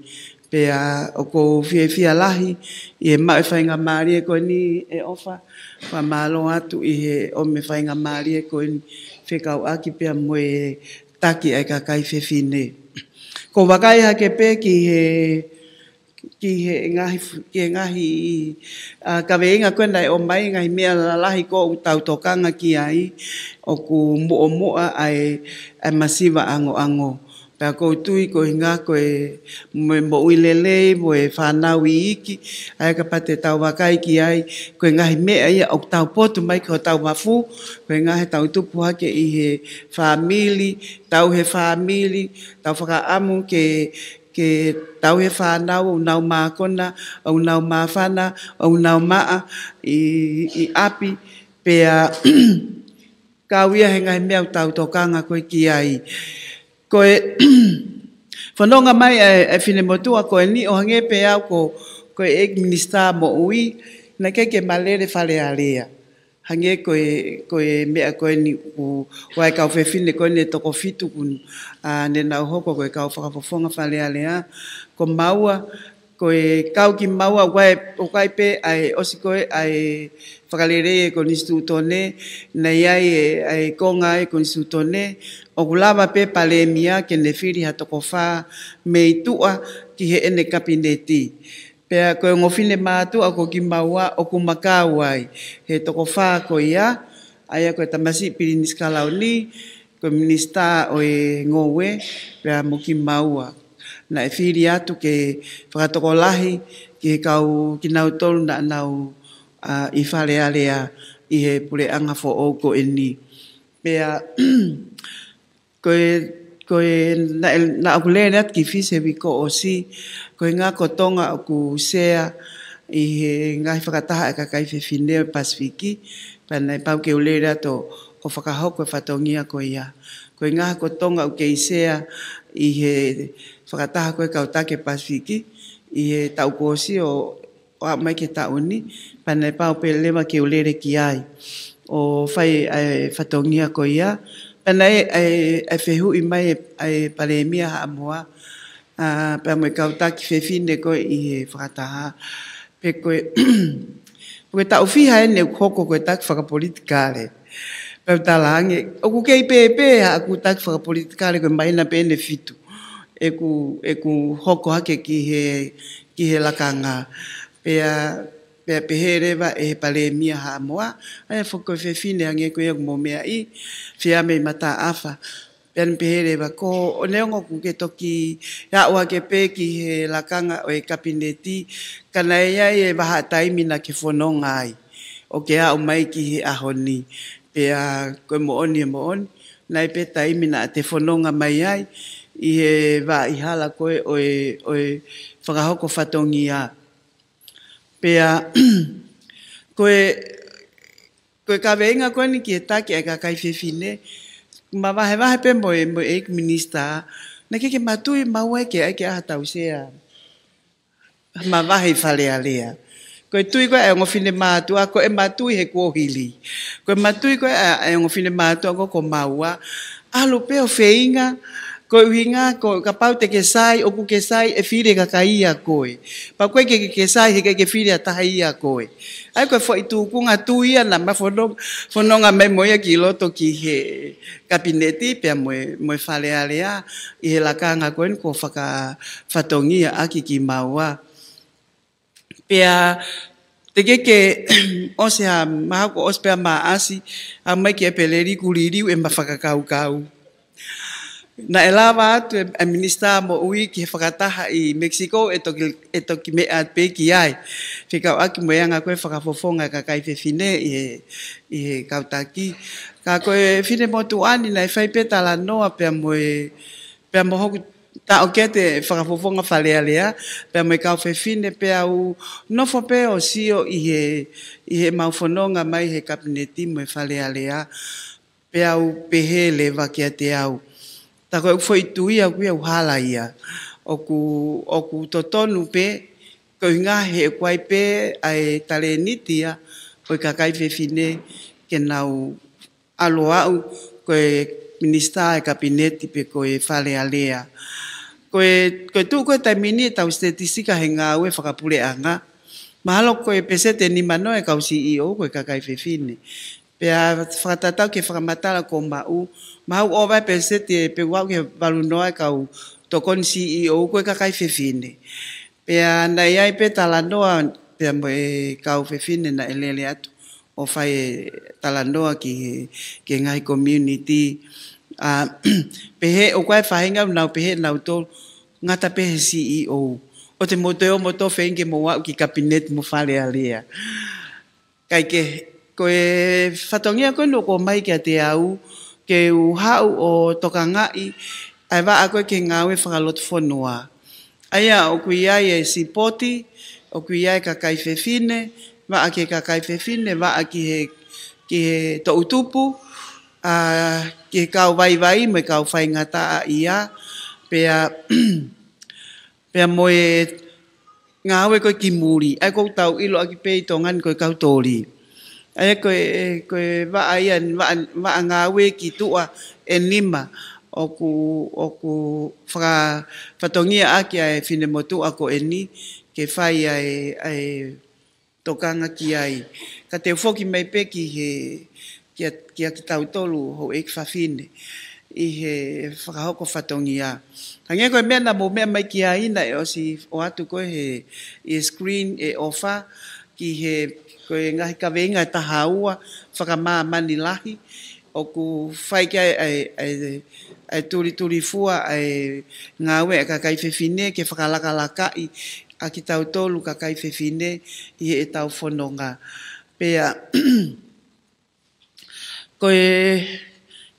Pea ʻoku ou fiefia lahi ʻi he maʻu e faingamālie ko eni ʻe ʻOfa, fakamālō atu ʻi he ʻomi e faingamālie ko eni fekauʻaki pea mo e taki ʻa e kakai fefine. Ko e vakai hake pē ki he, ki he ngaahi, ki he ngaahi, ʻa, kaveinga ko ē naʻe ʻomai, ngaahi meʻa lalahi ko ē ʻoku tau tokanga ki ai, ʻoku muʻomuʻa ʻa e, ʻa e masiva ʻangoʻango. Pea ʻoku ou tui ko e ʻuhinga ko e mo e moʻui lelei, mo e fānau iiki, ʻa ia kapau te tau vakai ki ai, ko e ngaahi meʻa ia ʻoku tau potu mai ki hotau mafu, ko e ʻuhinga he tau tupu hake ʻi he fāmili, tauhi e fāmili, tau fakaʻamu ke, ke tauhi e fānau, ʻoku nau mākona, ʻoku nau māfana, ʻoku nau maʻa ʻi, ʻi ʻapi, pea kau ia he ngaahi meʻa ʻoku tau tokanga ko ē ki ai. Ko e fononga mai ʻa e, ʻa e finemotuʻa ko eni ʻo hangē pē au ko, ko e ʻEiki Minisitā Moʻui, naʻe ʻikai ke ma lele Fale Alea. Hangē ko e, ko e meʻa ko eni ʻoku, ʻa e kau fefine ko eni ʻe toko fitu ʻoku, ʻa, ne nau hoko ko e kau fakafofonga Fale Alea. Ko maua, ko e kau kimaua ʻoku ʻi ai, ʻoku ʻi ai pē ʻa e ʻosi ko ē ʻa e fakalelei ʻa e konisitūtone, naʻe ʻi ai e, ʻa e konga ʻa e konisitūtone, ʻoku lava pē Palēmia ke ne fili ha toko fā mei tuʻa ki heʻene kapineti. Pea ko e ongo finemātuʻa ko kimaua ʻoku ma kau ai he toko fā ko ia, ʻa ia ko e tamasiʻi Pilinisi Kalauni, ko e Minisitā ʻo e Ngoue, pea mo kimaua. Naʻe fili atu ke fakatokolahi ki he kau kinautolu naʻa nau, ʻa, ʻi Fale Alea ʻi he puleʻanga foʻou ko eni. Pea ko e, ko e, naʻe, naʻa ku lele atu ki Fisi he uike kuo ʻosi, ko e ʻuhinga ko Tonga ʻoku sea ʻi he ngaahi fakataha ʻa e kakai fefine ʻo e Pasifiki, pea naʻe pau ke u lele atu ʻo fakahoko e fatongia ko ia. Ko e ʻuhinga ko Tonga ʻoku kei sea ʻi he fakataha ko ē kau taki Pasifiki, ʻi he taʻu kuo ʻosi ʻo, ʻo aʻu mai ki he taʻu ni, pea naʻe pau pē leva ke u lele ki ai ʻo fai ʻa e fatongia ko ia. Pea naʻe, ʻa e, ʻa e fehuʻi mai ʻa e, ʻa e Palēmia Haʻamoa, ʻa, pea mo e kau taki fefine ko ē ʻi he fakataha. Pe ko e, pe ko e taʻu fiha eni ʻeku hoko ko e taki fakapolitikale. Pea u talaange, ʻoku kei pēpē haʻaku taki fakapolitikale ko e māhina pē eni ʻe fitu ʻeku, ʻeku hoko hake ki he, ki he lakanga. Pea, pea pehē leva ʻe he Palēmia Haʻamoa, ʻa ia foki ko e fefine hangē ko ia ʻoku mo meaʻi, Fiame Mataʻafa. Pea ne pehē leva ko ʻene ongo ʻoku ke toki aʻu hake pē ki he lakanga ʻo e kapineti, ka naʻe ʻi ai e vahaʻa taimi naʻa ke fononga ai ʻo ke aʻu mai ki he ʻaho ni. Pea ko e moʻoni e moʻoni, naʻe ʻi ai pē taimi naʻa te fononga mai ai ʻi he vaʻa hala ko ē ʻo e, ʻo e fakahoko fatongia. Pea ko e, ko e kaveinga ko eni ki he taki ʻa e kakai fefine, ma vahevahe pē mo e, mo e ʻEiki Minisitā, naʻe ʻikai ke ma tui maua ke ʻai ke ʻai ha tau sea mavahe ʻi Fale Alea. Ko e tui ko ē ʻa e ongo finemātuʻa, ko ʻema tui he kuohili. Ko ʻema tui ko ē ʻa, ʻa e ongo finemātuʻa ko, ko maua, ʻalu pē ʻo feinga, ko e ʻuhinga, ko kapau te ke sai, ʻoku ke sai, ʻe fili ʻe he kakai ia koe. Pea ko e ʻikai ke, ke, ke sai, heʻikai ke fili ʻe ha taha ia koe. ʻA ia ko e foʻi tūkunga tui ia naʻa ma fono-, fononga mai mo ia ki loto ki he kapineti, pea mo e, mo e Fale Alea, ʻi he lakanga ko eni kuo fakafatongia ʻaki kimaua. Pea teʻeki ke ʻosi ha, mahalo kuo ʻosi pē ʻa Maʻasi, ʻaʻu mai ki ʻEpeleli kuo liliu ʻema fakakaukau. Naʻe lava atu e, e Minisitā Moʻui ki he fakataha ʻi Mexico ʻe toki, ʻe toki meʻa pē ki ai. Fekauʻaki mo e anga ko ē fakafofonga ʻa e kakai fefine ʻi he, ʻi he kau taki. Ka ko e finemotuʻa ni naʻe fai pē talanoa pea mo e, pea mo hoku taʻokete fakafofonga Fale Alea, pea mo e kau fefine pea u nofo pē ʻo sio ʻi he, ʻi heʻemau fononga mai he kapineti mo e Fale Alea, pea u pehē leva kiate au. Tā ko ʻeku foʻi tui ʻaʻaku ia ʻoku hala ia. ʻOku, ʻoku totonu pē, ko e ʻuhinga he ʻoku ʻi ai pē ʻa e talēniti ia ʻo e kakai fefine ke nau ʻalu ʻo aʻu ko e Minisitā ʻo e Kapineti pe ko e Fale Alea. Ko e, ko e tuʻu ko ē taimi ni ʻetau sitetisika he ngāue fakapuleʻanga, mahalo ko e peseti ʻe nimanoa ʻo e kau C E O ko e kakai fefine. Pea fakatatau ki he fakamatala kuo maʻu, maʻu ʻova e peseti ʻe pē ua ki he valu noa e kau tokoni C E O ko e kakai fefine. Pea naʻe ʻi ai pē talanoa pea mo e kau fefine naʻe lele atu ʻo fai e talanoa ki he, ki he ngaahi community. ʻA, pehē ʻoku ʻi ai e faʻahinga ʻoku nau pehē nautolu ngata pē he C E O. ʻOua te mou toe ō mo toe feinga ke mou aʻu ki he kapineti mo Fale Alea. Kae kehe, ko e fatongia ko eni ʻoku ʻomai kiate au ke u haʻu ʻo tokangaʻi ʻa e vaʻa ko ē ki he ngāue fakalotofonua. ʻA ia ʻoku ʻi ai e sipoti, ʻoku ʻi ai e kakai fefine, vaʻa ki he kakai fefine, vaʻa ki he, ki he toʻutupu, ʻa, ki he kau vaivai mo e kau faingataʻaʻia, pea, pea mo e ngāue ko ē ki muli, ʻa ia ʻoku tau ʻiloʻaki pē ʻi Tonga ni ko e kau toli. ʻA ia ko e, ko e vaʻa ia, vaʻa, vaʻa ngāue ki tuʻa ʻe nima ʻoku, ʻoku faka-, fatongiaʻaki ʻa e finemotuʻa ko eni ke fai ʻa e, ʻa e tokanga ki ai. Ka te u foki mai pē ki he, kia, kia kitautolu houʻeiki fafine ʻi he fakahoko fatongia. Hangē ko e meʻa naʻa mou meʻa mai ki ai naʻe ʻosi ʻoatu ko ē he, ʻi he screen e ʻofa ki he, ko e ngaahi kaveinga ʻe taha ua fakamāmani lahi ʻoku fai ki ai ʻa e, ʻa e, ʻa e tulitulifua ʻa e ngāue ʻa e kakai fefine ke fakalakalakaʻi ʻa kitautolu kakai fefine ʻi heʻetau fononga. Pea, ko e,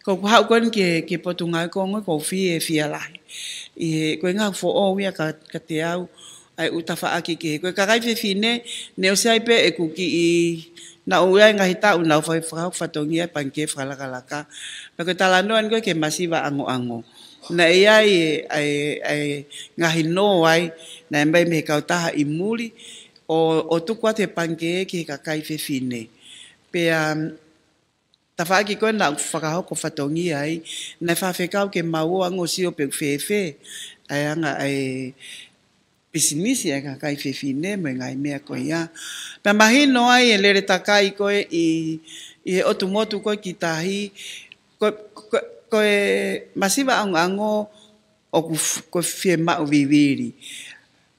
ko ʻeku haʻu ko eni ki he, ki he Potungāue Kongo ʻoku ou fie, fie lahi. ʻI he, ko e ngaahi foʻou ia ka, kiate au, ʻa e ʻū tafaʻaki kehe. Ko e kakai fefine, naʻe ʻosi ʻi ai pē ʻeku kiʻi, naʻa ku ʻi ai e ngaahi taʻu naʻa ku fai fakahoko fatongia ʻi he pangikē fakalakalaka. Pea ko e talanoa eni ko ē ki he masiva ʻangoʻango. Naʻe ʻi ai e, ʻa e, ʻa e ngaahi nō ai, naʻe ʻomai mei he kautaha ʻi muli, ʻo, ʻo tuku atu he pangikē ki he kakai fefine. Pea, tafaʻaki ko ē naʻa ku fakahoko fatongia ai, naʻe faʻa fekau ke mau ō ange ʻo sio pe ʻoku fēfē ʻa e anga ʻa e pisinisi ʻa e kakai fefine mo e ngaahi meʻa ko ia. Pea mahino ai e lele takai ko ē ʻi, ʻi he ʻotu motu ko ē ki tahi, ko, ko, ko e masiva ʻangoʻango ʻoku f-, ko e fiemaʻu vivili.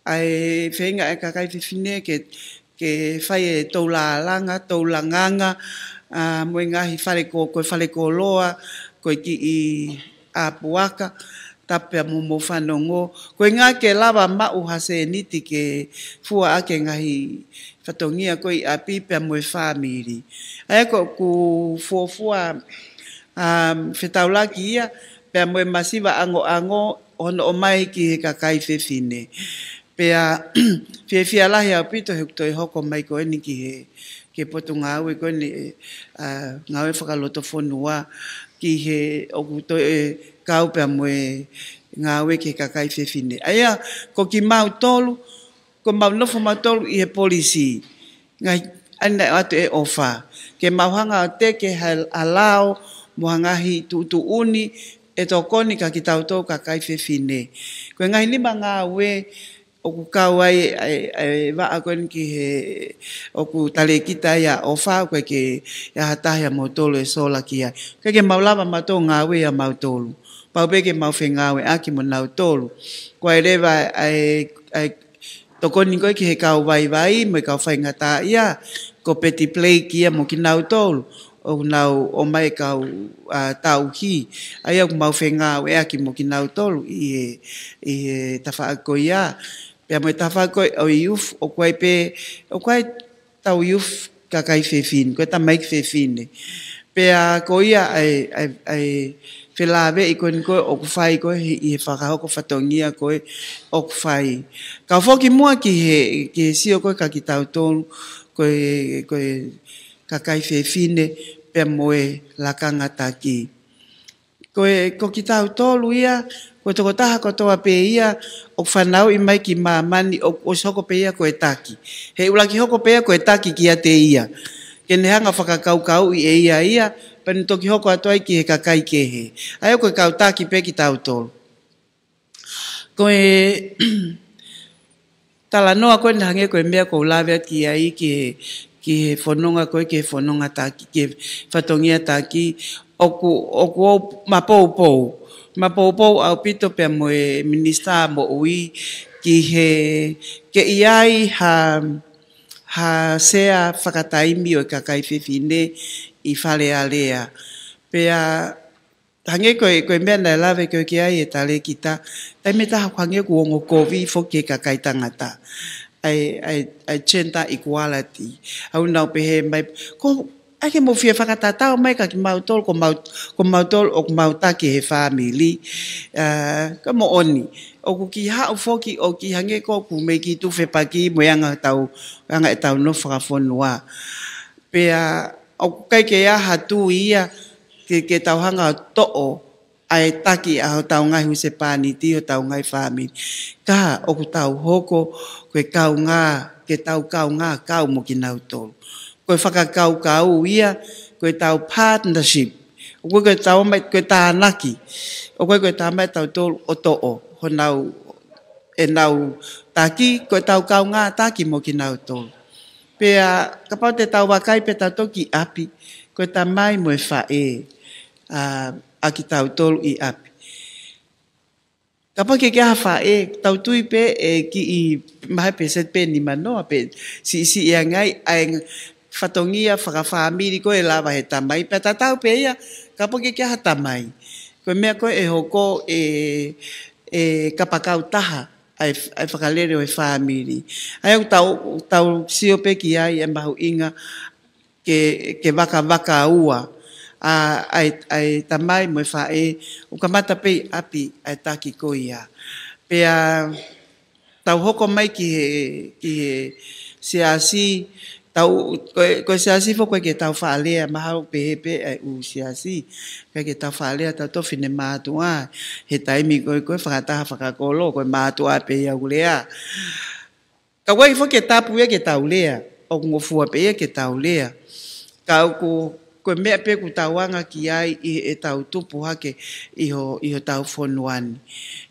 ʻA e feinga ʻa e kakai fefine ke, ke fai e toulālanga, toulanganga, ʻa, mo e ngaahi fale ko, ko e fale koloa, ko e kiʻi ʻā puaka, tapu pea mo hoʻomou fanongo. Ko e ʻuhinga ke lava maʻu ha sēniti ke fua ʻaki e ngaahi fatongia ko ē ʻi ʻapi pea mo e fāmili. ʻA ia ʻoku fuofua, ʻa, fetaulaki ia, pea mo e masiva ʻangoʻango ʻo hono ʻomai ki he kakai fefine. Pea fiefia lahi ʻaupito he ʻoku toe hoko mai ko eni ki he, ki he Potungāue ko eni, ʻa, Ngāue Fakalotofonua ki he ʻoku toe kau pea mo e ngāue ki he kakai fefine. ʻA ia, ko kimautolu, ko ʻemau nofo mautolu ʻi he polisi. Ngaahi, ʻa ia naʻe ʻoatu ʻe ʻofa. Ke mau hanga ʻo teke ha, ha lao, mo ha ngaahi tuʻutuʻuni, ʻe tokoni kia kitautolu kakai fefine. Ko e ngaahi nima ngāue, ʻoku kau ai, ʻa e, ʻa e vaʻa ko eni ki he, ʻoku talēkita ai ʻa ʻofa, ʻoku ʻikai ke ʻi ai ha taha ʻia mautolu ʻe sola ki ai. ʻIkai ke mau lava mautolu ngāue ʻia mautolu. Pau pē ke mau fengāueʻaki mo nautolu. Ko e leva ʻa e, ʻa e tokoni ko ē ki he kau vaivai, mo e kau faingataʻaʻia, ko Betty Blake ia mo kinautolu, ʻoku nau ō mai e kau, ʻa, tauhi, ʻa ia ʻoku mau fengāueʻaki mo kinautolu ʻi he, ʻi he tafaʻaki ko ia. Pea mo e tafaʻaki ko ē ʻo e youth, ʻoku ʻi ai pē, ʻoku ʻi ai ʻetau youth kakai fefine, ko e tamaiki fefine. Pea ko ia ʻa e, ʻa e, ʻa e felāveʻi ko eni ko ē ʻoku fai ko ē ʻi he fakahoko fatongia ko ē ʻoku fai. Ka u foki muʻa ki he, ki he sio ko ē kia kitautolu, ko e, ko e kakai fefine, pea mo e lakanga taki. Ko e, ko kitautolu ia, ko e tokotaha kotoa pē ia, ʻoku fanauʻi mai ki māmani, ʻoku ʻosi hoko pē ia ko e taki. He ʻuluaki hoko pē ia ko e taki kiate ia. Ke ne hanga ʻo fakakaukauʻi ʻe ia ia, pea ne toki hoko atu ai ki he kakai kehe. ʻA ia ko e kau taki pē kitautolu. Ko e talanoa ko ē naʻe hangē ko e meʻa ʻoku ou lave atu ki ai ki he, ki he fononga ko ē, ki he fononga taki, ki he fatongia taki, ʻoku, ʻoku ou mapoupou. Mapoupou ʻaupito pea mo e Minisitā Moʻui ki he, ke ʻi ai ha, ha sea fakataimi ʻo e kakai fefine ʻi Fale Alea. Pea hangē ko e, ko e meʻa naʻe lave ko ē ki ai e talēkita, taimi ʻe taha hangē ʻoku ongo kovi foki e kakai tangata. ʻA e, ʻa e, ʻa e gender equality. ʻOku nau pehē mai, ko, ʻai ke mou fie fakatatau mai kia kimautolu, ko mau, ko mautolu ʻoku mau taki he fāmili. ʻA, ko e moʻoni. ʻOku kiʻi haʻu foki ʻo kiʻi hangē ko ʻoku mei kiʻi tuʻu fepaki mo e anga ʻetau, anga ʻetau nofo fakafonua. Pea ʻoku ʻikai ke ʻi ai ha tui ia ke, ke tau hanga ʻo toʻo ʻa e taki ʻa hotau ngaahi husepāniti, hotau ngaahi fāmili. Ka ʻoku tau hoko ko e kaungā, ke tau kaungā kau mo kinautolu. Ko e fakakaukau ia, ko ʻetau partnership. ʻOku ʻikai ko ʻetau mai, ko e tānaki. ʻOku ʻikai ko ʻetau mai tautolu ʻo toʻo honau, ʻenau taki, ko ʻetau kaungā taki mo kinautolu. Pea kapau te tau vakai pē tautolu ki ʻapi, ko e tamai mo e faʻē, ʻa, ʻa kitautolu ʻi ʻapi. Kapau ʻoku ʻikai ke ʻi ai ha faʻē, tau tui pē ʻe kiʻi mahalo pē seti pē nimanoa pē siʻisiʻi ange ai ʻa e fatongia fakafāmili ko ē ʻe lava he tamai. Pea tatau pē ia, kapau ʻoku ʻikai ke ʻi ai ha tamai. Ko e meʻa ko ē ʻe hoko ʻe, ʻe kapakau taha ʻa e, ʻa e fakalele ʻo e fāmili. ʻA ia ʻoku tau, tau sio pē ki ai e mahuʻinga ke, ke vakavakaua ʻa, ʻa e, ʻa e tamai mo e faʻē, ʻoku kamata pē ʻi ʻapi ʻa e taki ko ia. Pea tau hoko mai ki he, ki he siasi, tau, ko e, ko e siasi foki ʻoku ʻikai ke tau faʻa lea, mahalo pehē pē ʻa e ʻū siasi, ʻikai ke tau faʻa lea tautolu fine mātuʻa, he taimi ko ē, ko e fakataha fakakolo, ko e mātuʻa pē ia ʻoku lea. Ka ʻoku ʻikai foki ke tapu ia ke tau lea, ʻoku ngofua pē ia ke tau lea. Ka ʻoku, ko e meʻa pē ʻoku tau anga ki ai ʻi heʻetau tupu hake ʻi ho, ʻi hotau fonua ni.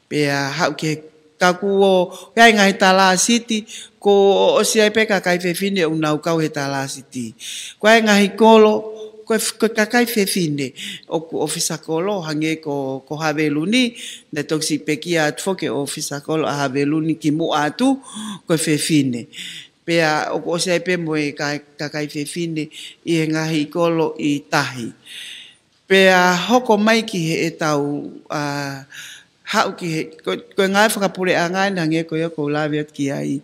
Pea haʻu ki he kaku ʻo, ʻi ai e ngaahi talāsiti, kuo ʻosi ʻi ai pē kakai fefine ʻoku nau kau he talāsiti. Ko e ngaahi kolo, ko e, ko e kakai fefine, ʻoku ʻōfisa kolo, hangē ko, ko Haveluni, naʻe toki siʻi pekia atu foki e ʻōfisa kolo ʻa Haveluni kimuʻa atu, ko e fefine. Pea ʻoku ʻosi ʻi ai pē mo e ka-, kakai fefine ʻi he ngaahi kolo ʻi tahi. Pea hoko mai ki heʻetau, ʻa, haʻu ki he, ko, ko e ngaahi fakapuleʻanga ʻeni hangē ko ia ʻoku ou lave atu ki ai.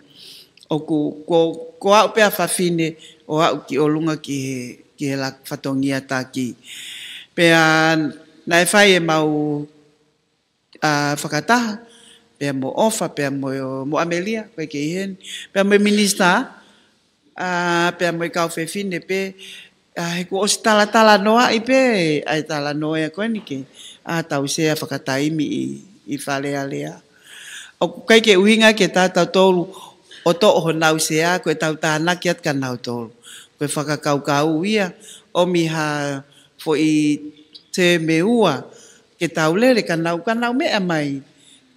ʻOku, ko, ko aʻu pē ʻa fafine ʻo aʻu ki ʻolunga ki he, ki he la-, fatongia taki. Pea naʻe fai ʻemau, ʻa, fakataha, pea mo ʻOfa, pea mo, mo ʻAmelia, ko e kei heni, pea mo e minisitā, ʻa, pea mo e kau fefine pē, ʻa, he kuo ʻosi talatalanoaʻi pē ʻa e talanoa ia ko eni ke, ʻa, tau sea fakataimi ʻi, ʻi Fale Alea. ʻOku ʻikai ke ʻuhinga ke tā tautolu ʻo toʻo honau sea, ko ʻetau tānaki atu kia nautolu. Ko e fakakaukau ia, ʻomi ha foʻi tēme ua, ke tau lele ka nau, ka nau meʻa mai.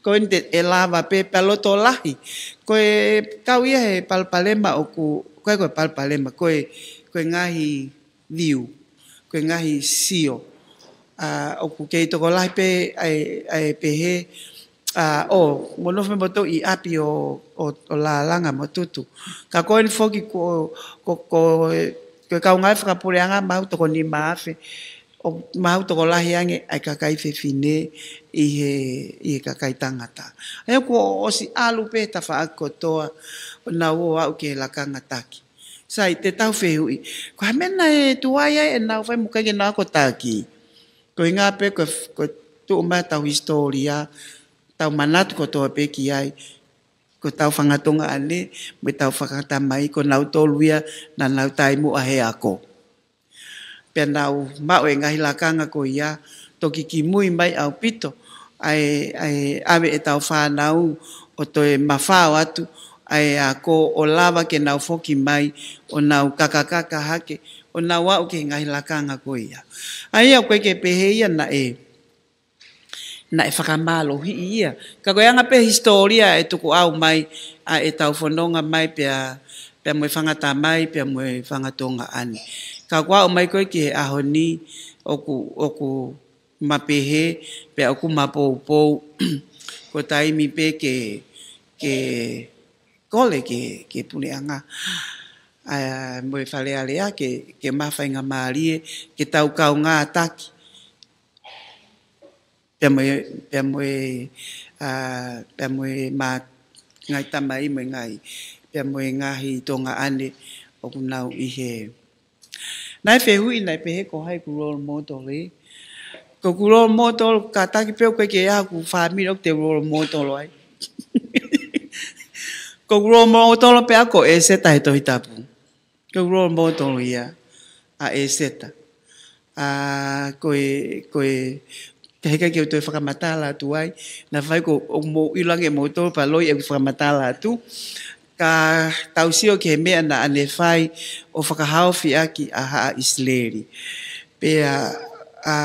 Ko eni te, ʻe lava pē pea loto lahi. Ko e kau ia he palopalema ʻoku, ʻikai ko e palopalema, ko e, ko e ngaahi view, ko e ngaahi sio. ʻA, ʻoku kei tokolahi pē ʻa e, ʻa e pehē, ʻa, ʻo, mo nofo mo tau ʻi ʻapi ʻo, ʻo, ʻo lālanga mo tutu. Ka ko eni foki ko, ko, ko, ko e kau ngāue fakapuleʻanga maʻu toko nima afe, ʻo maʻu tokolahi ange ʻa e kakai fefine ʻi he, ʻi he kakai tangata. ʻA ia kuo ʻosi ʻalu pē tafaʻaki kotoa ʻo nau ō ʻo aʻu ki he lakanga taki. Sai, te tau fehuʻi. Ko e hā e meʻa naʻe tuai ai ʻenau fai mo ʻikai ke nau ako taki? Koeʻuhinga pē ko, ko e tuʻu mai ʻetau hisitōlia, tau manatu kotoa pē ki ai. Ko ʻetau fanga tuongaʻane, mo ʻetau fanga tamai, ko nautolu ia naʻa nau taʻimuʻa he ako. Pea nau maʻu e ngaahi lakanga ko ia, toki kimui mai ʻaupito, ʻa e, ʻa e ʻave ʻetau fānau ʻo toe mafao atu, ʻa e ako ʻo lava ke nau foki mai, ʻo nau kakakaka hake, ʻo nau aʻu ki he ngaahi lakanga ko ia. ʻA ia ʻoku ʻikai ke pehē ia naʻe, naʻe fakamālohiʻi ia. Ka ko e anga pē hisitōlia ʻe tukuʻau mai, ʻa ʻetau fononga mai pea, pea mo e fanga tamai, pea mo e fanga tuongaʻane. Ka kuo aʻu mai ko ē ki he ʻaho ni, ʻoku, ʻoku mapehē, pea ʻoku mapoupou, ko e taimi pē ke, ke kole ke, ke puleʻanga, ʻa, mo e Fale Alea ke, ke maʻu faingamālie, ke tau kaungā taki. Pea mo e, pea mo e, ʻa, pea mo e ma-, ngaahi tamai mo e ngaahi, pea mo e ngaahi tuongaʻane ʻoku nau ʻi he. Naʻe fehuʻi, naʻe pehē ko hai ʻeku role model, ē. Ko ʻeku role model, kātaki pē ʻoku ʻikai ke ʻi ai haku fāmili ʻoku te role model ai. Ko ʻeku role model pē ʻaʻaku ko ʻEseta he Tohi Tapu. Ko ʻeku role model ia ʻa ʻEseta. ʻA, ko e, ko e, ka heʻikai ke u toe fakamatala atu ai, naʻa faifai ko ʻoku mou ʻilo ange moutolu pea loi ʻeku fakamatala atu. Ka tau sio ki he meʻa naʻa ne fai ʻo fakahaofi ʻaki ʻa Haʻa ʻIsileli. Pea, ʻa,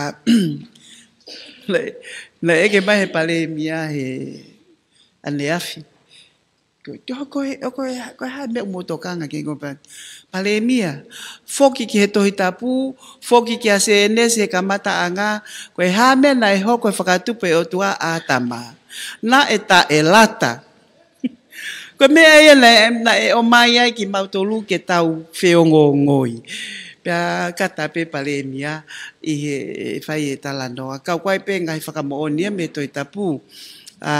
naʻe, naʻe ʻeke mai he palēmia he ʻaneafi. Ko, ko, ko e, ko e, ko e hā e meʻa ʻoku mou tokanga ki ai, ko e pā-, Palēmia, foki ki he Tohi Tapu, foki ki he Sēnesi he kamataʻanga, ko e hā e meʻa naʻe hoko he fakatupu ʻe he ʻOtua ʻa ʻĀtama. Naʻe taʻelata. Ko e meʻa ia naʻe, naʻe ʻomai ai kimautolu ke tau feongoongoi. Pea kata pē Palēmia ʻi he fai e talanoa. Ka ʻoku ʻi ai pē ngaahi fakamoʻoni ia mei he Tohi Tapu. ʻA,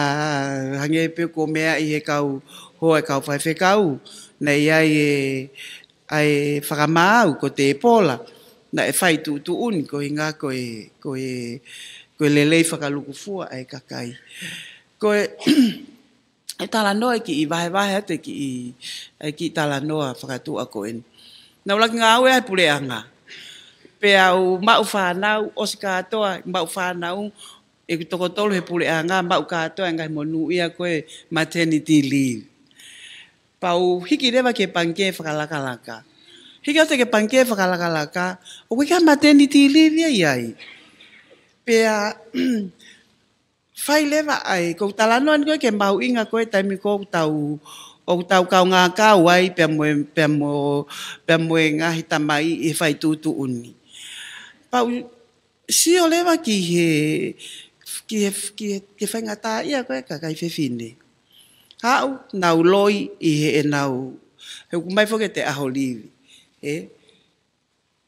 hangē pē ko e meʻa ʻi he kau hoa ʻo e kau faifekau, naʻe ʻi ai e, ʻa e fakamaau ko Tēpola, naʻe fai tuʻutuʻuni, ko e ʻuhinga ko e, ko e, ko e lelei fakalūkufua ʻa e kakai. Ko e, e talanoa ʻe kiʻi vahevahe atu e kiʻi, e kiʻi talanoa fakatuʻa ko eni. Naʻa ku ʻuluaki ngāue ai he puleʻanga. Pea u maʻu fānau, ʻosi kātoa, maʻu fānau, ʻeku toko tolu he puleʻanga, maʻu kātoa e ngaahi monūʻia ko e maternity leave. Pea u hiki leva ki he pangikē fakalakalaka. Hiki atu ki he pangikē fakalakalaka, ʻoku ʻikai ha maternity leave ia ʻi ai. Pea, fai leva ai, ko ʻeku talanoa ni ko ē ki he mahuʻinga ko e taimi ko ē ʻoku tau, ʻoku tau kaungā kau ai, pea mo e, pea mo, pea mo e ngaahi tamai ʻi he fai tuʻutuʻuni. Pea u sio leva ki he, ki he, ki he, ki he faingataʻaʻia ko ē ʻa e kakai fefine. Haʻu, nau loi ʻi heʻenau, he ʻoku ʻomai foki ʻete ʻaho livi. Ē?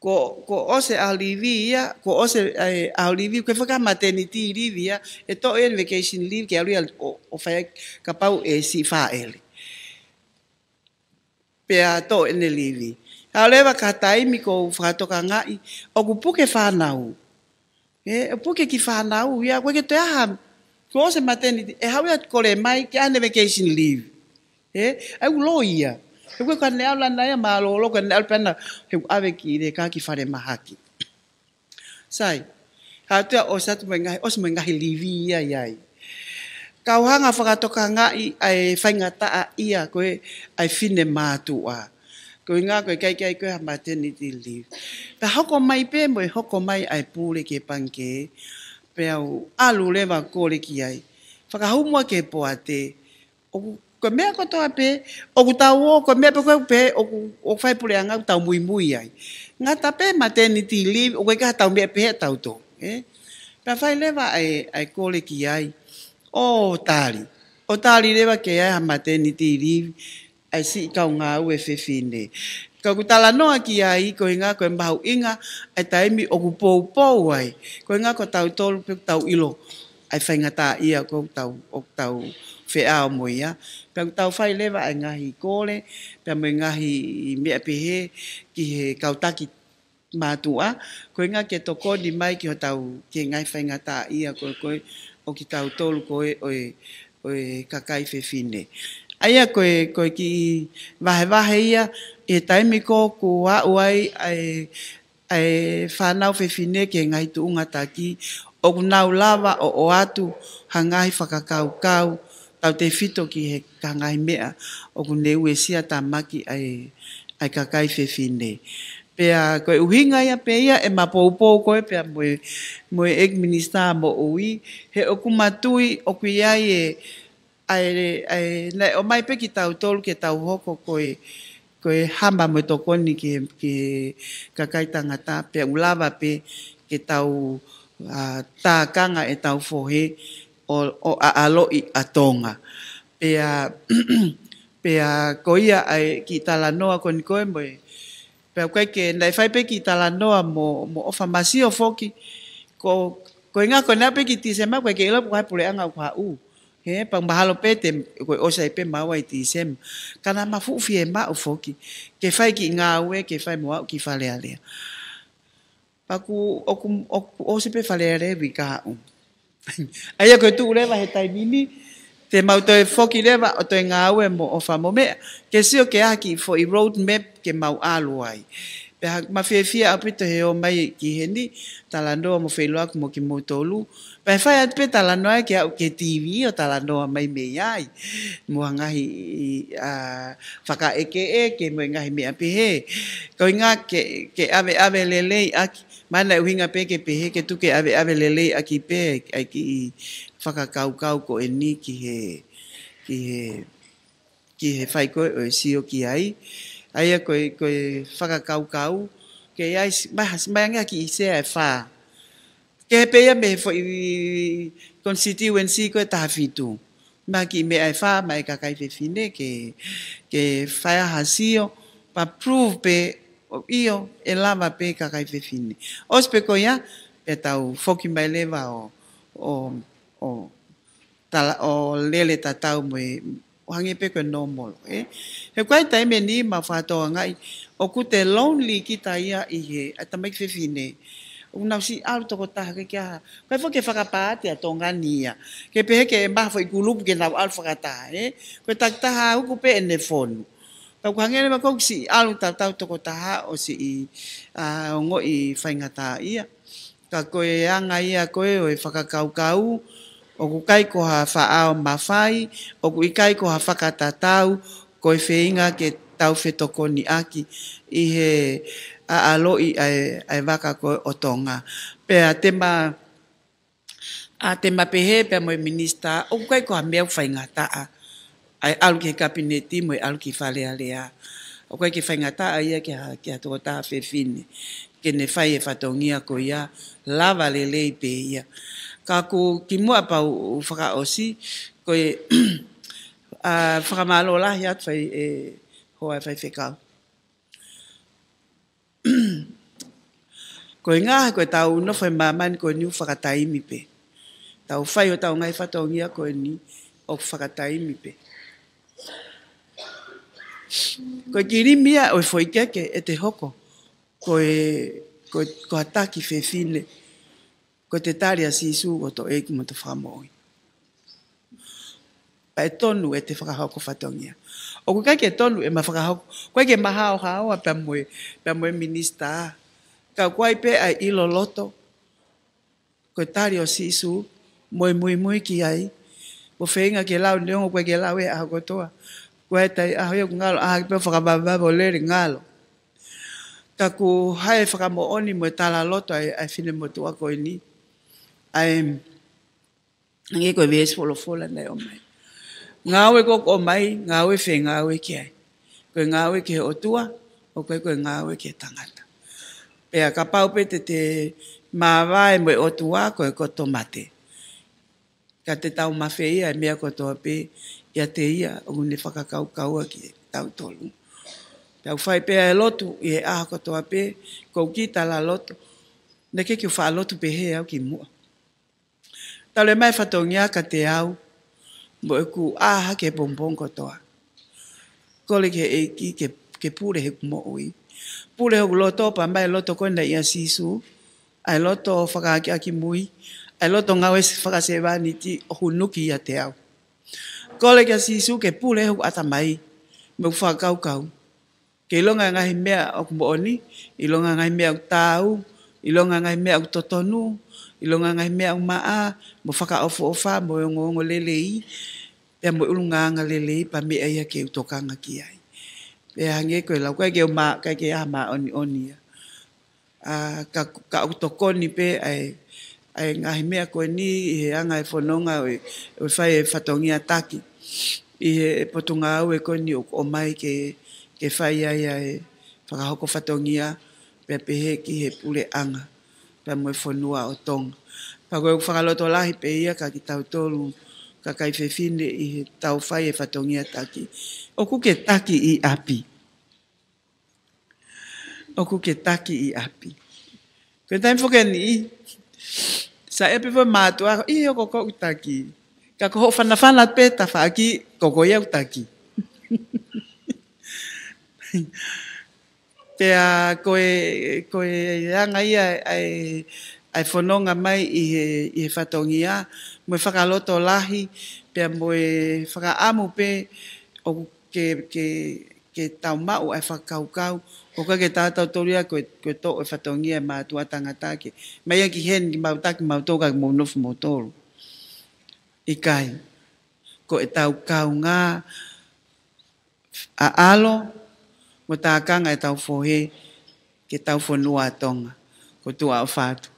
Ko, ko ʻosi e ʻaho livi ia, ko ʻosi e, e ʻaho livi, ko e fakamaternity leave ia, ʻe toʻo e vacation leave ke ʻalu ia ʻo, ʻo fai ai kapau ʻe siʻi fāʻele. Pea toʻo ʻene livi. Aʻu leva ki ha taimi ʻoku ou fakatokangaʻi, ʻoku puke fānau. Ē, ʻoku puke e kiʻi fānau ia, ʻoku ʻikai ke toe ʻi ai ha, ko ʻosi e maternity, ʻe haʻu ia ʻo kole mai ke ʻai ʻene vacation leave. Ē, ʻa ia ʻoku loi ia. He ʻoku ʻikai ke ne ʻalu ʻana ia mālōlō, ka ne ʻalu pē ʻana, he ʻoku ʻave ki he kaki falemahaki. Sai, haʻu atu ia ʻosi atu mo e ngaahi, ʻosi mo e ngaahi livi ia ʻi ai. Ka u hanga ʻo fakatokangaʻi ʻa e faingataʻaʻia ko ē ʻa e finemātuʻa. Ko e ʻuhinga ko e ʻikai ke ʻi ai ko ē ha maternity leave. Pea hoko mai pē mo e hoko mai ʻa e pule ki he pangikē, pea u ʻalu leva ʻo kole ki ai. Fakahū muʻa ki he poate, ʻoku, ko e meʻa kotoa pē, ʻoku tau ō, ko e meʻa pē ko ē pē, ʻoku, ʻoku fai puleʻanga ʻoku tau muimui ai. Ngata pē maternity leave, ʻoku ʻikai ha tau meʻa pē he tau tō, ē? Pea fai leva ʻa e, ʻa e kole ki ai, ʻo tali. ʻO tali leva ke ʻi ai ha maternity leave, ʻa e siʻi kau ngāue fefine. Ka ʻoku talanoa ki ai, ko e ʻuhinga ko e mahuʻinga ʻa e taimi ʻoku poupou ai. Ko e ʻuhinga ko tautolu pē ʻoku tau ʻilo ʻa e faingataʻaʻia ʻoku tau, ʻoku tau feʻao mo ia. Pea ʻoku tau fai leva ʻa e ngaahi kole, pea mo e ngaahi meʻa pehē ki he kau taki mātuʻa. Ko e ʻuhinga ke tokoni mai ki hotau, ki he ngaahi faingataʻaʻia ko ē, ko ē ʻo kitautolu ko ē, ʻo e, ʻo e kakai fefine. ʻA ia ko e, ko e kiʻi vahevahe ia, ʻi he taimi ko ē ʻoku aʻu ai ʻa e, ʻa e fānau fefine ki he ngaahi tuʻunga taki, ʻoku nau lava ʻo ʻoatu ha ngaahi fakakaukau, tautefito ki he ngaahi meʻa ʻoku ne uesia tāmaki ʻa e, ʻa e kakai fefine. Pea ko e ʻuhinga ia pē ia ʻe mapoupou ko ē pea mo e, mo e ʻEiki Minisitā Moʻui, he ʻoku ma tui ʻoku ʻi ai e, ʻa e, ʻa e, naʻe ʻomai pē kitautolu ke tau hoko ko e, ko e hama mo e tokoni ki he, ki he kakai tangata, pea ʻoku lava pē ke tau, ʻa, tākanga ʻetau fohe ʻo, ʻo ʻaʻaloʻi ʻa Tonga. Pea, pea ko ia ʻa e kiʻi talanoa ko eni ko e mo e, pea ʻoku ʻikai ke, naʻe fai pē kiʻi talanoa mo, mo ʻOfa Masio foki, ko, ko e ʻuhinga ko ena pē ki Tīsema, ʻoku ʻikai ke ʻilo pe ko e hā e puleʻanga ʻoku haʻu. He, pea mahalo pē te, ko e ʻosi ai pē maua ʻi Tīsema. Ka naʻa ma fuʻu fiemaʻu foki ke fai kiʻi ngāue, ke fai mo aʻu ki Fale Alea. Pea ʻoku, ʻoku, ʻoku ʻosi pē Fale Alea ʻi he uike kahaʻu. ʻA ia ko e tuʻu leva he taimi ni, te mau toe foki leva ʻo toe ngāue mo ʻOfa mo meʻa, ke sio ke ʻi ai ha kiʻi foʻi road map ke mau ʻalu ai. Pea ʻoku ma fiefia ʻaupito he ō mai ki heni, talanoa mo feʻiloaki mo kimoutolu. Pea ʻe fai atu pē talanoa ke aʻu ki he T V ʻo talanoa mai mei ai. Mo ha ngaahi, ʻa, fakaʻekeʻeke mo e ngaahi meʻa pehē. Ko e ʻuhinga ke, ke ʻaveʻave lelei ʻaki, mana e ʻuhinga pē ke pehē ke tuku ke ʻaveʻave lelei ʻaki pē ʻa e kiʻi fakakaukau ko eni ki he, ki he, ki he fai ko ē ʻo e sio ki ai. ʻA ia ko e, ko e fakakaukau, ke ʻi ai s-, mai, mai ange ha kiʻi sea ʻe fā. Kehe pē ia mei he foʻi constituency ko e taha fitu. Mai ha kiʻi meʻa ʻe fā, mai kakai fefine ke, ke fai ha sio, pea prove pē ʻo ʻio, ʻe lava pē kakai fefine. ʻOsi pē ko ia, pea tau foki mai leva ʻo, ʻo, ʻo tala, ʻo lele tatau mo e, ʻo hangē pē ko e normal, ē? He ko e taimi ni ma fakatokangaʻi, ʻoku te lonely kita ia ʻi he, ʻa e tamaiki fefine. ʻOku nau siʻi ʻalu tokotaha ke kia. Ko e foki ke fakapaati ʻa Tonga ni ia. Ke pehē ke ʻi ai ha foʻi kulupu ke nau ʻalu fakataha, ē? Ko e takitaha uku pē ʻene fonu. Ka ʻoku hangē leva ko e siʻi ʻalu tautau tokotaha ʻo siʻi, ʻa, ongoʻi faingataʻaʻia. Ka ko e anga ia ko ē ʻo e fakakaukau, ʻoku ʻikai ko ha faʻao mafai, ʻoku ʻikai ko ha fakatatau, ko e feinga ke tau fetokoniʻaki ʻi he ʻaʻaloʻi ʻa e, ʻa e vaka ko ē ʻo Tonga. Pea te ma, ʻa, te ma pehē pea mo e minisitā, ʻoku ʻikai ko ha meʻa ʻoku faingataʻa ʻa e ʻalu ki he kapineti mo e ʻalu ki Fale Alea. ʻOku ʻikai ke faingataʻa ia ki ha, ki ha tokotaha fefine ke ne fai e fatongia ko ia, lava lelei pē ia. Ka ʻoku kimuʻa pea u fakaʻosi, ko e, ʻa, fakamālō lahi atu fai e hoa e faifekau. Ko e ʻuhinga he ko e tau nofo he māmani ko eni ʻoku fakataimi pē. Tau fai ʻo tau ngaahi fatongia ko eni ʻoku fakataimi pē. Ko e kilimi ia ʻo e foʻi keke ʻe te hoko, ko e, ko e, ko ha taki fefine, ko e te tali ʻa Sīsū ko hoto ʻEiki mo hoto Fakamoʻui. Pea ʻe tonu ʻete fakahoko fatongia. ʻOku ʻikai ke tonu ʻema fakahoko, ʻoku ʻikai ke ma haohaoa pea mo e, pea mo e minisitā. Ka ʻoku ʻi ai pē ʻa e ʻilo loto, ko e tali ʻo Sīsū, mo e muimui ki ai, mo feinga ke lau neongo ʻoku ʻikai ke lau he ʻaho kotoa. Ko e taimi ʻaho ia ʻoku ngalo ʻaho pē ʻo fakavavevave ʻo lele ngalo. Ka ʻoku ʻi ai e fakamoʻoni mo e talaloto ʻa e, ʻa e finemotuʻa ko eni. ʻA e, hangē ko e veesi folofola naʻe ʻomai. Ngāue ko ē ʻoku ʻomai, ngāue fengāue ki ai. Ko e ngāue ki he ʻOtua, ʻoku ʻikai ko e ngāue ki he tangata. Pea kapau pē te te māvae mo e ʻOtua ko e koto mate. Ka te tau mafeia e meʻa kotoa pē ʻiate ia ʻoku ne fakakaukaua kitautolu. Pea u fai pē ʻa e lotu ʻi he ʻaho kotoa pē, ko u kiʻi talaloto, naʻe ʻikai ke u faʻa lotu pehē au kimuʻa. Talu e ʻomai fatongia kiate au, mo ʻeku ʻā hake he pongipongi kotoa. Kole ki he ʻEiki ke, ke pule heʻeku moʻui. Pule hoku loto pea ʻomai e loto ko ena ʻia Sīsū, ʻa e loto fakaʻakiʻakimui, ʻa e loto ngāue fakasevāniti ʻo hunuki ʻiate au. Kole kia Sīsū ke pule hoku ʻatamai, mo ʻeku fakakaukau. Ke ʻilonga e ngaahi meʻa ʻoku moʻoni, ʻilonga e ngaahi meʻa ʻoku taau, ʻilonga e ngaahi meʻa ʻoku totonu, ʻilonga e ngaahi meʻa ʻoku maʻa, mo fakaʻofoʻofa, mo e ongoongo lelei, pea mo e ʻulungaanga lelei, pea meʻa ia ke u tokanga ki ai. Pea hangē ko e lau, ʻikai ke u mā, ʻikai ke ʻi ai ha māʻoniʻoni ia. ʻA, ka, ka ʻoku tokoni pē ʻa e, ʻa e ngaahi meʻa ko eni ʻi he anga e fononga ʻo e, ʻo e fai e fatongia taki. ʻI he potungāue ko eni ʻoku ʻomai ke, ke fai ai ʻa e fakahoko fatongia, pea pehē ki he puleʻanga, pea mo e fonua ʻo Tonga. Pea ko ʻeku fakalotolahi pē ia kia kitautolu kakai fefine ʻi heʻetau fai e fatongia taki. ʻOku ke taki ʻi ʻapi. ʻOku ke taki ʻi ʻapi. Ko e taimi foki ʻeni, saiʻia pē foki e mātuʻa, ʻio ko ʻeku taki. Ka ko hoʻo fanafana pē tafaʻaki, ko koe ia ʻoku taki. Pea ko e, ko e anga ia ʻa e, ʻa e fononga mai ʻi he, ʻi he fatongia, mo e fakalotolahi, pea mo e fakaʻamu pē ʻoku ke, ke, ke tau maʻu ʻa e fakakaukau, ʻoku ʻikai ke tau tautolu ia ko e, ko e toʻo e fatongia ʻa e mātuʻa tangata ke, mai ia ki heni ke mau taki mautolu ka ke mou nofo moutolu. ʻIkai. Ko ʻetau kaungā ʻaʻalo, mo tākanga ʻetau fohe, ke tau fonua ʻa Tonga. Ko e tuʻa ʻofa atu.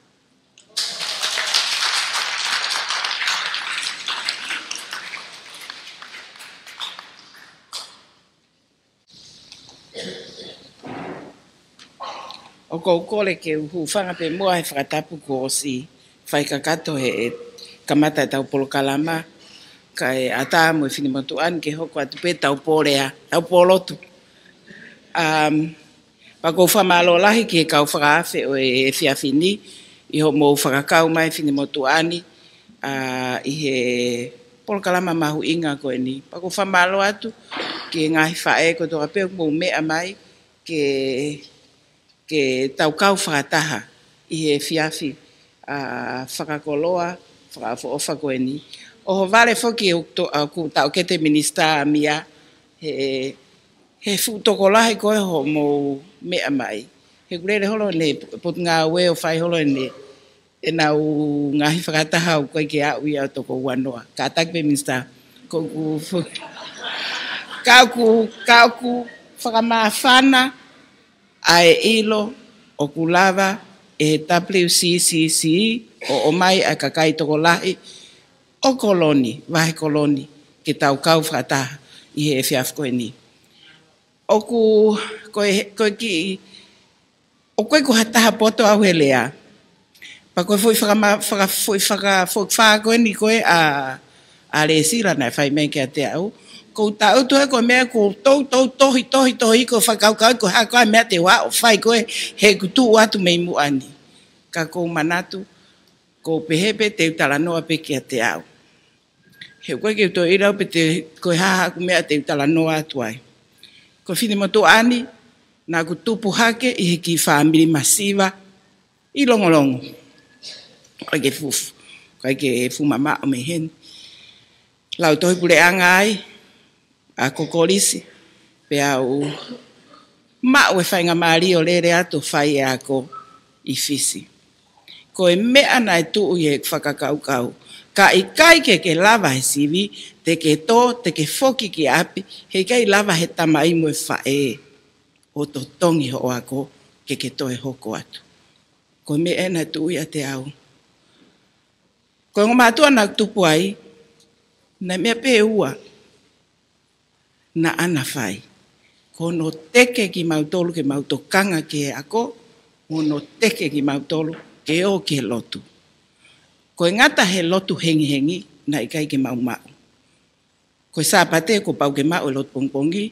ʻOku ou kole ke u hūfanga pē muʻa he fakatapu kuo ʻosi fai kakato he kamata ʻetau polokalama, kae ʻatā mo e finemotuʻa ni ke hoko atu pē ʻetau pōlea, ʻetau pōlotu. Um, pea ʻoku ou fakamālō lahi ki he kau fakaafe ʻo e efiafi ni, ʻi hoʻomou fakakau mai finemotuʻa ni, ʻa, ʻi he polokalama mahuʻinga ko eni. Pea ʻoku ou fakamālō atu ki he ngaahi faʻē kotoa pē ʻoku mou meʻa mai ke, ke tau kau fakataha ʻi he efiafi, ʻa, fakakoloa, fakaʻofoʻofa ko eni. ʻOhovale foki ʻoku to-, ʻa, ʻoku taʻokete Minisitā Mia, he, he fuʻu tokolahi ko ē hoʻomou meʻa mai. He ʻoku lele holo ʻene potungāue ʻo fai holo ʻene, ʻenau ngaahi fakataha ʻoku ʻikai ke aʻu ia ʻo toko ua noa. Kātaki pē Minisitā. Ko ʻeku fu-, ka ʻoku, ka ʻoku fakamāfana ʻa e ʻilo ʻoku lava ʻe he W C C C ʻo ʻomai ʻa e kakai tokolahi ʻo Koloni, Vahe Koloni, ke tau kau fakataha ʻi he efiafi ko eni. ʻOku, ko e, ko e kiʻi, ʻoku ʻikai ko ha taha poto au he lea. Pea ko e foʻi fakama-, faka-, foʻi faka-, foʻi fā ko eni ko ē ʻa, ʻa Lēsila naʻe fai mai kiate au. ʻOku ou taʻutu ē ko e meʻa ʻoku ou toutou tohi, tohi, tohi, ʻoku ou fakakaukau ko e hā koā e meʻa te u ʻaʻo fai ko ē heʻeku tuʻu atu mei muʻa ni. Ka ʻoku ou manatu, ʻoku ou pehē pē te u talanoa pē kiate au. He ʻoku ʻikai ke u toe ʻilo pe te, ko e hā haʻaku meʻa te u talanoa atu ai. Ko e finemotuʻa ni, naʻá ku tupu hake ʻi he kiʻi fāmili masiva ʻi Longolongo. ʻIkai ke fufu, ʻikai ke fuʻu mamaʻo mei heni. Lautohi Puleʻanga ai, ako kolisi, pea u maʻu e faingamālie ʻo lele atu ʻo fai e ako ʻi Fisi. Ko e meʻa naʻe tuʻu ʻi heʻeku fakakaukau. Ka ʻikai ke ke lava he sivi, te ke tō, te ke foki ki ʻapi, heʻikai lava he tamai mo e faʻē ʻo totongi hoʻo ako ke ke toe hoko atu. Ko e meʻa ē naʻe tuʻu ʻiate au. Ko e ongo mātuʻa naʻá ku tupu ai, naʻe meʻa pē ʻe ua naʻá na fai. Ko hono teke kimautolu ke mau tokanga ki he ako, mo hono teke kimautolu ke ō ki he lotu. Ko e ngata he lotu hengihengi, naʻe ʻikai ke mau maʻu. Ko e Sāpate kuo pau ke maʻu e lotu pongipongi,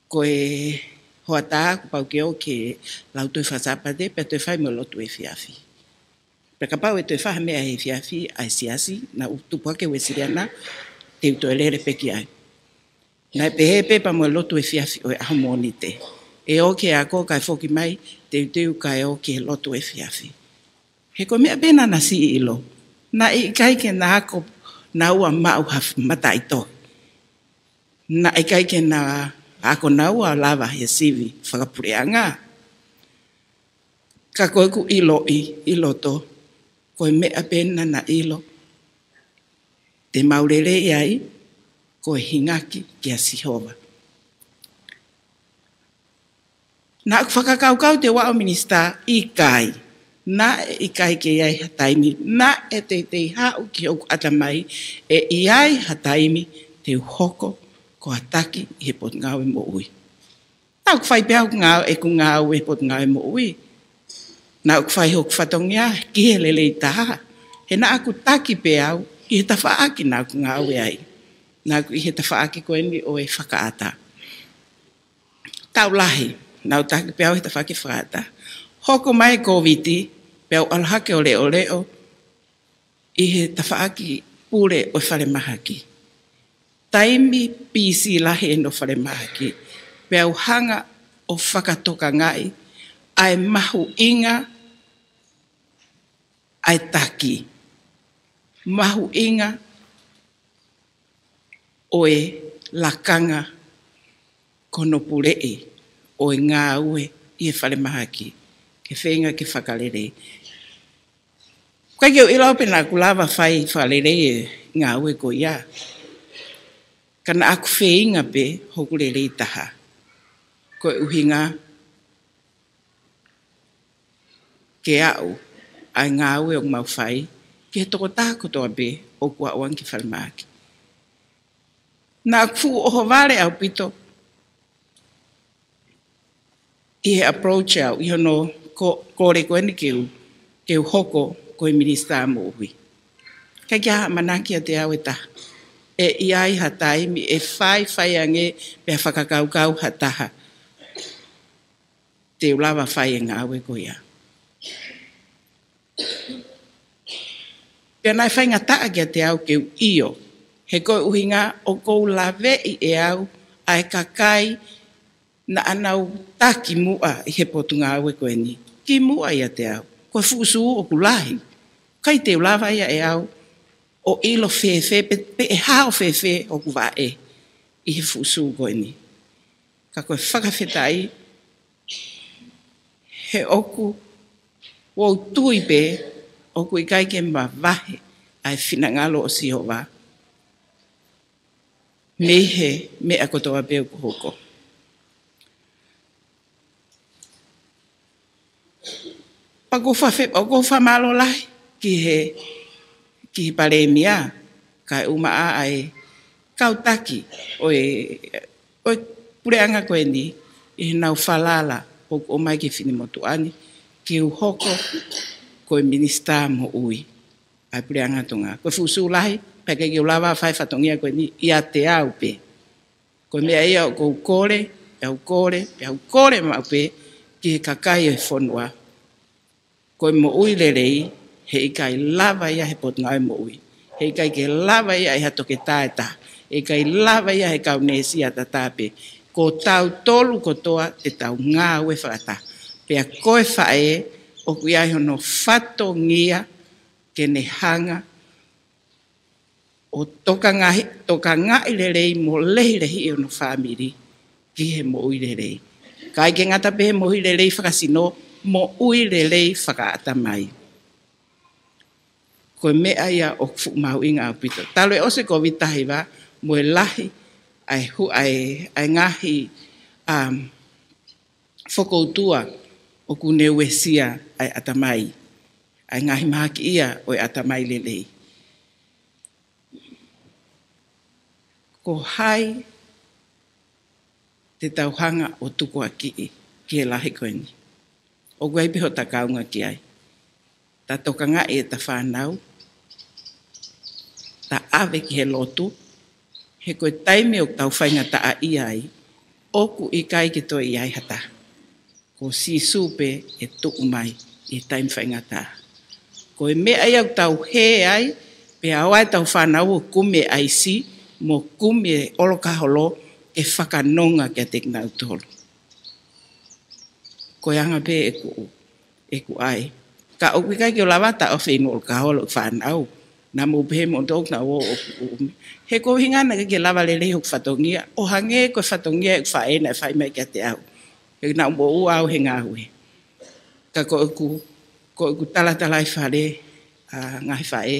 ko e hoʻatā kuo pau ke ō ki he lautohi faka-Sāpate, pea toe fai mo e lotu efiafi. Pea kapau ʻe toe fai ha meʻa he efiafi ʻa e siasi, naʻá ku tupu hake Uēsiliana, te u toe lele pē ki ai. Naʻe pehē pē pea mo e lotu efiafi ʻo e ʻaho Mōnite. ʻE ō ki he ako kae foki mai, teuteu kae ō ki he lotu efiafi. He ko e meʻa pē naʻá na siʻi ʻilo. Naʻe ʻikai ke na ako naua maʻu ha f-, mataʻitohi. Naʻe ʻikai ke na ako naua lava he sivi fakapuleʻanga. Ka ko ʻeku ʻiloʻi ʻi loto, ko e meʻa pē naʻá na ʻilo te mau lelei ai, ko e hingaki kia Sihova. Naʻá ku fakakaukau te u ō ʻo minisitā, ʻikai. Naʻe ʻikai ke ʻi ai ha taimi, naʻe teitei haʻu ki hoku ʻatamai, ʻe ʻi ai ha taimi te u hoko ko ko ha taki ʻi he Potungāue Moʻui. Naʻá ku fai pē au ʻeku ngāue ʻi he Potungāue Moʻui. Naʻá ku fai hoku fatongia ki he lelei taha. He naʻá ku taki pē au ʻi he tafaʻaki naʻá ku ngāue ai. Naʻá ku ʻi he tafaʻaki ko eni ʻo e fakaʻatā. Taʻu lahi, naʻá ku taki pē au he tafaʻaki fakaʻatā. Hoko mai e Kōviti, pea u ʻalu hake ʻo leʻoleʻo ʻi he tafaʻaki pule ʻo e falemahaki. Taimi pisi lahi ʻeni ʻo e falemahaki, pea u hanga ʻo fakatokangaʻi ʻa e mahuʻinga ʻa e taki, mahuʻinga ʻo e lakanga konopuleʻi ʻo e ngāue ʻi he falemahaki, ke feinga ke fakalelei. ʻIkai ke u ʻilo pe naʻá ku lava fai fakalelei e ngāue ko ia. Ka naʻá ku feinga pē hoku lelei taha. Ko e ʻuhinga ke aʻu ʻa e ngāue ʻoku mau fai ki he tokotaha kotoa pē ʻoku aʻu ange ki falemahaki. Naʻá ku fuʻu ʻohovale ʻaupito ʻi he approach au, ʻi hono ko-, kole ko eni ke u, ke u hoko ko e Minisitā Moʻui. ʻIkai ke ʻi ai ha ʻamanaki ʻiate au ʻe taha ʻe ʻi ai ha taimi ʻe faifai ange pea fakakaukau ha taha te u lava fai e ngāue ko ia. Pea naʻe faingataʻa kiate au ke u ʻio, he ko e ʻuhinga ʻoku ou laveʻi ʻe au ʻa e kakai naʻa nau taki muʻa ʻi he Potungāue ko eni kimuʻa ʻiate au. Ko e fuʻu sū ʻoku lahi. ʻIkai te u lava ia ʻe au ʻo ʻilo fēfē pe, pe ʻe hao fēfē hoku vaʻe ʻi he fuʻu sū ko eni. Ka ko e fakafetaʻi, he ʻoku ou tui pē ʻoku ʻikai ke mavahe ʻa e finangalo ʻo Sihova mei he meʻa kotoa pē ʻoku hoko. Pea ʻoku ou fafe-, ʻoku ou fakamālō lahi ki he, ki he Palēmia, kae ʻumaʻā ʻa e kau taki ʻo e, ʻo e puleʻanga ko eni, ʻi heʻenau falala ʻoku ʻomai ki he finemotuʻa ni ke u hoko ko e Minisitā Moʻui ʻa e Puleʻanga Tonga. Ko e fuʻu sū lahi, pea ʻikai ke u lava fai fatongia ko eni ʻiate au pē. Ko e meʻa ia ʻoku ou kole, pea u kole, pea u kole maʻu pē ki he kakai ʻo e fonua. Ko e moʻui lelei, heʻikai lava ia he Potungāue Moʻui. Heʻikai ke lava ia ʻe ha toketā ʻe taha. Heʻikai lava ia he kau neesi ʻataʻatā pē. Ko tautolu kotoa te tau ngāue fakataha. Pea ko e faʻē, ʻoku ʻi ai hono fatongia ke ne hanga ʻo tokangaʻi, tokangaʻi lelei mo lehilehiʻi hono fāmili ki he moʻui lelei. ʻIkai ke ngata pē he moʻui lelei fakasino, moʻui lelei fakaʻatamai. Ko e meʻa ia ʻoku fuʻu mahuʻinga ʻaupito. Talu e ʻosi e Kōviti taha hiva mo e lahi ʻa e hu-, ʻa e, ʻa e ngaahi, um, fokoutua ʻoku ne uesia ʻa e ʻatamai, ʻa e ngaahi mahakiʻia ʻo e ʻatamai lelei. Ko hai te tau hanga ʻo tukuakiʻi ki he lahi ko eni? ʻOku ʻi ai pē hota kaunga ki ai. Ta tokangaʻi ʻeta fānau, ta ʻave ki he lotu, he ko e taimi ʻoku tau faingataʻaʻia ai, ʻoku ʻikai ke toe ʻi ai ha taha. Ko Sīsū pē ʻe tuʻu mai ʻi he taimi faingataʻa. Ko e meʻa ia ʻoku tau hē ai, pea ʻoua ʻe tau fānau ʻo kumi e ʻaisi, mo kumi e ʻolokaholo ke fakanonga kiate kinautolu. Ko e anga pē ʻeku, ʻeku ʻai. Ka ʻoku ʻikai ke u lava taʻofi inu ʻolokaholo ʻeku fānau. Naʻa mou pehē moutolu naʻa ʻo, ʻo, ʻo, he ko e ʻuhinga naʻe ʻikai ke lava lelei hoku fatongia, ʻo hangē ko e fatongia ʻeku faʻē naʻe fai mai kiate au. He naʻa ku moʻua au he ngāue. Ka ko ʻeku, ko ʻeku talatalaifale, ʻa, ngaahi faʻē,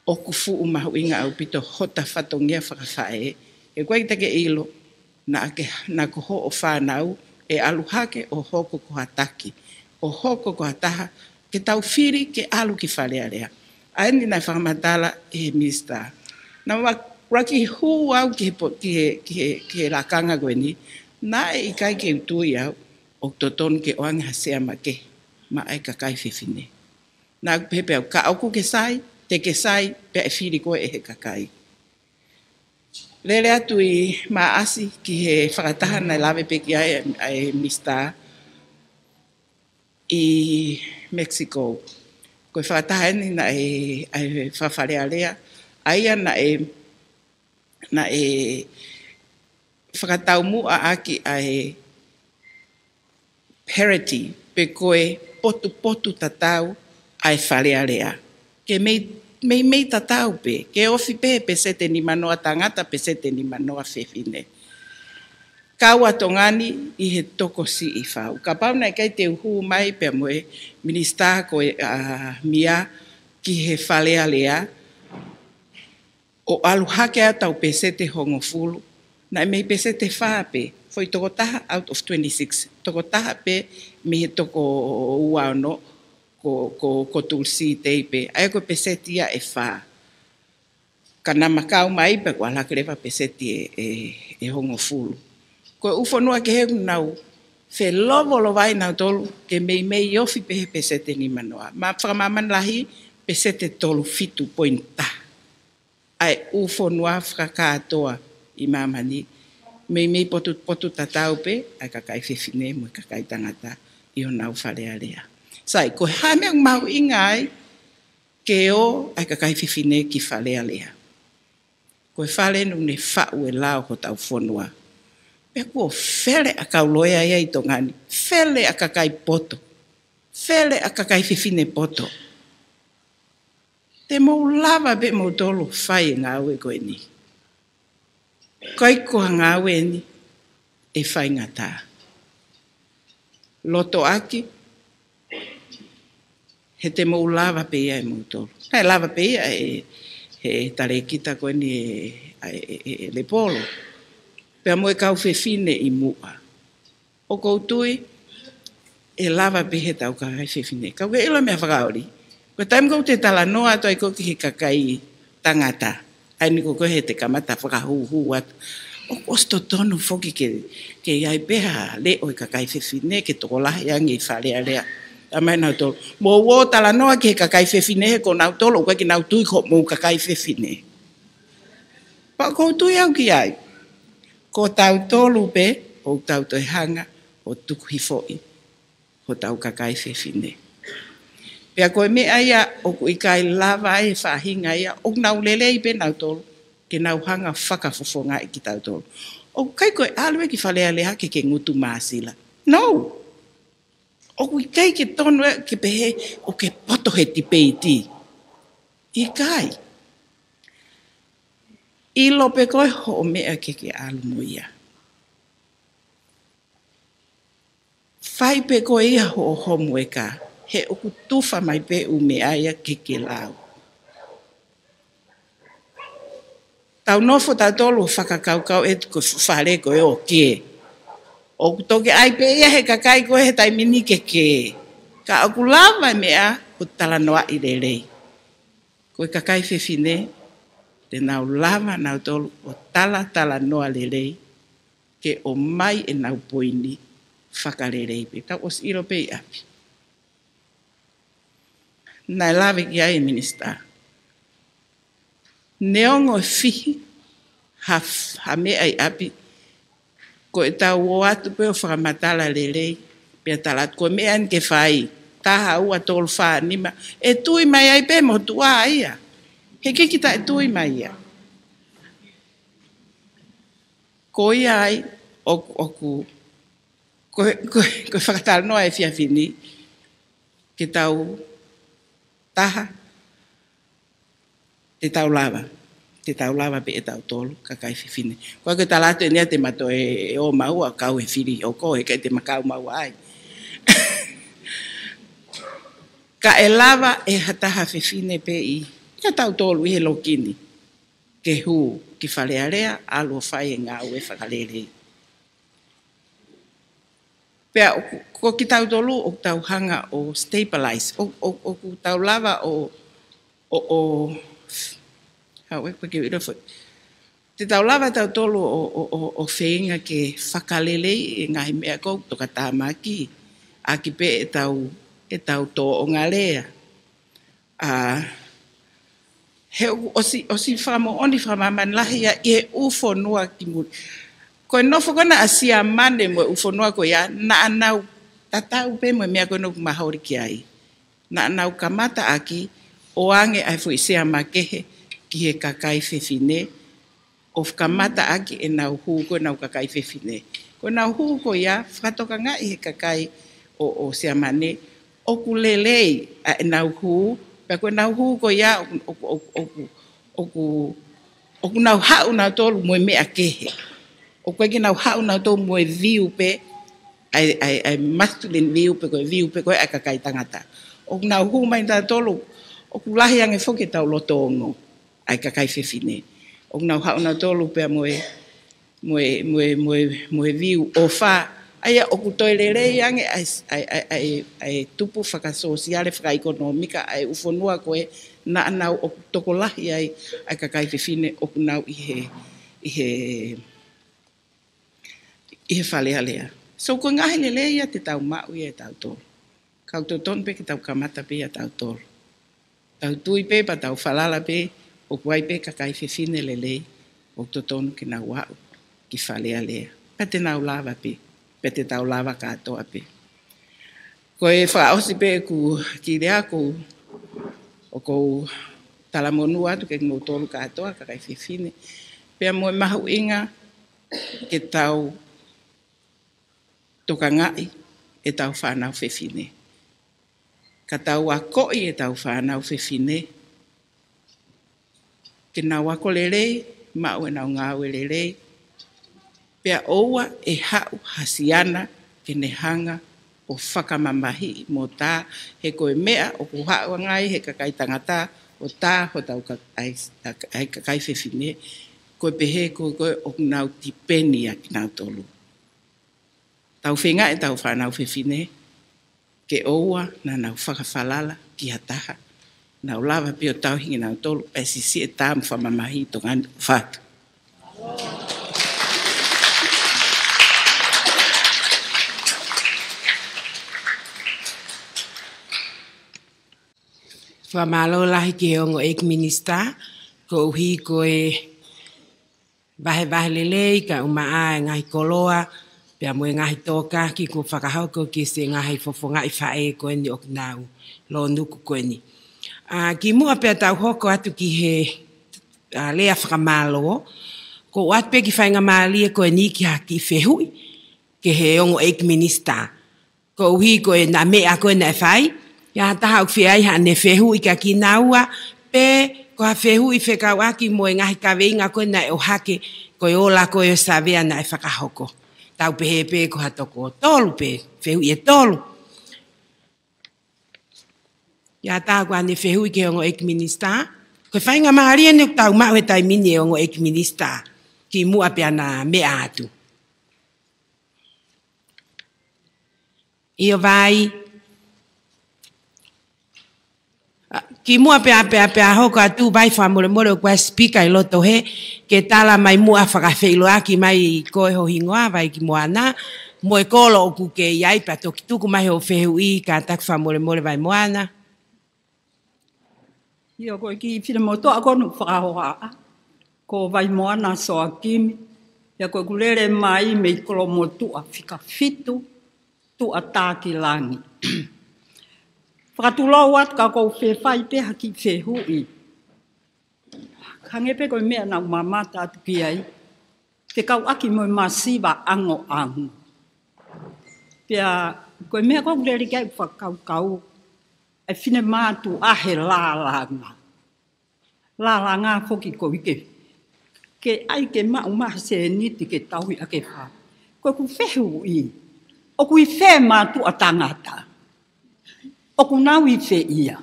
ʻoku fuʻu mahuʻinga ʻaupito hota fatongia fakafaʻē. He ʻoku ʻikai te ke ʻilo, naʻa ke, naʻa ko hoʻo fānau ʻe ʻalu hake ʻo hoko ko ha taki, ʻo hoko ko ha taha ke tau fili ke ʻalu ki Fale Alea. ʻA eni naʻe fakamatala ʻe he minisitā. Naʻa ma Kuo u hū au ki he po-, ki he, ki he, ki he lakanga ko eni, naʻe ʻikai ke u tui au ʻoku totonu ke ʻoange ha sea makehe maʻa e kakai fefine. Naʻa ku pehē pē au, ka ʻoku ke sai, te ke sai, pea ʻe fili koe ʻe he kakai. Lele atu ʻi Maʻasi ki he fakataha naʻe lave pē ki ai ʻa e Minisitā ʻi Mexico. Ko e fakataha eni naʻe, ʻa e fakafalealea, ʻa ia naʻe, naʻe fakataumuʻa ʻaki ʻa e parity, pe ko e potupotu tatau ʻa e Fale Alea. Ke mei, mei, mei tatau pē, ke ofi pē peseti nimanoa tangata, peseti nimanoa fefine. Kau ʻa Tonga ni ʻi he tokosiʻi fau. Kapau naʻe ʻikai te u hū mai pea mo e Minisitā ko e, ʻa, Mia ki he Fale Alea, ʻo ʻalu hake ʻa e tau peseti hongofulu. Naʻe mei peseti fā pē, foʻi tokotaha out of twenty-six. Tokotaha pē mei he toko ua ono, ko, ko, ko Tulisi Tei pē. ʻA ia ko e peseti ia ʻe fā. Ka naʻa ma kau mai pē kuo ʻalu hake leva peseti ʻe, ʻe, ʻe hongofulu. Ko e ʻū fonua kehe ʻoku nau felovolovai nautolu ke meimei ofi pē he peseti nimanoa. Ma fakamāmani lahi peseti tolu fitu poini taha. ʻA e ʻū fonua fakakātoa ʻi māmani, meimei potupotu tatau pē ʻa e kakai fefine mo e kakai tangata ʻi honau Fale Alea. Sai, ko e hā e meʻa ʻoku mahuʻinga ai ke ō ʻa e kakai fefine ki Fale Alea? Ko e fale ʻoku ne faʻu e lao hotau fonua. Pea kuo fele ʻa kau loea ia ʻi Tonga ni, fele ʻa kakai poto, fele ʻa kakai fefine poto. Te mou lava pē moutolu fai e ngāue ko eni. ʻIkai ko ha ngāue eni ʻe faingataʻa. Loto ʻaki, he te mou lava pē ia ʻe moutolu. Naʻe lava pē ia ʻe he talēkita ko eni ʻe, ʻe, ʻe, ʻe Lepolo. Pea mo e kau fefine ʻi muʻa. ʻOku ou tui, ʻe lava pē he tau kakai fefine. Ka ʻoku ke ʻilo meʻa fakaoli. Ko e taimi ko ē ʻoku te talanoa atu ai ko ē ki he kakai tangata. ʻA eni ko ē he te kamata fakahūhū atu. ʻOku ʻosi totonu foki ke, ke ʻi ai pē ha leʻo e kakai fefine, ke tokolahi ange ʻi Fale Alea. Talamai nautolu, mou ō talanoa ki he kakai fefine he ko nautolu, ʻoku ʻikai ke nau tui ko hoʻomou kakai fefine. Pea ʻoku ou tui au ki ai. Ko tautolu pē, ʻoku tau toe hanga ʻo tuku hifoʻi hotau kakai fefine. Pea ko e meʻa ia ʻoku ʻikai lava ai e faʻahinga ia, ʻoku nau lelei pē nautolu, ke nau hanga fakafofongaʻi kitautolu. ʻOku ʻikai ko e ʻalu ē ki Fale Alea ke ke ngutu māsila. No! ʻOku ʻikai ke tonu ē ke pehē ʻoku ke poto he tipeiti. ʻIkai. ʻIlo pē koe hoʻo meʻa ke ke ʻalu mo ia. Fai pē koe ia hoʻo homueka, he ʻoku tufa mai pē ʻū meʻa ia ke ke lau. Tau nofo tautolu ʻo fakakaukau ē ko e fale ko ē ʻoku kē. ʻOku toki ʻai pē ia he kakai ko ē he taimi ni ke kē. Ka ʻoku lava e meʻa ʻo talanoaʻi lelei. Ko e kakai fefine, te nau lava nautolu ʻo talatalanoa lelei, ke ʻomai ʻenau poini fakalelei pē. Tau ʻosi ʻilo pē ʻi ʻapi. Naʻe lave ki ai e Minisitā. Neongo e fihi ha, ha meʻa ʻi ʻapi, ko e tau ō atu pē ʻo fakamatala lelei, pea tala atu ko e meʻa eni ke fai, taha, ua, tolu, fā, nima, ʻe tui mai ai pē motuʻa ia. He ʻikai ke taʻetui mai ia. Ko ia ai, ʻoku, ʻoku, ko, ko, ko e fakatalanoa e efiafi ni, ke tau taha, te tau lava, te tau lava pē ʻe tautolu, kakai fefine. Ko e ke tala atu eni ia te ma toe ō maua kau he fili ʻo ko e ke te ma kau maua ai. Ka ʻe lava ʻe ha taha fefine pē ʻi, ʻia tautolu ʻi he loki ni. Ke hū ki Fale Alea, ʻalu ʻo fai e ngāue fakalelei. Pea ʻoku, ko kitautolu ʻoku tau hanga ʻo stabilize, ʻo, ʻo, ʻoku tau lava ʻo, ʻo, ʻo, how, ʻe, ʻe, ʻe, te tau lava tautolu ʻo, ʻo, ʻo, ʻo feinga ke fakaleleiʻi e ngaahi meʻa ʻoku tokatāmaki ʻaki pē ʻetau, ʻetau tōʻonga lea. ʻA, he ʻoku ʻosi, ʻosi fakamoʻoni fakamāmani lahi ia ʻi he ʻū fonua kimui. Ko e nofo ko ena ʻa Siamane mo e ʻū fonua ko ia, naʻa nau tatau pē mo e meʻa ko ena ʻoku maholi ki ai. Naʻa nau kamata ʻaki ʻo ʻoange ʻa e foʻi sea makehe ki he kakai fefine, ʻo kamata ʻaki ʻenau hū ko ʻenau kakai fefine. Ko ʻenau hū ko ia, fakatokangaʻi he kakai ʻo, ʻo Siamane, ʻoku lelei ʻa ʻenau hū, pea ko ʻenau hū ko ia, ʻoku, ʻoku, ʻoku, ʻoku, ʻoku nau haʻu nautolu mo e meʻa kehe. ʻOku ʻikai ke nau haʻu nautolu mo e view pē, ʻa e, ʻa e, ʻa e masculine view pē ko e view pē ko e ʻa e kakai tangata. ʻOku nau hū mai nautolu, ʻoku lahi ange foki ʻetau loto ongo ʻa e kakai fefine. ʻOku nau haʻu nautolu pea mo e, mo e, mo e, mo e, mo e view ʻofa. ʻA ia ʻoku toe lelei ange ʻa e, ʻa e, ʻa e, ʻa e, ʻa e tupu fakasōsiale, fakaʻekonōmika ʻa e ʻū fonua ko ē naʻa nau ʻoku tokolahi ai ʻa e kakai fefine ʻoku nau ʻi he, ʻi he, ʻi he Fale Alea. So ko e ngaahi lelei ia te tau maʻu ia ʻe tautolu. Ka ʻoku totonu pē ke tau kamata pē ia tautolu. Tau tui pē pea tau falala pē, ʻoku ʻi ai pē kakai fefine lelei, ʻoku totonu ke nau aʻu ki Fale Alea. Pea te nau lava pē, pea te tau lava kātoa pē. Ko e fakaʻosi pē ʻeku kiʻi lea, ʻoku, ʻoku ou talamonū atu kiate kimoutolu kātoa, kakai fefine. Pea mo e mahuʻinga ke tau tokangaʻi ʻetau fānau fefine. Ka tau akoʻi ʻetau fānau fefine ke nau ako lelei, maʻu ʻenau ngāue lelei, pea ʻoua ʻe haʻu ha siana ke ne hanga ʻo fakamamahiʻi mo tā, he ko e meʻa ʻoku haʻu ange ai he kakai tangata ʻo tā hotau ka-, ʻa e, ʻa e kakai fefine, ko e pehē ko, ko ē ʻoku nau tipeni ʻaki nautolu. Tau feinga ʻetau fānau fefine ke ʻoua naʻa nau fakafalala ki ha taha. Nau lava pē ʻo tauhi kinautolu, ʻa e siʻisiʻi e taamu fakamamahi ʻi Tonga ni. ʻOfa atu. Fakamālō lahi ki he ongo ʻEiki Minisitā, koeʻuhi ko e vahevahe lelei kae ʻumaʻā e ngaahi koloa, pea mo e ngaahi tōkaki kuo fakahoko ki he ngaahi fofongaʻi faʻē ko eni ʻoku nau lōnuku ko eni. ʻA, kimuʻa pea tau hoko atu ki he, ʻa, lea fakamālō, ʻoku ou ʻoatu pē kiʻi faingamālie ko eni ki ha kiʻi fehuʻi ki he ongo ʻEiki Minisitā. Koeʻuhi ko e ngaahi meʻa ko ē naʻe fai, ʻi ai ha taha ʻoku fie ʻai haʻane fehuʻi kia kinaua, pe ko ha fehuʻi fekauʻaki mo e ngaahi kaveinga ko ē naʻe ʻohake, ko e ola ko ē ʻo e savea naʻe fakahoko. Tau pehē pē ko ha toko tolu pē, fehuʻi ʻe tolu. ʻI ai ha taha ʻoku ʻi ai haʻane fehuʻi ki he ongo ʻEiki Minisitā? Ko e faingamālie eni ʻoku tau maʻu he taimi ni ʻe ongo ʻEiki Minisitā, kimuʻa pea na meʻa atu. ʻIo, Vai. ʻA, kimuʻa pea, pea, pea hoko atu, Vai, fakamolemole, ʻoku ʻi ai e sipika ʻi loto hē, ke tala mai muʻa, fakafeʻiloaki mai koe ho hingoa, Vai ki Moana, mo e kolo ʻoku ke ʻi ai, pea toki tuku mai hoʻo fehuʻi, kātaki fakamolemole, Vai Moana. ʻIo, ko e kiʻi finemotuʻa ko eni ʻoku fakahohaʻa, ko Vaimoana Soakimi, ʻa ia ko ʻeku lele mai mei Kolomotuʻa fika fitu, Tuʻatākilangi. Fakatulou atu ka ʻoku ou fie fai pē ha kiʻi fehuʻi. Hangē pē ko e meʻa naʻa ku mamata atu ki ai, fekauʻaki mo e masiva ʻangoʻango. Pea ko e meʻa ko ē ʻoku lele ki ai ʻeku fakakaukau, ʻa e finemātuʻa he lālanga. Lālanga foki ko ē ke, ke ʻai ke maʻu mai ha sēniti ke tauhi ʻaki e fā. Ko ʻeku fehuʻi, ʻoku ʻi fē mātuʻa tangata? ʻOku nau ʻi fē ia?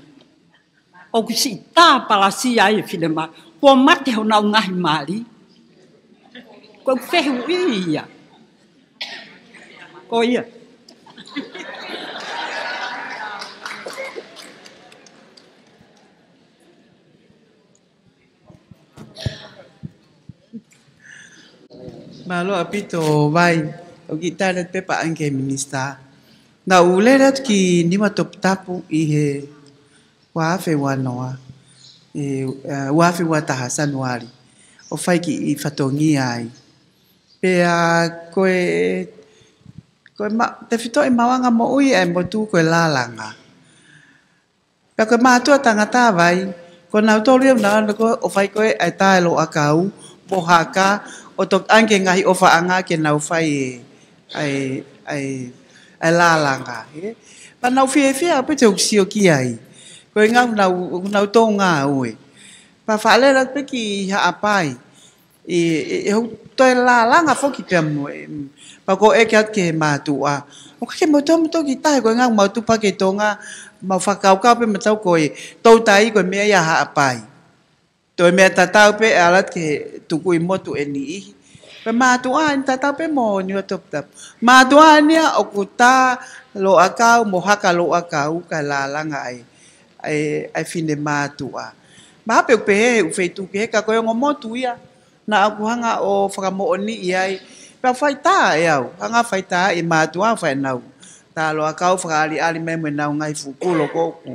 ʻOku siʻi tāpalasia ai e finemā, kuo mate honau ngaahi mali? Ko ʻeku fehuʻi ia. Ko ia. Mālō ʻaupito Vai, ʻoku kiʻi tali atu pē paʻanga ki he minisitā. Naʻa ku lele atu ki Niuatoputapu ʻi he ua afe ua noa, ʻe, ʻe, ua afe ua taha Sānuali, ʻo fai kiʻi fatongia ai. Pea ko e, ko e ma-, tefitoʻi maʻuʻanga moʻui ʻa e motu ko e lālanga. Pea ko e mātuʻa tangata Vai, ko nautolu ia naʻa nau ō ʻo fai ko ē ʻa e tā e loʻakau mo haka, ʻo toki ʻange ngaahi ʻofaʻanga ke nau fai e, ʻa e, ʻa e, ʻa e lālanga, ē? Pea naʻa ku fiefia ʻaupito ʻeku sio ki ai. Ko e ʻuhinga naʻa nau, naʻa nau tō ngāue. Pea faʻa lele atu pē ki Haʻapai. ʻE, ʻe, ʻe hou toe lālanga foki pea mo e, pea ko e ʻeke atu ki he mātuʻa. ʻOku ʻikai ke mou tō mou toki tahi, ko e ʻuhinga mau tupu hake ʻi Tonga, mau fakakaukau pē ʻe kitautolu ko e toutai ko e meʻa ia ʻa Haʻapai. Toe meʻa tatau pē ʻe ala atu ki he tukui motu ʻe niʻihi. Pea mātuʻa eni tatau pē mo Niuatoputapu. Mātuʻa eni ia ʻoku tā loʻakau mo haka loʻakau kae lālanga ai ʻa e, ʻa e fine mātuʻa. Mahalo pē ʻoku pehē he ʻū feituʻu kehe ka ko e ongo motu ia naʻa ku hanga ʻo fakamoʻoniʻi ai. Pea faitā ʻe au, hanga faitā ʻe mātuʻa fai ʻenau tā loʻakau fakaʻaliʻali mai mo ʻenau ngaahi fuʻu kulo ko ē ʻoku,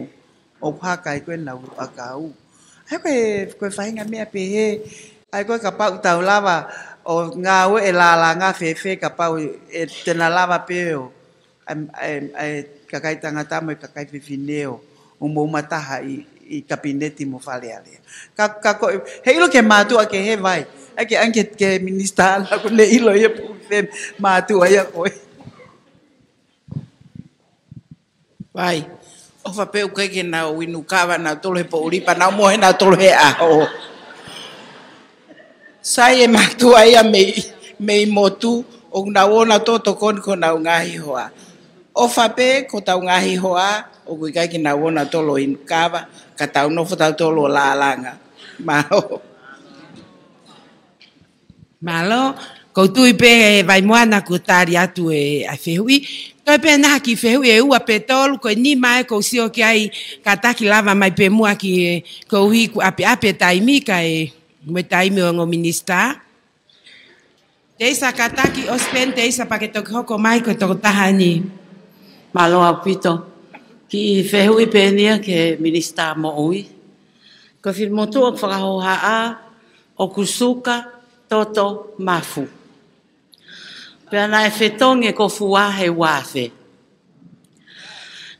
ʻoku haka ai ko ē ʻenau loʻakau. ʻA ia ko e, ko e faʻahinga meʻa pehē, ʻa ia ko e kapau ʻoku tau lava ʻo ngāueʻi e lālanga fēfē kapau ʻe te na lava pē ʻo ʻa e, ʻa e, ʻa e kakai tangata mo e kakai fefine ʻo umauma taha ʻi, ʻi kapineti mo Fale Alea. Ka, ka ko e, heiʻilo ki he mātuʻa kehe Vai. ʻAi ke ʻange ki he, ki he minisitā naʻa ku ne ʻilo ia pe ʻoku fē mātuʻa ia ko ē. Vai. ʻOfa pē ʻoku ʻikai ke nau inu kava nautolu he poʻuli pea nau mohe nautolu he ʻaho. Sai e mātuʻa ia mei, mei motu, ʻoku nau ō nautolu ʻo tokoni ki honau ngaahi hoa. ʻOfa pē ko hotau ngaahi hoa, ʻoku ʻikai ke nau ō nautolu ʻo inu kava, ka tau nofo tautolu ʻo lālanga. Mālō. Mālō, ʻoku ou tui pē ʻe Vaimoana kuo tali atu e, ʻa e fehuʻi. Toe pē naʻa ki he fehuʻi ʻe ua pe tolu, ko e nima ē ʻoku ou sio ki ai, kātaki lava mai pē muʻa ki he, koeʻuhi kuo ʻapiʻapi e taimi kae mo e taimi ʻo e ongo minisitā. Teisa kātaki, ʻosi pē eni Teisa pea ke toki hoko mai ko e tokotaha ni. Mālō ʻaupito. Kiʻi fehuʻi pē eni ia ki he minisitā moʻui. Ko e finemotuʻa ʻoku fakahohaʻa, ʻoku suka, toto, mafu. Pea naʻe fetongi e kofua he ua afe.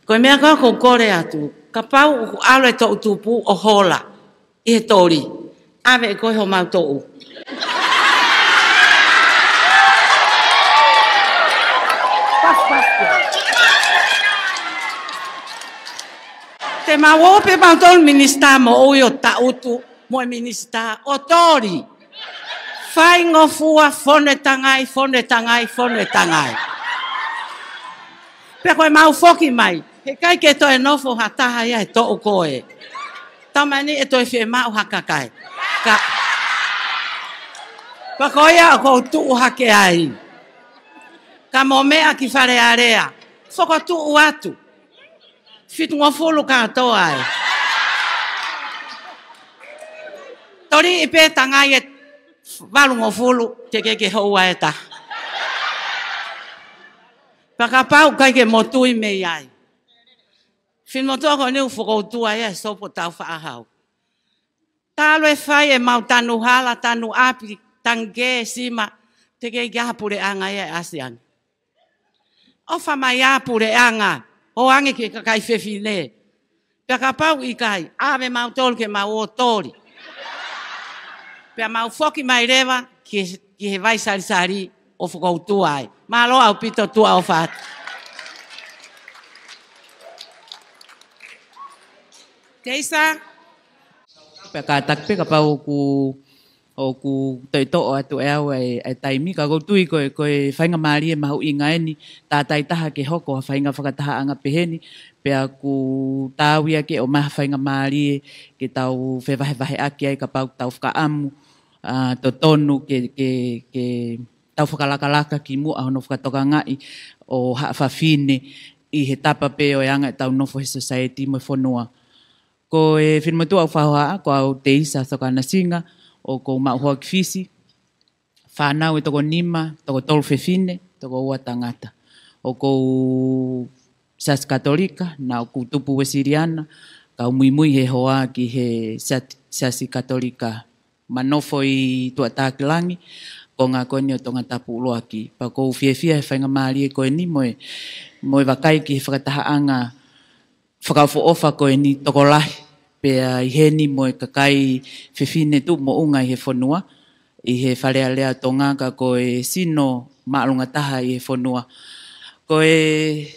Ko e meʻa ko ē ʻoku ou kole atu, kapau ʻoku ʻalu e toʻutupu ʻo hola ʻi he toli, ʻave ʻe koe homau toʻu. Te mau ō pē mautolu minisitā moʻui ʻo taʻutu mo e minisitā ʻo toli. Faingofua, fone tangai, fone tangai, fone tangai. Pea ko e mau foki mai, heʻikai ke toe nofo ha taha ia he toʻu ko ē. Taumaiā ʻe toe fiemaʻu ha kakai. Ka, pea ko ia ʻoku ou tuʻu hake ai. Ka mou meʻa ki Fale Alea, fokotuʻu atu. Fitungofulu kātoa ē. Toli ʻi pē tangai ʻe valungofulu, teʻeki ke houa ʻe taha. Pea kapau ʻoku ʻikai ke motuʻi mei ai. Finemotuʻa ko eni ʻoku fokoutua ia he sopu ʻo Taufaʻāhau. Talu e fai ʻemau tanu hala, tanu ʻapi, tangi kē, sima, teʻeki ke ʻi ai ha puleʻanga ia ʻe ʻasi ange. ʻOfa mai ā puleʻanga, ʻoange ki he kakai fefine. Pea kapau ʻikai, ʻave mautolu ke mau ō toli. Pea mau foki mai leva ki, ki he vai salisali ʻo fokoutua ai. Mālō ʻaupito, tuʻa ʻofa atu. Teisa. Pea kātaki pē kapau ʻoku, ʻoku toe toʻo atu ʻe au ʻa e, ʻa e taimi, ka ʻoku ou tui ko e, ko e faingamālie mahuʻinga eni, tātātaha ke hoko ha faʻahinga fakatahaʻanga pehē ni, pea ʻoku tau ia ke ʻomai ha faingamālie ke tau fevahevaheʻaki ai kapau ʻoku tau fakaʻamu, ʻa, totonu ke, ke, ke tau fakalakalaka ki muʻa hono fakatokangaʻi ʻo haʻa fafine ʻi he tapa pē ʻo e anga ʻetau nofo he society mo e fonua. Ko e finemotuʻa ʻoku fakahohaʻa, ko au Teisa Soka Nasinga, ʻoku ou maʻu hoa ki Fisi. fānau ʻe toko nima, toko tolu fefine, toko ua tangata. ʻOku ou Siasi Katolika, naʻa ku tupu Uēsiliana, kau muimui he hoa ki he Siat-, Siasi Katolika. Ma nofo ʻi Tuʻatākilangi, konga ko eni ʻo Tongatapu ʻUluaki. Pea ʻoku ou fiefia he faingamālie ko eni mo e, mo e vakai ki he fakatahaʻanga fakaʻofoʻofa ko eni tokolahi. Pea ʻi heni mo e kakai fefine tuʻu moʻunga ʻi he fonua, ʻi he Fale Alea Tonga ka ko e sino māʻolunga taha ʻi he fonua. Ko e,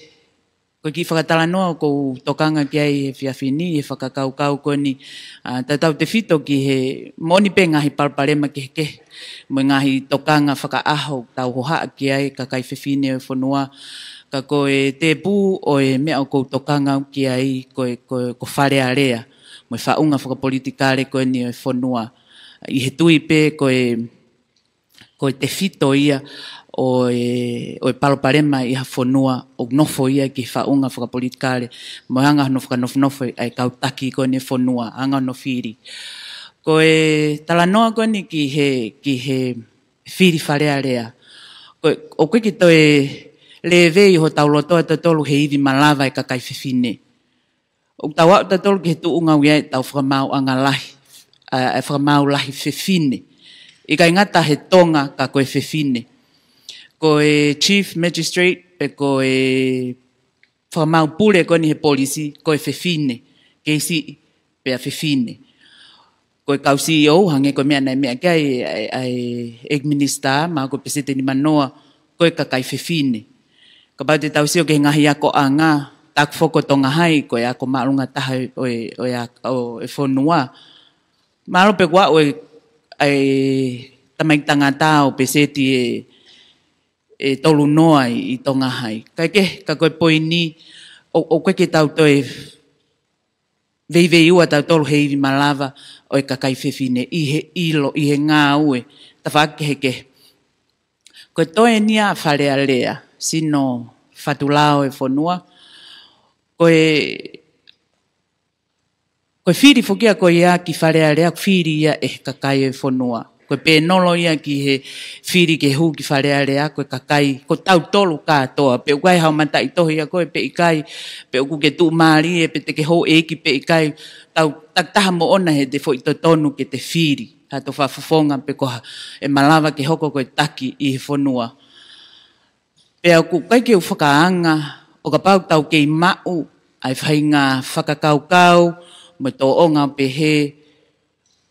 ko e kiʻi fakatalanoa ʻoku ou tokanga ki ai he efiafi ni, he fakakaukau ko eni, ʻa, tautautefito ki he moʻoni pē ngaahi palopalema kehekehe, mo e ngaahi tokanga fakaʻaho, tau hohaʻa ki ai kakai fefine ʻo e fonua, ka ko e tēpū ʻo e meʻa ʻoku ou tokanga au ki ai ko e, ko e, ko Fale Alea, mo e faʻunga fakapolitikale ko eni ʻo e fonua. ʻI he tui pē ko e, ko e tefito ia ʻo e, ʻo e palopalema ʻi ha fonua, ʻoku nofo ia ki he faʻunga fakapolitikale, mo e anga hono fakanofonofo ʻa e kau taki ko eni ʻo e fonua, anga hono fili. Ko e talanoa ko eni ki he, ki he fili Fale Alea. Ko e, ʻoku ʻikai ke toe lēvei hotau loto ʻatautolu he ivi malava ʻa e kakai fefine. ʻOku tau aʻu ʻatautolu ki he tuʻunga ʻoku ʻi ai ʻetau fakamaauʻanga lahi, ʻa, ʻa e fakamaau lahi fefine. ʻIkai ngata he Tonga ka ko e fefine. Ko e Chief Magistrate, pe ko e fakamaau pule ko eni he polisi, ko e fefine. Kei siʻi, pea fefine. Ko e kau C E O, hangē ko e meʻa naʻe meʻa ki ai ʻa e, ʻa e ʻEiki Minisitā, mo e kau peseti nimanoa, ko e kakai fefine. Kapau te tau sio ki he ngaahi akoʻanga, Taku Foko Tonga Hai, ko e ako māʻolunga taha ʻo e, ʻo e ak-, ʻo e fonua. Mahalo pē kuo aʻu e, e tamaiki tangata ʻo peseti ʻe, ʻe tolu noa ʻi, ʻi Tonga Hai. Kae kehe, ka ko e poini, ʻo, ʻoku ʻikai ke tau toe veiveiua ʻatautolu he ivi malava ʻo e kakai fefine ʻi he ʻilo, ʻi he ngāue, tafaʻaki kehekehe. Ko e toe eni ʻa Fale Alea, sino fatulao ʻo e fonua, ko e, ko e fili foki ia ko ia ki Fale Alea, fili ia ʻe he kakai ʻo e fonua. Ko e pēnolo ia ki he fili ke hū ki Fale Alea, ko e kakai, ko tautolu kātoa. Pe ʻoku ʻi ai haʻo mataʻitohi ʻia koe pe ʻikai, pe ʻoku ke tuʻumālie, pe te ke houʻeiki pe ʻikai, tau takitaha moʻona he te foʻi totonu ke te fili. Hato fakafofonga pe ko ha, ʻe malava ke hoko ko e taki ʻi he fonua. Pea ʻoku ʻikai ke u fakaanga, ʻo kapau tau kei maʻu ʻa e faʻahinga fakakaukau, mo e tōʻonga pehē,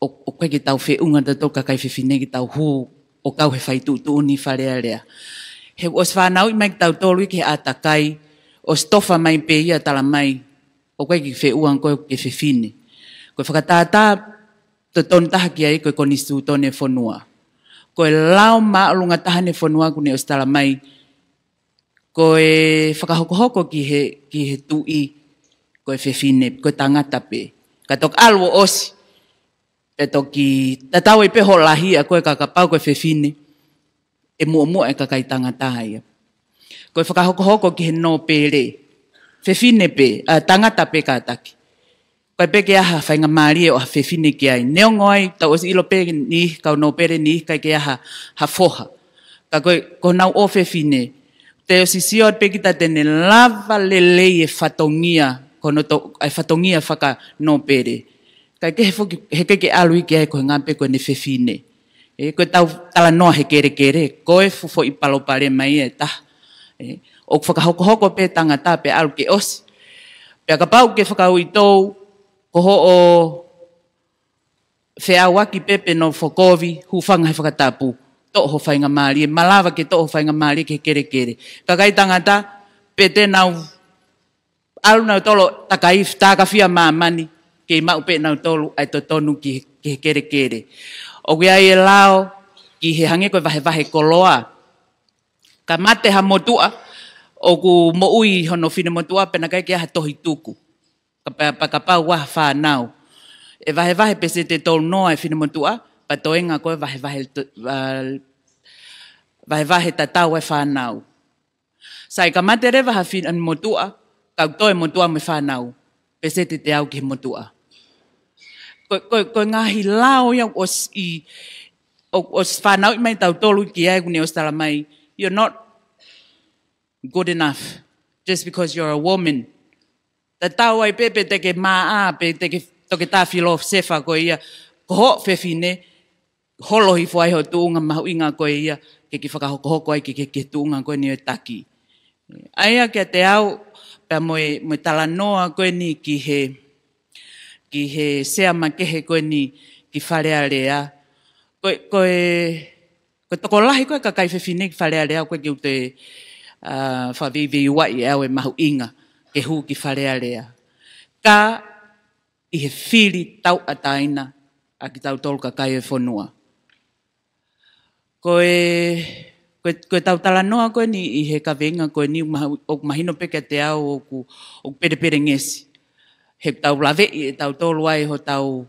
ʻo, ʻoku ʻikai ke tau feʻunga ʻatautolu kakai fefine ke tau hū ʻo kau he fai tuʻutuʻuni Fale Alea. He ʻosi fānauʻi mai kitautolu ia ki he ʻātakai, ʻosi tofa mai pē ia talamai, ʻoku ʻikai ke feʻunga koe ke fefine. Ko e fakatātā totonu taha ki ai ko e konisitūtone ʻo e fonua. Ko e lao māʻolunga taha ʻo e fonua ʻoku ne ʻosi talamai, ko e fakahokohoko ki he, ki he tuʻi, ko e fefine, ko e tangata pē. Ka toki ʻalu ʻo ʻosi, pea toki tatau ai pē hoʻo lahi ʻa koe ka kapau ko e fefine, ʻe muʻomuʻa e kakai tangata ia. Ko e fakahokohoko ki he nōpele, fefine pē, ʻa, tangata pē kātaki. ʻIkai pē ke ʻi ai ha faingamālie ʻo ha fefine ki ai. Neongo ai, tau ʻosi ʻilo pē ni, kau nōpele ni, ʻikai ke ʻi ai ha, ha foha. Ka ko e, ko honau ʻofefine. Te ʻosi sio pē kita te ne lava lelei e fatongia, ko hono to-, e fatongia fakanōpele. Kae kehe foki, he ʻikai ke ʻalu ia ki ai ko e ngaahi pē ko ʻene fefine. ʻE, ko ʻetau talanoa he kelekele, ko e fuʻu foʻi palopalema ia ʻe taha. ʻE, ʻoku fakahokohoko pē tangata pea ʻalu ke ʻosi. Pea kapau ke fakauitou, ko hoʻo feʻauaki pē pe nofo kovi, hūfanga he fakatapu, toʻo ho faingamālie, malava ke toʻo ho faingamālie ki he kelekele. Kakai tangata, pe te nau ʻalu nautolu ʻo takai, tākafia māmani, kei maʻu pē nautolu ʻa e totonu ki, ki he kelekele. ʻOku ʻi ai e lao, ki he hangē ko e vahevahe koloa. Ka mate ha motuʻa, ʻoku moʻui hono finemotuʻa, pea naʻe ʻikai ke ʻi ai ha tohi tuku. Ka pea, pea kapau ʻoku ʻi ai ha fānau. ʻE vahevahe peseti ʻe tolu noa e finemotuʻa, pea toenga ko e vahevahe to-, va-, vahevahe tatau e fānau. Sai ka mate leva ha finemotuʻa, kau toe motuʻa mo e fānau, peseti ʻe teau ki he motuʻa. Ko, ko, ko e ngaahi lao ia ʻosi, ʻo, ʻosi fanauʻi mai tautolu ki ai, ʻoku ne ʻosi tala mai, you're not good enough just because you're a woman. Tatau ai pē pe te ke maʻa, pe te ke toketā filōsefa koe ia, ko hoʻo fefine, holo hifo ai ho tuʻunga mahuʻinga koe ia, ke ke fakahokohoko ai ke ke ke tuʻunga koe ni ʻo e taki. ʻA ia kiate au, pea mo e, mo e talanoa koe ni ki he, ki he sea makehe koe ni ki Fale Alea. Ko e, ko e, ko e tokolahi koe kakai fefine ki Fale Alea, koe ke ute, ʻa, fakaveiveiuaʻi ʻe au e mahuʻinga ke hū ki Fale Alea. Ka ʻi he fili tauʻatāina ʻa kitautolu kakai e fonua. Ko e, ko e, ko e tau talanoa koe ni ʻi he kaveinga koe ni, mahu-, ʻoku mahino pē kiate au ʻoku, ʻoku pelepelengesi. He tau laveʻi ʻe tautolu ai ho tau,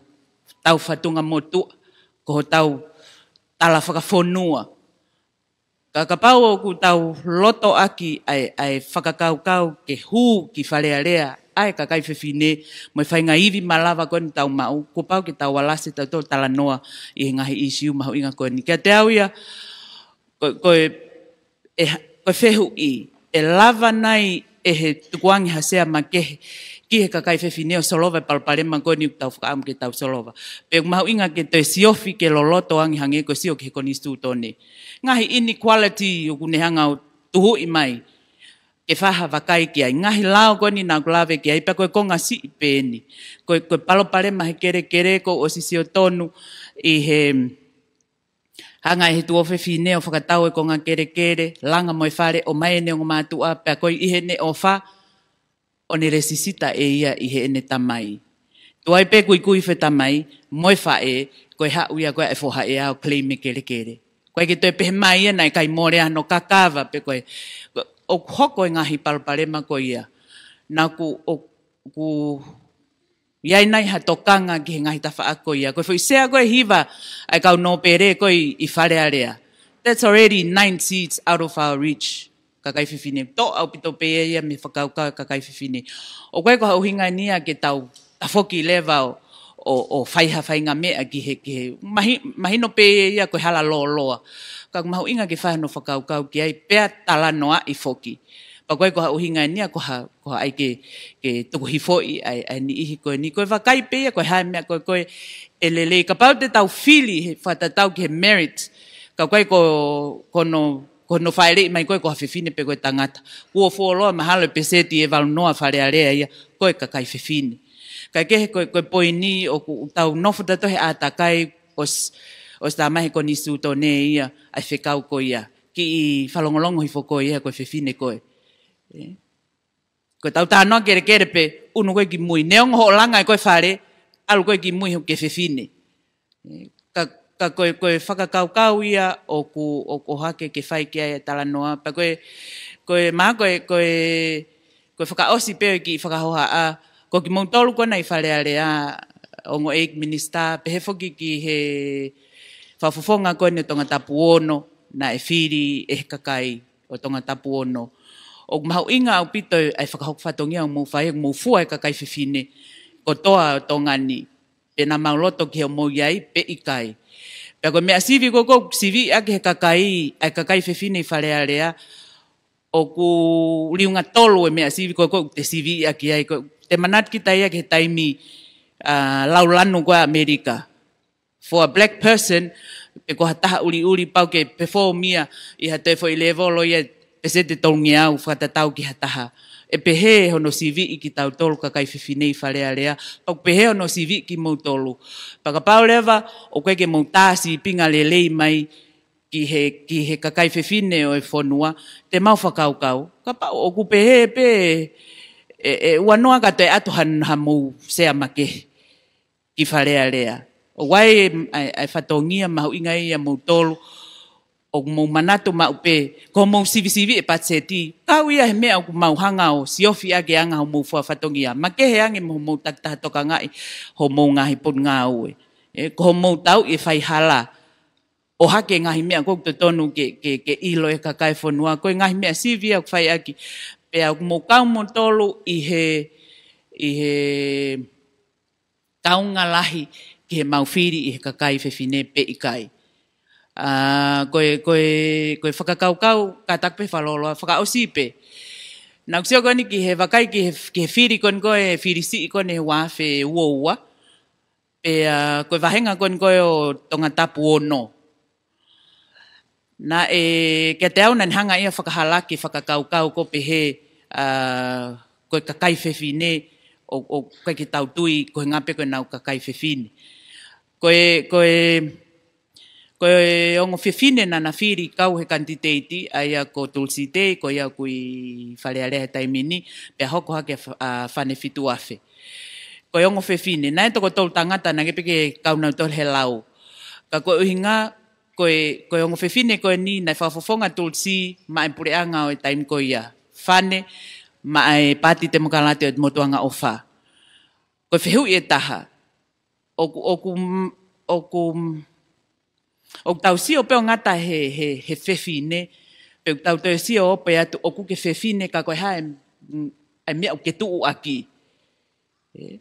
tau fatunga motuʻa, ko ho tau tala fakafonua. Ka kapau ʻoku tau loto ʻaki ʻa e, ʻa e fakakaukau ke hū ki Fale Alea ʻa e kakai fefine mo e faʻahinga ivi malava ko eni tau maʻu, kuo pau ke tau alasi tautolu talanoa ʻi he ngaahi ʻīsiu mahuʻinga ko eni. Kiate au ia, ko, ko e, ʻe, ko e fehuʻi, ʻe lava nai ʻe he tukuange ha sea makehe ki he kakai fefine ʻo solova e palopalema ko eni ʻoku tau fakaʻamu ke tau solova? Pe ʻoku mahuʻinga ke toe siofi ke loloto ange hangē ko e sio ki he konisitūtone. Ngaahi inequality ʻoku ne hanga ʻo tuhuʻi mai, ke fai ha vakai ki ai. Ngaahi lao ko eni naʻa ku lave ki ai, pea ko e konga siʻi pē eni. Ko e, ko e palopalema he kelekele, kuo ʻosi sio tonu ʻi he hanga ʻe he tuofefine ʻo fakatau e konga kelekele, langa mo e fale, ʻomai ʻene ongo mātuʻa, pea ko e ʻi heʻene ʻofa, ʻo ne lēsisita ʻe ia ʻi heʻene tamai. Tuai pē kuikui hifo e tamai mo e faʻē, ko e haʻu ia ko ē ʻa e foha ʻea ʻo claim e kelekele. ʻOku ʻikai ke toe pehē mai ia naʻe ʻikai mole hano kakava pe ko e, ʻoku hoko e ngaahi palopalema ko ia. Naʻa ku, ʻoku ʻi ai nai ha tokanga ki he ngaahi tafaʻaki ko ia? Ko e foʻi sea ko ē ʻe hiva ʻa e kau nōpele ko ē ʻi, ʻi Fale Alea. That's already nine seats out of our reach. Kakai fefine. Toʻa ʻaupito pē ia mei he fakakaukau e kakai fefine. ʻOku ʻikai ko ha ʻuhinga eni ia ke tau tafoki leva ʻo, ʻo, ʻo fai ha faʻahinga meʻa ki he, ki he. Mahi-, mahino pē ia ko e hala lōloa. Ka ʻoku mahuʻinga ke fai hano fakakaukau ki ai pea talanoaʻi foki. Pea ʻoku ʻikai ko ha ʻuhinga eni ia ko ha, ko ha ʻai ke, ke tuku hifoʻi ʻa e, ʻa e niʻihi ko eni. Ko e vakai pē ia ko e hā e meʻa ko ē ko ē ʻe lelei. Kapau te tau fili he fakatatau ki he merit. Ka ʻoku ʻikai ko, ko hono, ko hono fāʻeleʻi mai ko ē ko ha fefine pe ko e tangata. Kuo fuoloa mahalo e peseti ʻe valu noa Fale Alea ia ko e kakai fefine. Kae kehe ko e, ko e poini ʻoku tau nofo tautolu he ʻātakai ʻosi, ʻosi tā mai he konisitūtone ia ʻa e fekau ko ia. Kiʻi fakalongolongo hifo ko ia ko e fefine ko ē. ʻE. Ko e tau talanoa kelekele pē, ʻunu ko ē ki mui. Neongo hoʻo langa ʻe koe fale, ʻalu ko ē ki mui he ʻoku ke fefine. ʻE, ka, ka ko e, ko e fakakaukau ia ʻoku, ʻoku ʻohake ke fai ki ai e talanoa. Pea ko e, ko e mā, ko e, ko e, ko e fakaʻosi pē ʻo e kiʻi fakahohaʻa, ko kimoutolu ko ena ʻi Fale Alea, ongo ʻEiki Minisitā, pehē foki ki he fakafofonga ko eni ʻo Tongatapu ono, naʻe fili ʻe he kakai ʻo Tongatapu ono. ʻOku mahuʻinga ʻaupito ʻa e fakahoko fatongia ʻoku mou fai, ʻoku mou fua e kakai fefine kotoa ʻo Tonga ni. Pe naʻa mau loto ki hoʻomou ʻi ai, pe ʻikai. Pea ko e meʻa sivi ko ē ʻoku siviʻaki he kakai, ʻa e kakai fefine ʻi Fale Alea, ʻoku liunga tolu e meʻa sivi ko ē ʻoku te siviʻaki ai, ʻoku te manatu kita ia ki he taimi, ʻa, laulanu ko ē ʻa ʻAmelika. For a black person, pe ko ha taha ʻuliʻuli pau ke perform ia ʻi ha toe foʻi lēvolo ia peseti ʻe tolungeau fakatatau ki ha taha. ʻE pehē hono siviʻi kitautolu kakai fefine ʻi Fale Alea, pea ʻoku pehē hono siviʻi kimoutolu. Pea kapau leva ʻoku ʻikai ke mou tā sīpinga lelei mai ki he, ki he kakai fefine ʻo e fonua, te mau fakakaukau. Kapau ʻoku pehē pē, ʻe, ʻe ua noa ka toe ʻatu ha, hamou sea makehe ki Fale Alea. ʻOku ʻi ai e, e, e fatongia mahuʻinga ia ʻia moutolu, ʻoku mou manatu maʻu pē, ko hoʻomou sivisiviʻi e patiseti, kau ia he meʻa ʻoku mau hanga ʻo siofi ʻaki e anga hoʻomou fua fatongia. Makehe ange mo hoʻomou takitaha tokangaʻi hoʻomou ngaahi potungāue. ʻE, ko hoʻomou tauʻi e faihala ʻohake e ngaahi meʻa ʻoku totonu ke, ke, ke ʻilo ʻe he kakai e fonua. Ko e ngaahi meʻa sivi ia ʻoku fai ʻaki. Pea ʻoku mou kau moutolu ʻi he, ʻi he kaunga lahi ki heʻemau fili ʻi he kakai fefine pe ʻikai. ʻA, ko e, ko e, ko e fakakaukau, kātaki pē fakalōloa, fakaʻosi pē. Naʻá ku sio ko eni ki he vakai ki he, ki he fili ko eni ko e fili siʻi ko eni he ua afe ua ua. Pea ko e vahenga ko eni ko e ʻo Tongatapu ono. Naʻe, kiate au naʻá ne hanga ia ʻo fakahalaki e fakakaukau ko ē pehē, ʻa, ko e kakai fefine ʻo, ʻoku ʻikai ke tau tui koeʻuhinga pē ko ʻenau kakai fefine. Ko e, ko e, ko e ongo fefine naʻá na fili kau he kanititeiti, ʻa ia ko Tulisi Tei, ko ia ʻoku ʻi Fale Alea he taimi ni, pea hoko hake ʻa Fa-, ʻa Fane Fituafe. Ko e ongo fefine, naʻe toko tolu tangata naʻe ʻikai pē ke kau nautolu he lau. Ka ko e ʻuhinga, ko e, ko e ongo fefine ko eni naʻe fakafofonga ʻa Tulisi maʻá e puleʻanga ʻo e taimi ko ia. Fane maʻá e Paati Temokalati ʻo e Motuʻanga ʻOfa. Ko e fehuʻi ʻe taha. ʻOku, ʻoku, ʻoku, ʻoku tau sio pē ʻo ngata he, he, he fefine, pe ʻoku tau toe sio pē atu ʻoku ke fefine ka ko e hā e, ʻa e meʻa ʻoku ke tuʻu ʻaki. ʻE,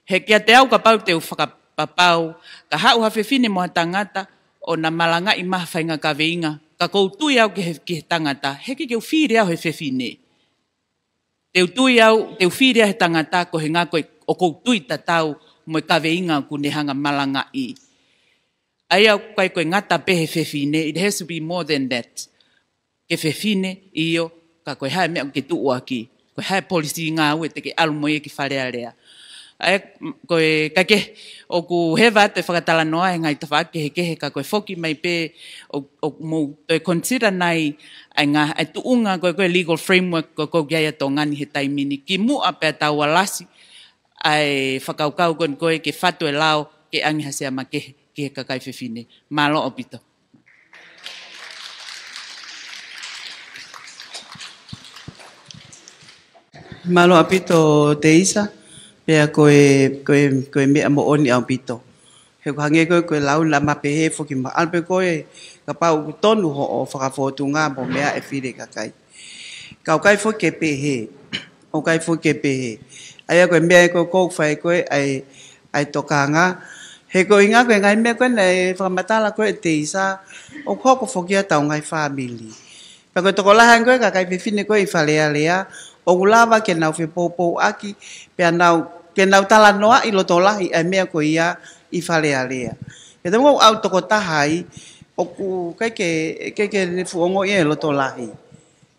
he kiate au kapau te u fakapapau, ka haʻu ha fefine mo ha tangata, ʻo na malangaʻi mai ha faʻahinga kaveinga, ka ʻoku ou tui au ki he, ki he tangata, heʻikai ke u fili au he fefine. Te u tui au, te u fili au he tangata koeʻuhinga ko e, ʻoku ou tui tatau mo e kaveinga ʻoku ne hanga malangaʻi. ʻA ia ʻoku ʻikai ko e ngata pē he fefine, it has to be more than that. Ke fefine, ʻio, ka ko e hā e meʻa ʻoku ke tuʻu ʻaki. Ko e hā e polisī ngāue te ke ʻalu mo ia ki Fale Alea. ʻA ia, ko e, ka ke, ʻoku heva atu e fakatalanoa he ngaahi tafaʻaki kehekehe ka ko e foki mai pē, ʻo, ʻo mou toe consider nai, ʻa e ngaahi, ʻa e tuʻunga ko e, ko e legal framework ko e, ko e ʻoku ʻi ai ʻa Tonga ni he taimi ni. Kimuʻa pea tau alasi, ʻa e fakakaukau ko eni ko e ke fatu e lao ke ʻange ha sea makehe ki he kakai fefine. Mālō ʻaupito. Mālō ʻaupito Teisa, pea ko e, ko e, ko e meʻa moʻoni ʻaupito. He ʻoku hangē ko e, ko e lau naʻá ma pehē foki ma ʻalu pē ko e, kapau ʻoku tonu hoʻo fakafōtunga mo meʻa ʻe fili e kakai. Ka ʻoku ʻikai foki ke pehē, ʻoku ʻikai foki ke pehē. ʻA ia ko e meʻa ē ko e ʻoku fai ko e, ʻa e, ʻa e tokanga. He koeʻuhinga ko e ngaahi meʻa ko ē naʻe fakamatala ko ē ʻe Teisa, ʻoku hoko foki ia ʻetau ngaahi fāmili. Pea ko e tokolahi ange ko e kakai fefine ko ē ʻi Fale Alea, ʻoku lava ke nau fepoupouaki, pea nau, ke nau talanoaʻi loto lahi ʻa e meʻa ko ia ʻi Fale Alea. Pea te mou ʻau tokotaha ai, ʻoku ʻikai ke, ʻikai ke ne fuʻu ongoʻi e loto lahi.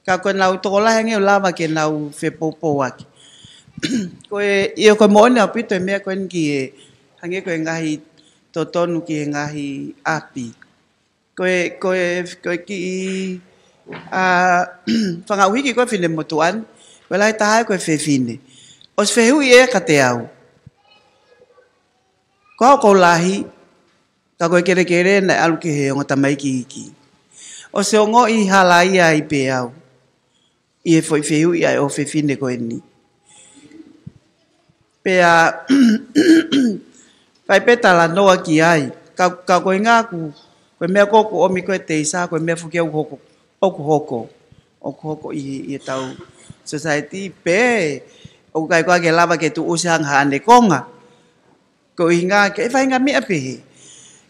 Ka ko ʻenau tokolahi ange ʻoku lava ke nau fepoupouaki. Ko e, ʻio ko e moʻoni ʻaupito e meʻa ko eni ki he, hangē ko e ngaahi totonu ki he ngaahi ʻapi. Ko e, ko e, ko e kiʻi, ʻa, fanga ʻuhiki ko e finemotuʻa ni, ko e lahi taha ia ko e fefine. ʻOsi fehuʻi ē kiate au. Ko au ʻoku ou lahi, ka ko e kelekele naʻe ʻalu ki he ongo tamaiki iiki. ʻOsi ongoʻi hala ia ai pē au. ʻI he foʻi fehuʻi ʻa e ʻofefine ko eni. Pea, fai pē talanoa ki ai. Ka, ka koeʻuhinga ʻoku, ko e meʻa ko ē ʻoku ʻomi ko ē ʻe Teisa, ko e meʻa foki ʻoku hoko, ʻoku hoko, ʻoku hoko ʻi, ʻi heʻetau society pē, ʻoku ʻikai ko ā ke lava ke tuʻusi hanga haʻane konga. Ko e ʻuhinga ke, ʻe faʻahinga meʻa pehē.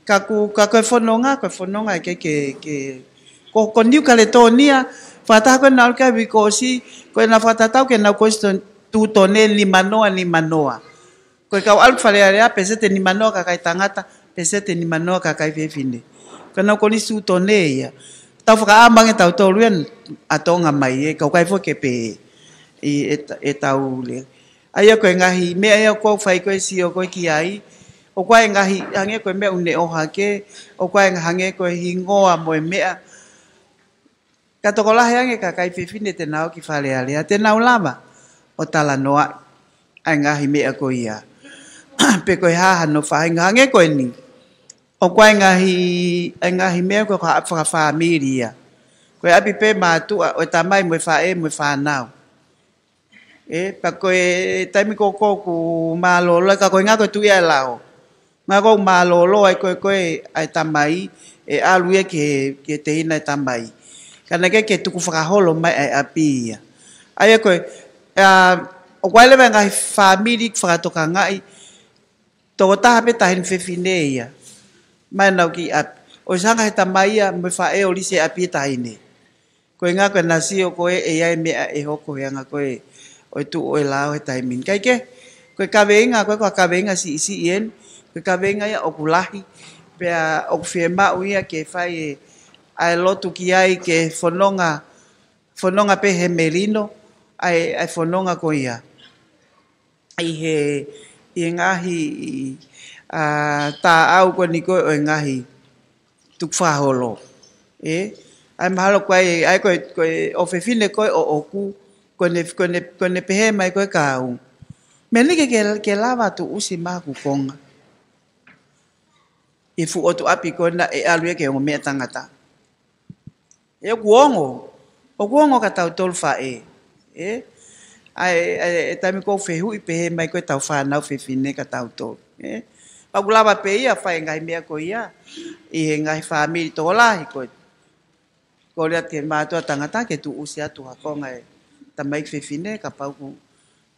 Ka ʻoku, ka ko e fononga, ko e fononga ke, ke, ke, ko, ko Niu Kaletonia, fakataha ko ē naʻe ʻalu ki ai Uikōsi, ko ʻenau fakatatau ki heʻenau konisitūtone nimanoa, nimanoa. Ko e kau ʻalu ki Fale Alea, peseti nimanoa kakai tangata, peseti nimanoa kakai fefine. Ko ʻenau konisitūtone ia. Tau fakaʻamu ange tautolu ia ʻa Tonga mai ē, ka ʻoku ʻikai foki ke pehē ʻi he, ʻetau lea. ʻA ia ko e ngaahi meʻa ia ʻoku ou fai ko ē sio ko ē ki ai. ʻOku ʻi ai e ngaahi, hangē ko e meʻa ʻoku ne ʻohake, ʻoku ʻi ai e ngaahi hangē ko e hingoa mo e meʻa. Ka tokolahi ange kakai fefine te nau ō ki Fale Alea, te nau lava ʻo talanoa ʻa e ngaahi meʻa ko ia. Pe ko e hā hano faʻahinga hangē ko eni. ʻOku ʻi ai e ngaahi, ʻa e ngaahi meʻa ko e faka-, fakafāmili ia. Ko e ʻapi pē mātuʻa, ʻo e tamai mo e faʻē mo e fānau. ʻE, pea ko e taimi ko ē ʻoku mālōlō, ka ko e ʻuhinga ko e tuʻi ʻa e lao. Ngā ko ē ʻoku mālōlō ai ko ē, ko ē ʻa e tamai, ʻe ʻalu ia ki he, ki he tehina ʻa e tamai. Ka naʻe ʻikai ke tukufakaholo mai ʻa e ʻapi ia. ʻA ia ko e, ʻa, ʻoku ʻi ai leva e ngaahi fāmili fakatokangaʻi, tokotaha pē taʻahine fefine ia. Mai ʻenau kiʻi ʻapi. ʻOsi hanga he tamai ia mo e faʻē ʻo lisi e ʻapi ʻe taʻahine. Ko e ʻuhinga ko e naʻe sio ko ē ʻe ʻi ai e meʻa ʻe hoko he anga ko ē ʻo e tuʻu ʻo e lao he taimi ni. Kae kehe, ko e kaveinga, ko e, ko e kaveinga siʻisiʻi eni, ko e kaveinga ia ʻoku lahi, pea ʻoku fiemaʻu ia ke fai e, ʻa e lotu ki ai ke fononga, fononga pē he melino, ʻa e, ʻa e fononga ko ia. ʻI he, ʻi he ngaahi, ʻa, taʻau ko eni ko ē ʻo e ngaahi tukufakaholo. ʻE, ʻa e mahalo ko e, ʻa e ko e, ko e ʻofefine ko ē ʻoʻoku, ko ʻene, ko ʻene, ko ʻene pehē mai ko e kau. Meʻa ni ke, ke, ke lava tuʻusi mai hoku konga. ʻI he fuʻu ʻotu ʻapi ko ena ʻe ʻalu ia ke ongo meʻa tangata. ʻE ʻoku ongo, ʻoku ongo kia tautolu faʻē, ʻe? ʻA e, ʻa e, ʻa e taimi ko ē ʻoku fehuʻi pehē mai ko ē ʻetau fānau fefine kia tautolu, ʻe? Pea ʻoku lava pē ia fai e ngaahi meʻa ko ia, ʻi he ngaahi fāmili tokolahi ko ē. Kole atu ki he mātuʻa tangata ke tuʻusi atu ha konga e tamaiki fefine, kapau ʻoku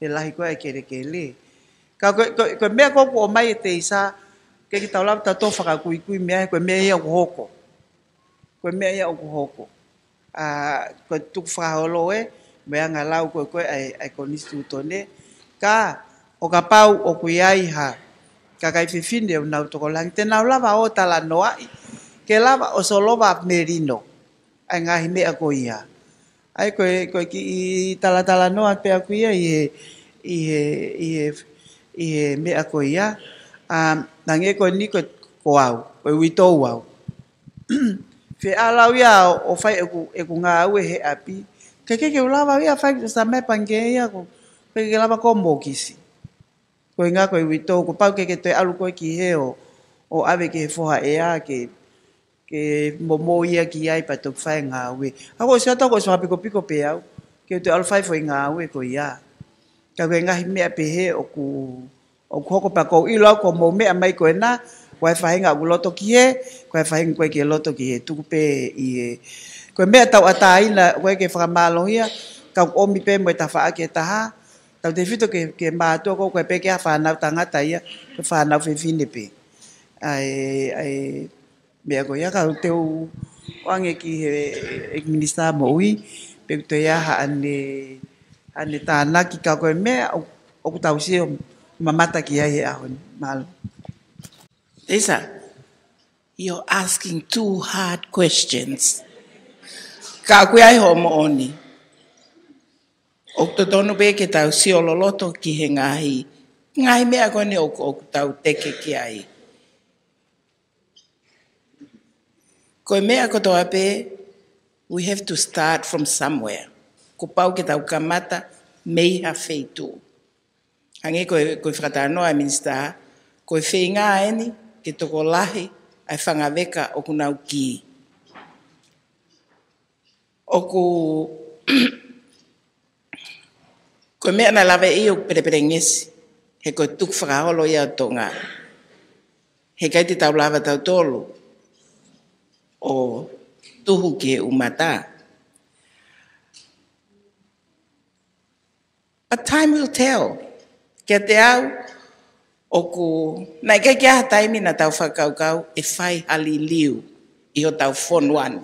lahi ko ē e kelekele. Ka ko e, ko e, ko e meʻa ko ē ʻoku ʻomai ʻe Teisa, ʻikai ke tau lava tautolu fakakuikui meʻa, ko e meʻa ia ʻoku hoko. Ko e meʻa ia ʻoku hoko. ʻA, ko e tukufakaholo ē, mo e angalau ko ē ko ē ʻa e, ʻa e konisitūtone. Ka, ʻo kapau ʻoku ʻi ai ha kakai fefine ʻoku nau tokolahi ange, te nau lava ʻo talanoaʻi, ke lava ʻo solova melino ʻa e ngaahi meʻa ko ia. ʻA e ko e, ko e kiʻi talatalanoa pē ʻaku ia ʻi he, ʻi he, ʻi he, ʻi he meʻa ko ia. ʻA, hangē ko eni ko, ko au, ko e uitou au. Feʻalau ia ʻo fai ʻeku, ʻeku ngāue he ʻapi. Ke, ke, ke u lava ia fai ki sa mai pangē ia ko, ke, ke lava ko mokisi. Ko e ʻuhinga ko e uitou, kuo pau ke, ke toe ʻalu ko ē ki hē ʻo, ʻo ʻave ki he foha ʻea ke, ke momou ia ki ai pea toki fai e ngāue. Au ʻosi ʻatā ko ʻosi fakapikopiko pē au, ke u toe ʻalu fai foʻi ngāue ko ia. Ka ko e ngaahi meʻa pehē ʻoku, ʻoku hoko pea ʻoku ou ʻilo au ko hoʻomou meʻa mai ko ena, ko e faʻahinga ʻoku loto ki hē, ko e faʻahinga ʻoku ʻikai ke loto ki hē, tuku pē ʻi he. Ko e meʻa tauʻatāina, ʻoku ʻikai ke fakamālohia, ka ʻoku ʻomi pē mo e tafaʻaki ʻe taha, tautefito ki he, ki he mātuʻa ko ē ʻoku ʻikai pē ke ʻi ai ha fānau tangata ia, ko e fānau fefine pē. ʻA e, ʻa e meʻa ko ia ka u toe ʻoange ki he, ʻEiki Minisitā Moʻui, pe ʻoku toe ʻi ai haʻane, haʻane tānaki ka ko e meʻa ʻoku, ʻoku tau sio mamata ki ai he ʻaho ni. Mālō. Teisa, you're asking two hard questions. Ka ʻoku ʻi ai hoʻo moʻoni. ʻOku totonu pē ke tau sio loloto ki he ngaahi, ngaahi meʻa ko eni ʻoku, ʻoku tau teke ki ai. Ko e meʻa kotoa pē, we have to start from somewhere. Kuo pau ke tau kamata mei ha feituʻu. Hangē ko e, ko e fakatalanoa ʻa e Minisitā, ko e feinga eni ke tokolahi ʻa e fanga veka ʻoku nau kī. ʻOku, ko e meʻa naʻe lave ʻi ʻoku pelepelengesi, he ko e tukufakaholo ia ʻo Tonga. He ʻikai te tau lava tautolu ʻo tuhu ki he ʻumata. But time will tell. Kiate au, ʻoku, naʻe ʻikai ke ʻi ai ha taimi naʻa tau fakakaukau ʻe fai ha liliu ʻi hotau fonua ni.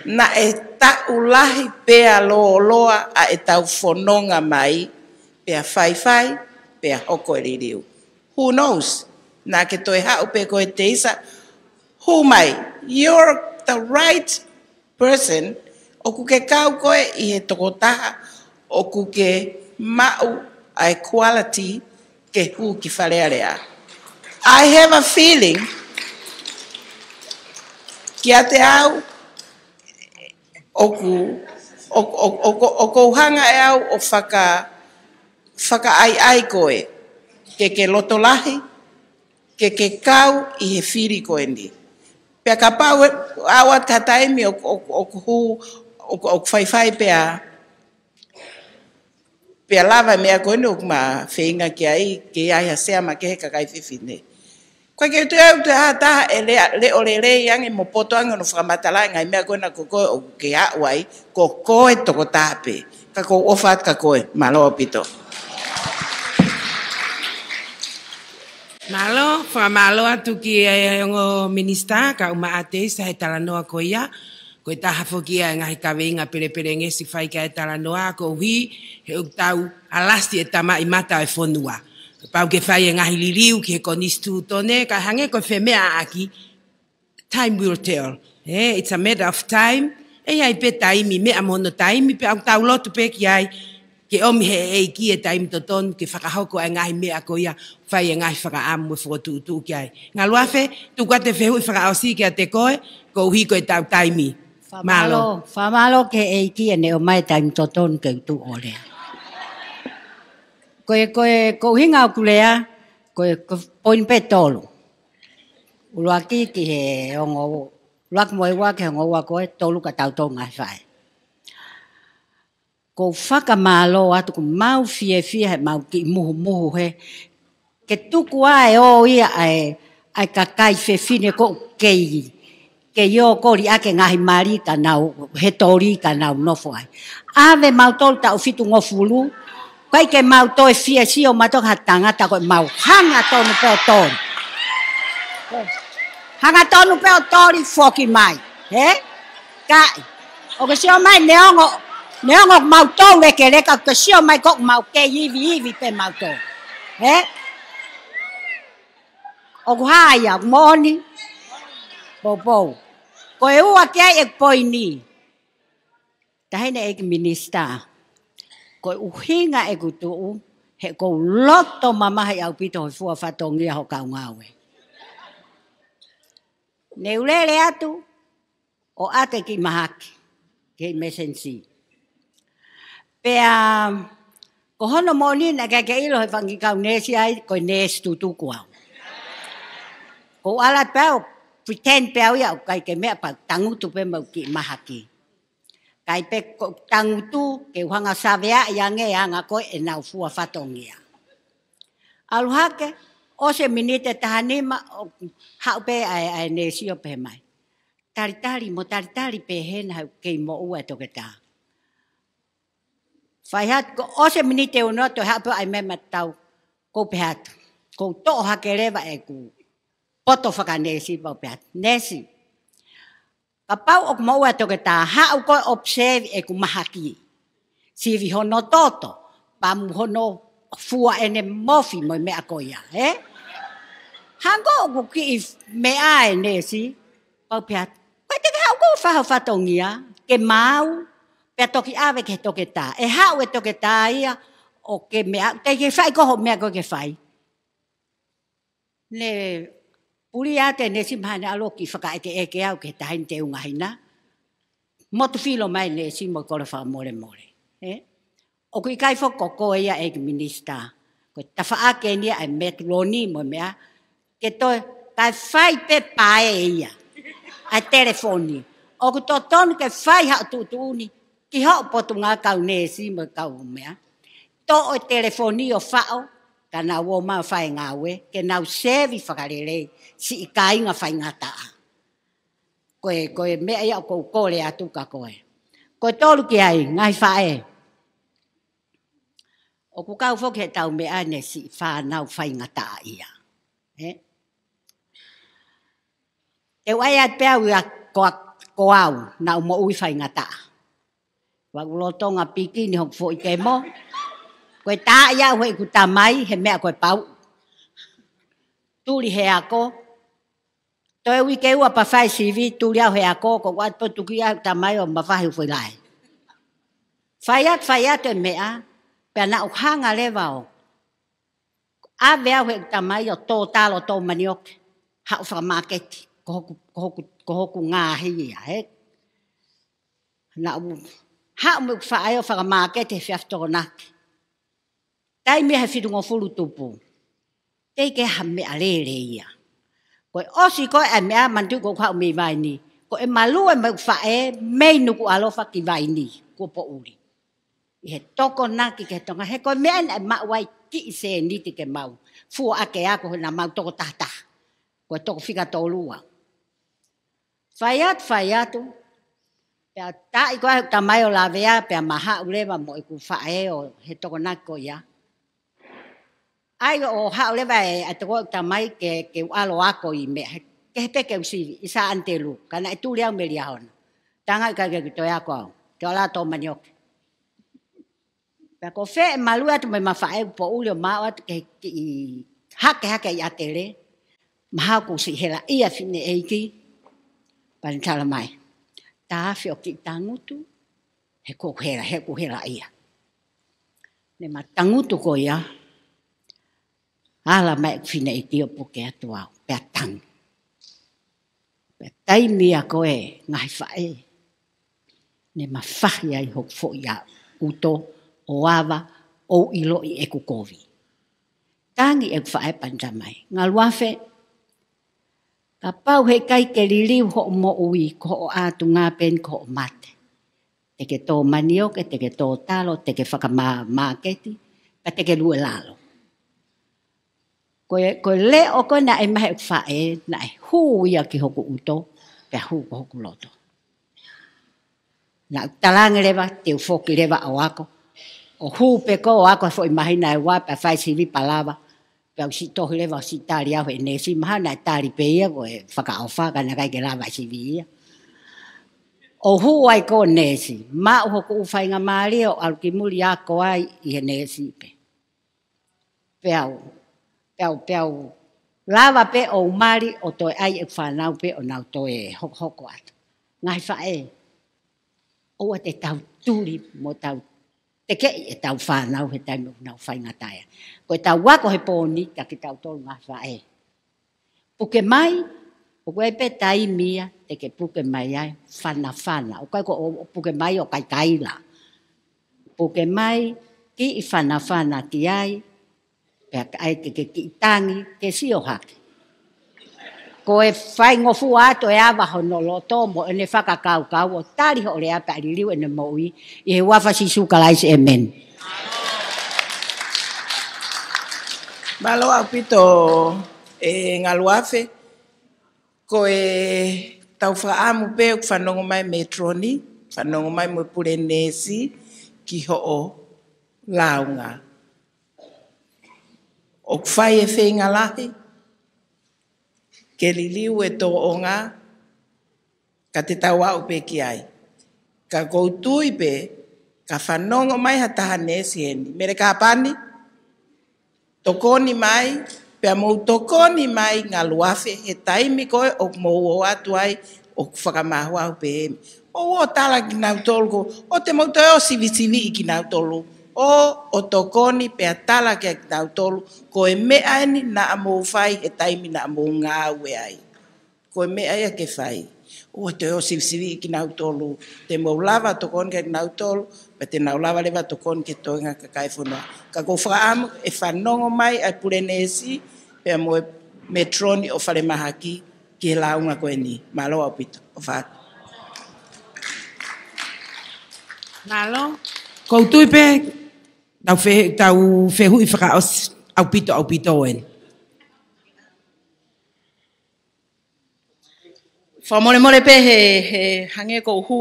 Naʻe taʻu lahi pea lōloa ʻa ʻetau fononga mai, pea faifai, pea hoko e liliu. Who knows? Naʻa ke toe haʻu pē koe Teisa, hū mai, you're the right person, ʻoku ke kau koe ʻi he tokotaha, ʻoku ke maʻu ʻa e quality ke hū ki Fale Alea. I have a feeling, kiate au, ʻoku, ʻoku, ʻoku, ʻoku, ʻoku ou hanga ʻe au ʻo faka-, fakaʻaiʻai koe, ke ke loto lahi, ke ke kau ʻi he fili ko eni. Pea kapau ʻe, ʻalu atu ki ha taimi ʻoku, ʻoku, ʻoku hū, ʻoku, ʻoku faifai pea, pea lava e meʻa ko eni ʻoku ma feinga ki ai, ke ʻi ai ha sea makehe kakai fefine. Ko e ke toe, toe ʻi ai ha taha ʻe lea, leʻo lelei ange mo poto ange hono fakamatalaʻi e ngaahi meʻa ko ena ko koe ʻoku ke aʻu ai, ko koe tokotaha pē. Ka ʻoku ou ʻofa atu kia koe, mālō ʻaupito. Mālō, fakamālō atu ki he ongo minisitā, kau Maʻatei, ʻi he talanoa ko ia. Ko e taha foki ia e ngaahi kaveinga pelepelengesi fai ki ai e talanoa, koeʻuhi he ʻoku tau alasi e tamaʻimata ʻo e fonua. Pau ke fai e ngaahi liliu ki he konisitūtone, kae hangē ko e femeʻaʻaki, time will tell. Eh, it's a matter of time. ʻE ʻi ai pē taimi, meʻa mo hono taimi, pea ʻoku tau lotu pē ki ai, ke ʻomi ʻe he ʻEiki e taimi totonu ke fakahoko e ngaahi meʻa ko ia, fai e ngaahi fakaʻamu mo e fokotuʻutuʻu ki ai. Ngaluafe, tuku atu e fehuʻi fakaʻosi kiate koe, koeʻuhi ko ʻetau taimi. Mālō. Fakamālō, fakamālō ki he ʻEiki ʻene ʻomai e taimi totonu ke u tuʻu ʻo lea. Ko e, ko e, ko e ʻuhinga ʻoku ou lea, ko e, ko e poini pē tolu. ʻUluaki ki he ongo, ʻuluaki mo e ua ki he ongo ua ko e tolu ka tau tau ngaahi faʻē. ʻOku ou fakamālō atu, ʻoku mau fiefia he mau kiʻi muhumuhu he ke tuku ʻa e ō ia ʻa e, ʻa e kakai fefine ʻoku kei, kei ō ʻo koli ʻaki e ngaahi mali ka nau, he toli ka nau nofo ai. ʻAve mautolu taʻu fitungofulu, ʻikai ke mau toe fie sio mautolu ha tangata, ko e mau hangatonu pē ʻo toli. Hangatonu pē ʻo toli foki mai, he? Kae, ʻoku ke sio mai neongo, neongo ʻoku mau tō lekeleka, ʻoku ke sio mai ʻoku mau kei iviivi pē mautolu. He? ʻOku hā ia, ʻoku moʻoni? Poupou. Ko e ua ki ai e poini. Taʻahine ʻEiki Minisitā. Ko e ʻuhinga ʻeku tuʻu, he ʻoku ou loto mamahi ʻaupito he fua fatongia hoʻo kau ngāue. Ne u lele atu, ʻo ʻave ki mahaki, ki he emergency. Pea, ko hono moʻoni naʻe ʻikai ke ʻilo he fanga kiʻi kau neesi ai, ko e neesi tutuku au. ʻOku ou ala pē au, pretend pē au ia, ʻoku ʻikai ke meʻa pea u tangutu pē mo u kiʻi mahaki. Kae pē ko u tangutu, ke u hanga ʻo saveaʻi ange ʻa e anga ko ē ʻenau fua fatongia. ʻAlu hake, ʻosi e miniti ʻe taha nima, ʻo haʻu pē ʻa e, ʻa e neesi ʻo pehē mai. Talitali, mo talitali pē hena he ʻoku kei moʻua e toketā. Fai atu, kuo ʻosi e miniti ʻe ono, toe haʻu pē ʻa e meʻa matau, ʻoku ou pehē atu. ʻOku ou toʻo hake leva ʻeku poto fakaneesi pea u pehē atu. Neesi, kapau ʻoku moʻua e toketā, haʻu koe ʻo observe ʻeku mahaki. Sivi hono toto, pamu hono fua ʻene mofi mo e meʻa ko ia, he? Hangē ʻoku kiʻi meʻa e neesi, pea u pehē atu. Ko e te ke haʻu koe ʻo fai ho fatongia, ke maau, pea toki ʻave ki he toketā. ʻE haʻu e toketā ia, ʻo ke meʻa, te ke fai ko hoʻo meʻa ko ē ke fai. Ne puli atu e neesi mahalo ne ʻalu ʻo kiʻi fakaʻekeʻeke au ki he taʻahine teunga hina. Motu filo mai e neesi mo e kole fakamolemole. He? ʻOku ʻikai foki ko koe ia ʻEiki Minisitā. Ko e tafaʻaki eni ia ʻa e metiloni mo e meʻa. Ke toe, kae fai pē pae ia. ʻA e telefoni. ʻOku totonu ke fai haʻo tuʻutuʻuni. Ki hoʻo potungāue kau neesi mo e kau meʻa. Toʻo e telefoni ʻo faʻo, ka nau ō mai ʻo fai e ngāue, ke nau sevi fakalelei, siʻi kāinga faingataʻa. Ko e, ko e meʻa ia ʻoku ou kole atu kia koe. Ko e tolu ki ai, ngaahi faʻē. ʻOku kau foki he tau meʻa ne siʻi fānau faingataʻaʻia. He? Te u ʻai atu pē au ia ko, ko au, naʻa ku moʻui faingataʻa. Pea u lolotonga piki ni hoku foʻi kemo. Ko e taaʻi au heʻeku tamai, he meʻa ko e pau. Tuli he ako. Toe uike ua pea fai sivi, tuli au he ako, ko u ʻoatu pē tuki au tamai ʻo mavahe ʻo foʻi lahi. Fai atu, fai atu e meʻa, pea naʻa ku hanga leva ʻo ʻave au heʻeku tamai ʻo tō talo tō manioke, haʻu fakamāketi, ko hoku, ko hoku, ko hoku ngaahi ia, he. Naʻa ku haʻu mo ʻeku faʻē ʻo fakamāketi he efiafi Tokonaki. Taimi he fitungofulu tupu. Teʻeki ke ha meʻalele ia. Ko e ʻosi ko ē ʻa e meʻa manatuʻi ko ʻeku haʻu mei Vaini. Ko e malue mo ʻeku faʻē mei Nukuʻalofa ki Vaini, kuo poʻuli. ʻI he Tokonaki ki he Tonga, he ko e meʻa naʻe maʻu ai kiʻi sēniti ke mau fua ʻaki e ako he naʻa mau toko tahataha. Ko e toko fika tolu au. Fai atu, fai atu. Pea taaʻi ko ē heʻeku tamai ʻo lavea, pea ma haʻu leva mo ʻeku faʻē ʻo he Tokonaki ko ia. ʻAi ʻo haʻu leva e ʻa e toko ʻeku tamai ke, ke u ʻalu ʻo ako ʻi meʻa. Ke he pē ke u sivi, ʻi Sā ʻAnitelū, ka naʻe tuli au mei Liahona. Tanga ʻikai ke u toe ako au. Toe ʻalu ʻo manioke. Pea ko fē e malu atu mei mafaʻe ʻeku poʻuli ʻo maʻu atu ke, ke ʻi hake hake ʻi ʻAtele. Mahalo kuo ʻosi helaʻia fineʻeiki. Pea ne tala mai. Taʻafi ʻo kiʻi tangutu. He kuo hela, he kuo helaʻia. Ne ma tangutu ko ia. Ala mai ʻeku fineʻeiki ʻo puke atu au. Pea tangi. Pea taimi ia ko e ngaahi faʻē. Ne ma fahi ai hoku foʻi ʻuto ʻo ava ʻo ʻiloʻi ʻeku kovi. Tangi ʻeku faʻē pea ne tala mai. Ngaluafe, kapau heʻikai ke liliu hoʻo moʻui, ko hoʻo ʻātunga pē eni ko hoʻo mate. Te ke tō manioke, te ke tō talo, te ke fakamāketi, pea te ke lue lalo. Ko e, ko e leʻo ko ē naʻe mahe ʻeku faʻē, naʻe hū ia ki hoku ʻuto, pea hū ko hoku loto. Naʻa ku talaange leva, te u foki leva ʻo ako. ʻO hū pē ko ē ʻo ako he foʻi māhina ʻe ua, pea fai sivi pea lava. Pea u siʻi tohi leva, ʻo siʻi tali au he neesi, mahalo naʻe tali pē ia ko e fakaʻofa, ka naʻe ʻikai ke lava sivi ia. ʻO hū ai ko e neesi, maʻu hoku ʻū faingamālie ʻo ʻalu ki muli ako ai ʻi he neesi pē. Pea u, pea u, pea u lava pē ʻo u mali ʻo toe ʻai ʻeku fānau pē ʻo nau toe hokohoko atu. Ngaahi faʻē, ʻoua te tau tuli mo tau tekeʻi ʻetau fānau he taimi ʻoku nau faingataʻaʻia. Ko ʻetau ako he pō ni kia kitautolu ngaahi faʻē. Puke mai, ʻoku ʻi ai pē taimi ia te ke puke mai ai, fanafana. ʻOku ʻikai ko ʻo, ʻo puke mai ʻo kaikaila. Puke mai, kiʻi fanafana ki ai, pea ʻai ke, ke kiʻi tangi, ke sio hake. Ko e faingofua atu e ava hono loto mo ʻene fakakaukau ʻo tali hoʻo lea pea liliu ʻene moʻui, ʻi he huafa ʻo Sīsū Kalaisi, ʻēmeni. Mālō ʻaupito e Ngaluafe, ko e tau fakaʻamu pē ʻoku fanongo mai metroni, fanongo mai mo e pule neesi ki hoʻo lāunga. ʻOku fai e feinga lahi, ke liliu e tōʻonga, ka te tau aʻu pē ki ai. Ka ʻoku ou tui pē, ka fanongo mai ha taha neesi heni. Mele Kāpani, tokoni mai, pea mou tokoni mai Ngaluafe he taimi ko ē ʻoku mou ō atu ai ʻoku fakamahuahu pē ʻeni. ʻO ō tala kinautolu ko, ʻo te mou toe ō sivisiviʻi kinautolu. ʻO, ʻo tokoni pea tala kia kinautolu. Ko e meʻa eni naʻa mou fai he taimi naʻa mou ngāue ai. Ko e meʻa ia ke fai. ʻOua te ō sivisiviʻi kinautolu. Te mou lava tokoni kia kinautolu, pea te nau lava leva tokoni ki he toenga kakai e fonua. Ka ʻoku ou fakaʻamu ʻe fanongo mai ʻa e pule neesi, pea mo e metroni ʻo falemahaki ki he lāunga ko eni. Mālō ʻaupito. ʻOfa atu. Mālō. ʻOku ou tui pē, tau fe-, tau fehuʻi fakaʻosi ʻaupito, ʻaupito eni. Fakamolemole pē he, he hangē ʻoku ou hū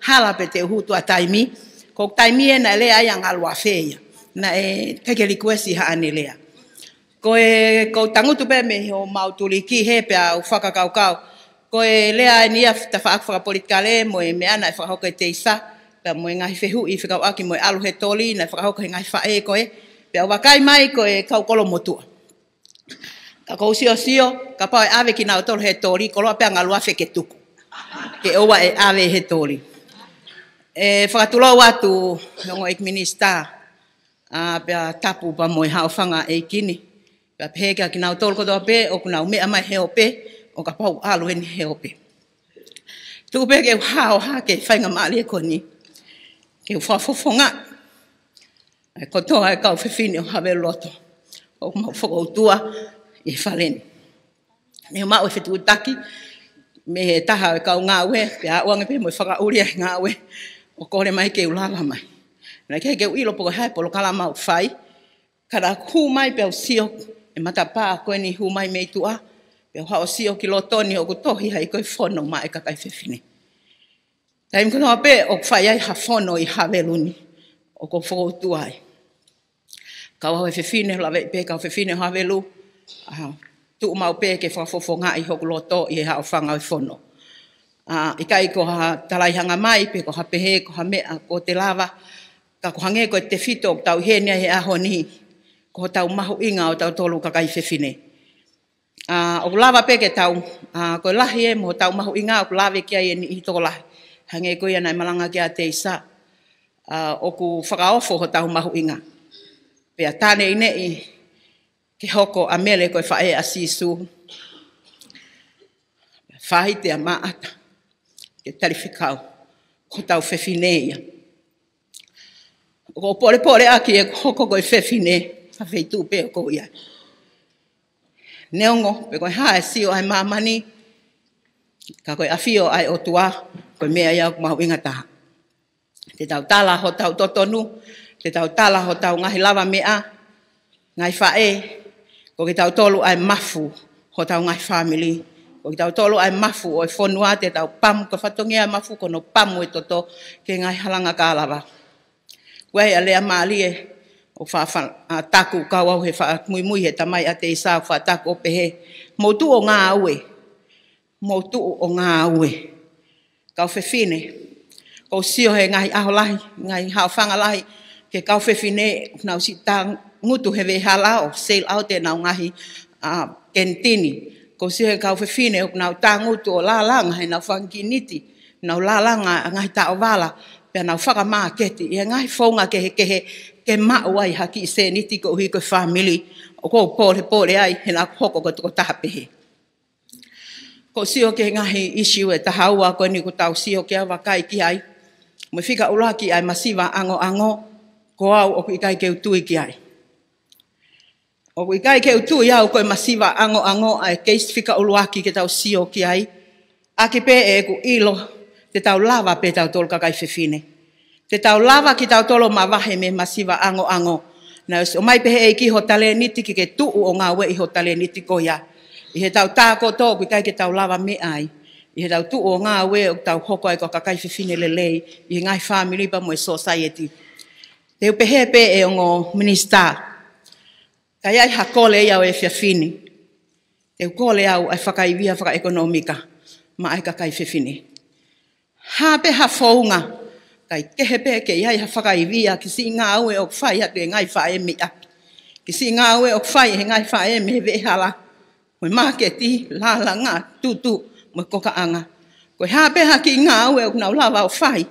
hala pē te u hū tuʻa taimi. Ko e taimi ē naʻe lea ai ʻa Ngaluafe ia. Naʻe ʻikai ke likuesi haʻane lea. Ko e, ʻoku ou tangutu pē mei homau tuliki he pea u fakakaukau. Ko e lea eni ia tafaʻaki fakapolitikale mo e meʻa naʻe fakahoko ʻe Teisa. Pea mo e ngaahi fehuʻi fekauʻaki mo e ʻalu he toli naʻe fakahoko ʻe he ngaahi faʻē ko ē. Pea u vakai mai ko e kau kolo motuʻa. Ka ʻoku ou siosio, kapau ʻe ʻave kinautolu he toli, koloa pē ʻa Ngaluafe ke tuku. Ke ʻoua ʻe ʻave he toli. ʻE fakatulou atu, he ongo ʻEiki Minisitā, ʻa, pea tapu pea mo e haʻofanga ʻeiki ni. Pea pehē kia kinautolu kotoa pē, ʻoku nau meʻa mai he ope, ʻo kapau ʻalu eni he ope. Tuku pē ke u hao hake faingamālie ko eni. Ke u fakafofonga ʻa e kotoa e kau fefine ʻo Haveluloto. ʻOku mau fokoutua ʻi he fale ni. Ne u maʻu e fetuʻutaki, mei he taha e kau ngāue, pea aʻu ange pē mo e fakaʻuli e ngāue. ʻO kole mai ke u lava mai. Naʻe ʻikai ke u ʻilo pe ko e hā e polokalama ʻoku fai. Ka naʻa ku hū mai pea u sio, e matapā ko eni hū mai mei tuʻa. Pea u haʻu ʻo sio ki loto ni ʻoku tohi ai ko e fono maʻa e kakai fefine. Taimi kotoa pē ʻoku fai ai ha fono ʻi Havelu ni, ʻoku ou fokoutua ai. Kau au he fefine, lave pē kau fefine ʻo Havelu, ʻa, tuʻu maʻu pē ke fakafofongaʻi hoku loto ʻi he haʻofanga ʻo e fono. ʻA, ʻikai ko ha talai hanga mai pe ko ha pehē ko ha meʻa ko te lava, ka ko hangē ko e tefito ʻoku tau ʻi heni ai he ʻaho ni, ko hotau mahuʻinga ʻo tautolu kakai fefine. ʻA, ʻoku lava pē ke tau, ʻa, ko e lahi ē mo hotau mahuʻinga ʻoku lave ki ai e niʻihi tokolahi. Hangē ko ia naʻe malanga ki ai ʻa Teisa, ʻa, ʻoku fakaofo hotau mahuʻinga. Pea tā neʻineʻi ke hoko ʻa Mele ko e faʻē ʻa Sīsū, faʻite ʻa Maʻata ke tali fekau ko hotau fefine ia. ʻOku ou polepole ʻaki ʻeku hoko ko e fefine ha feituʻu pē ʻoku ou ʻi ai. Neongo pe ko e hā e sio ʻa e māmani, ka ko e ʻafio ʻa e ʻOtua, ko e meʻa ia ʻoku mahuʻinga taha. Te tau tala hotau totonu, te tau tala hotau ngaahi lava meʻa, ngaahi faʻē, ko kitautolu ʻa e mafu hotau ngaahi fāmili, ko kitautolu ʻa e mafu ʻo e fonua, te tau pamu, ko e fatongia ʻa e mafu ko hono pamu e toto ki he ngaahi halanga ka lava. Ko e ʻa e lea mālie ʻoku faʻa, faʻa, ʻa, taku, kau au he faʻa muimui he tamai ʻa Teisa ʻoku faʻa taku ʻo pehē, mou tuʻu ʻo ngāue, mou tuʻu ʻo ngāue. Kau fefine, ʻoku ou sio he ngaahi ʻaho lahi, ngaahi haʻofanga lahi, ki he kau fefine, nau siʻi tangutu he veʻehala ʻo sail out ʻenau ngaahi, ʻa, kenitini. ʻOku ou sio he kau fefine, ʻoku nau tangutu ʻo lālanga heʻenau fanga kiʻi niti, nau lālanga ʻa e ngaahi taʻovala, pea nau fakamāketi ʻi he ngaahi founga kehekehe, ke maʻu ai ha kiʻi sēniti koeʻuhi ko e fāmili, ʻoku ou polepole ai he naʻa ku hoko ko e tokotaha pehē. ʻOku ou sio ki he ngaahi ʻīsiu ʻe taha ua ko eni ʻoku tau sio ki ai, vakai ki ai. Mo e fika ʻuluaki ʻa e masiva ʻangoʻango, ko au ʻoku ʻikai ke u tui ki ai. ʻOku ʻikai ke u tui au ko e masiva ʻangoʻango ʻa e keisi fika ʻuluaki ke tau sio ki ai. ʻAki pē ʻeku ʻilo, te tau lava pē tautolu kakai fefine. Te tau lava kitautolu ʻo mavahe mei he masiva ʻangoʻango. Naʻe ʻosi ʻomai pē he ʻEiki ho talēniti ke ke tuʻu ʻo ngāueʻi ho talēniti ko ia. ʻI heʻetau tā kotoa ʻoku ʻikai ke tau lava meʻa ai. ʻI heʻetau tuʻu ʻo ngāue ʻoku tau hoko ai ko e kakai fefine lelei, ʻi he ngaahi fāmili pea mo e sōsaieti. Te u pehē pē ʻe ongo minisitā, ka ʻi ai ha kole ia ʻo e efiafi ni, te u kole au ʻa e fakaivia fakaʻekonōmika maʻa e kakai fefine. Hā pē ha founga, kae kehe pē ke ʻi ai ha fakaivia ki siʻi ngāue ʻoku fai atu ʻe he ngaahi faʻē mei ʻapi, ki siʻi ngāue ʻoku fai ʻe he ngaahi faʻē mei he veʻehala, mo e māketi, lālanga, tutu, mo e kokaʻanga. Ko e hā pē ha kiʻi ngāue ʻoku nau lava ʻo fai,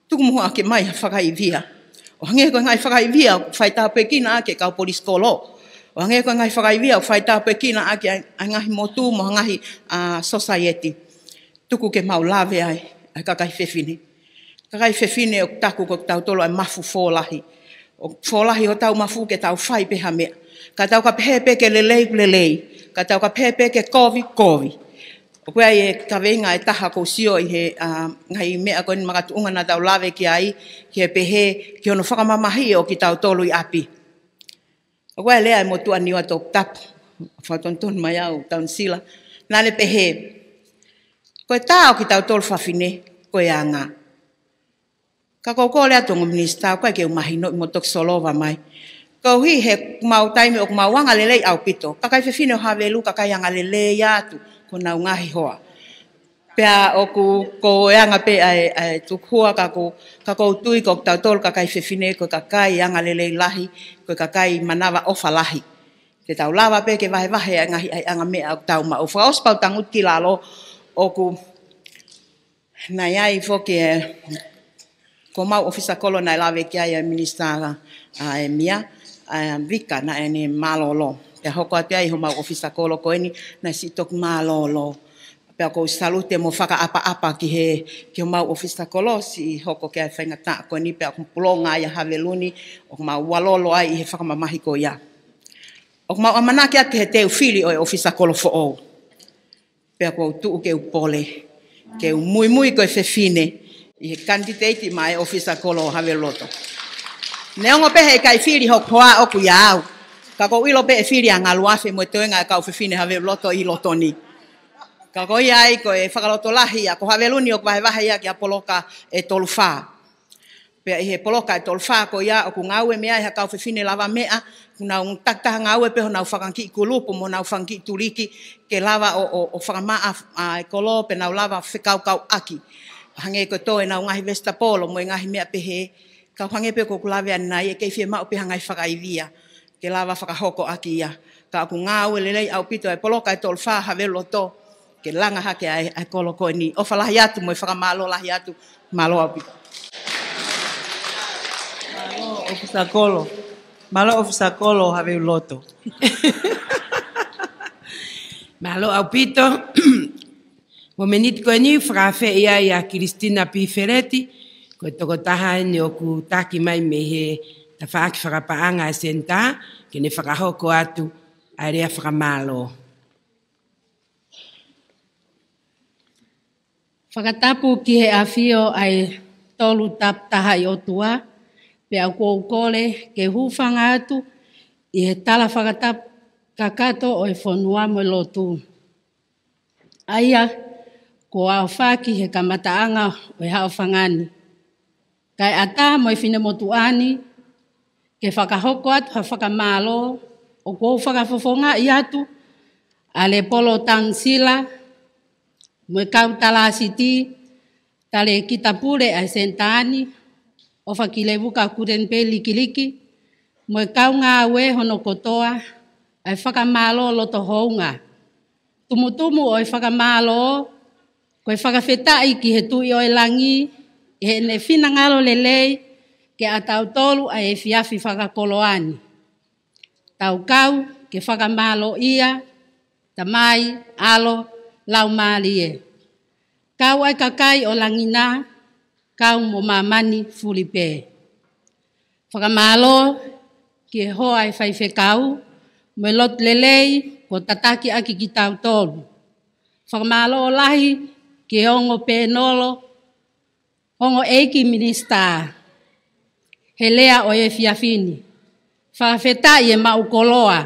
tuku muʻa ke ʻomai ha fakaivia. ʻO hangē ko e ngaahi fakaivia ʻoku fai tāpuekina ʻaki e kau polisi kolo. ʻO hangē ko e ngaahi fakaivia ʻoku fai tāpuekina ʻaki ʻa e, ʻa e ngaahi motu mo e ngaahi, ʻa, sōsaieti. Tuku ke mau lave ai, ʻa e kakai fefine. Kakai fefine ʻoku taku ko kitautolu ʻa e mafu fōlahi. ʻOku fōlahi hotau mafu ke tau fai pē ha meʻa. Ka tau ka pehē pē ke lelei, lelei. Ka tau ka pehē pē ke kovi, kovi. ʻOku ʻi ai e kaveinga ʻe taha ʻoku ou sio ʻi he, ʻa, ngaahi meʻa ko eni makatuʻunga naʻa tau lave ki ai, ki he pehē, ki hono fakamamahiʻi ʻo kitautolu ʻi ʻapi. ʻOku ʻi ai e lea ʻa e motuʻa Niuatoputapu, fakatonutonu mai au, Taunisila. Naʻa ne pehē, ko e tā ʻo kitautolu fafine, ko e anga. Ka ʻoku ou kole atu ongo minisitā, ʻoku ʻikai ke u mahinoʻi mo toki solova mai. Koeʻuhi he mau taimi ʻoku mau anga lelei ʻaupito. Kakai fefine ʻo Havelu, kakai anga lelei atu, ko honau ngaahi hoa. Pea ʻoku, ko e anga pē ʻa e, ʻa e tukuhua ka ʻoku, ka ʻoku ou tui ko kitautolu kakai fefine, ko e kakai anga lelei lahi, ko e kakai manavaʻofa lahi. Te tau lava pē ke vahevahe ʻa e ngaahi ʻaiʻanga meʻa ʻoku tau maʻu. Fakaʻosi pea u tangutu ki lalo, ʻoku naʻe ʻi ai foki e, ko homau ʻōfisa kolo naʻe lave ki ai ʻa e minisitā, ʻa, ʻa e mia, ʻa, Vika naʻa ne mālōlō. Pea hoko atu ai homau ʻōfisa kolo ko eni naʻe siʻi toki mālōlō. Pea ʻoku ou salute mo fakaʻapaʻapa ki he, ki homau ʻōfisa kolo siʻi hoko ki ai e faingataʻa ko eni pea ʻoku pulonga ai ʻa Havelu ni ʻoku mau ʻalu ai ʻi he fakamamahi ko ia. ʻOku mau ʻamanaki atu ki he teu fili ʻo e ʻōfisa kolo foʻou. Pea ʻoku ou tuʻu ke u pole, ke u muimui ko e fefine, ʻi he kanititeiti maʻa e ʻōfisa kolo ʻo Haveluloto. Neongo pē heʻikai fili hoku hoa ʻoku ʻia au. Ka ʻoku ou ʻilo pē ʻe fili ʻa Ngaluafe mo e toenga e kau fefine Haveluloto ʻi loto ni. Ka ko ia ai ko e fakalotolahi ʻa ko Havelu ni ʻoku vahevahe ia ki ʻApoloka ʻe tolu fā. Pea ʻi he poloka ʻe tolu fā ko ia ʻoku ngāue mei ai ha kau fefine lavameʻa, ʻoku nau takitaha ngāue pē honau fanga kiʻi kulupu mo honau fanga kiʻi tuliki ke lava ʻo, ʻo, ʻo fakamaʻa ʻa e kolo pea nau lava fekaukauʻaki. Hangē ko e tō ʻenau ngaahi vesitapolo mo e ngaahi meʻa pehē, kau hangē pē ko ʻeku lave ʻanenai ʻe kei fiemaʻu pē ha ngaahi fakaivia ke lava fakahokoʻaki ia. Ka ʻoku ngāue lelei ʻaupito ʻa e poloka ʻe tolu fā Havelu Loto ke langa hake ʻa e, ʻa e kolo ko eni. ʻOfa lahi atu mo e fakamālō lahi atu. Mālō ʻaupito. Mālō ʻofisa kolo. Mālō ʻofisa kolo Havelu Loto. Mālō ʻaupito. Momeniti ko eni fakaafeʻi ai ʻa Kilistina Pifeleti, ko e tokotaha eni ʻoku taki mai mei he tafaʻaki fakapaʻanga ʻa e senitā, ke ne fakahoko atu ʻa e lea fakamālō. Fakatapu ki he ʻafio ʻa e Tolu Tapu Tahaʻi ʻOtua, pea ʻoku ou kole ke hūfanga atu ʻi he tala fakatapu kakato ʻo e fonua mo e lotu, ʻa ia kuo aofaki he kamataʻanga ʻo e haʻofanga ni. Kae ʻatā mo e finemotuʻa ni ke fakahoko atu ha fakamālō, ʻoku ou fakafofongaʻi atu ʻa Lepolo Tansila mo e kau talāsiti, talēkita pule ʻa e senitā ni, ʻOfakilevuka Kutenipei Likiliki, mo e kau ngāue hono kotoa, ʻa e fakamālō loto hounga. Tumutumu ʻo e fakamālō, ko e fakafetaʻi ki he Tuʻi ʻo e Langi, ʻi heʻene finangalo lelei kiate kitautolu ʻa e efiafi fakakoloa ni. Tau kau ke fakamālōʻia, Tamai, ʻAlo, Laumālie. Kau ʻa e kakai ʻo Langi na, kau mo māmani fuli pē. Fakamālō ki he hoa ʻo e faifekau, mo e lotu lelei kuo tataki ʻaki kitautolu. Fakamālō lahi ki he ongo pēnolo, ongo ʻeiki minisitā, he lea ʻo e efiafi ni. Fakafetaʻi e maʻu koloa,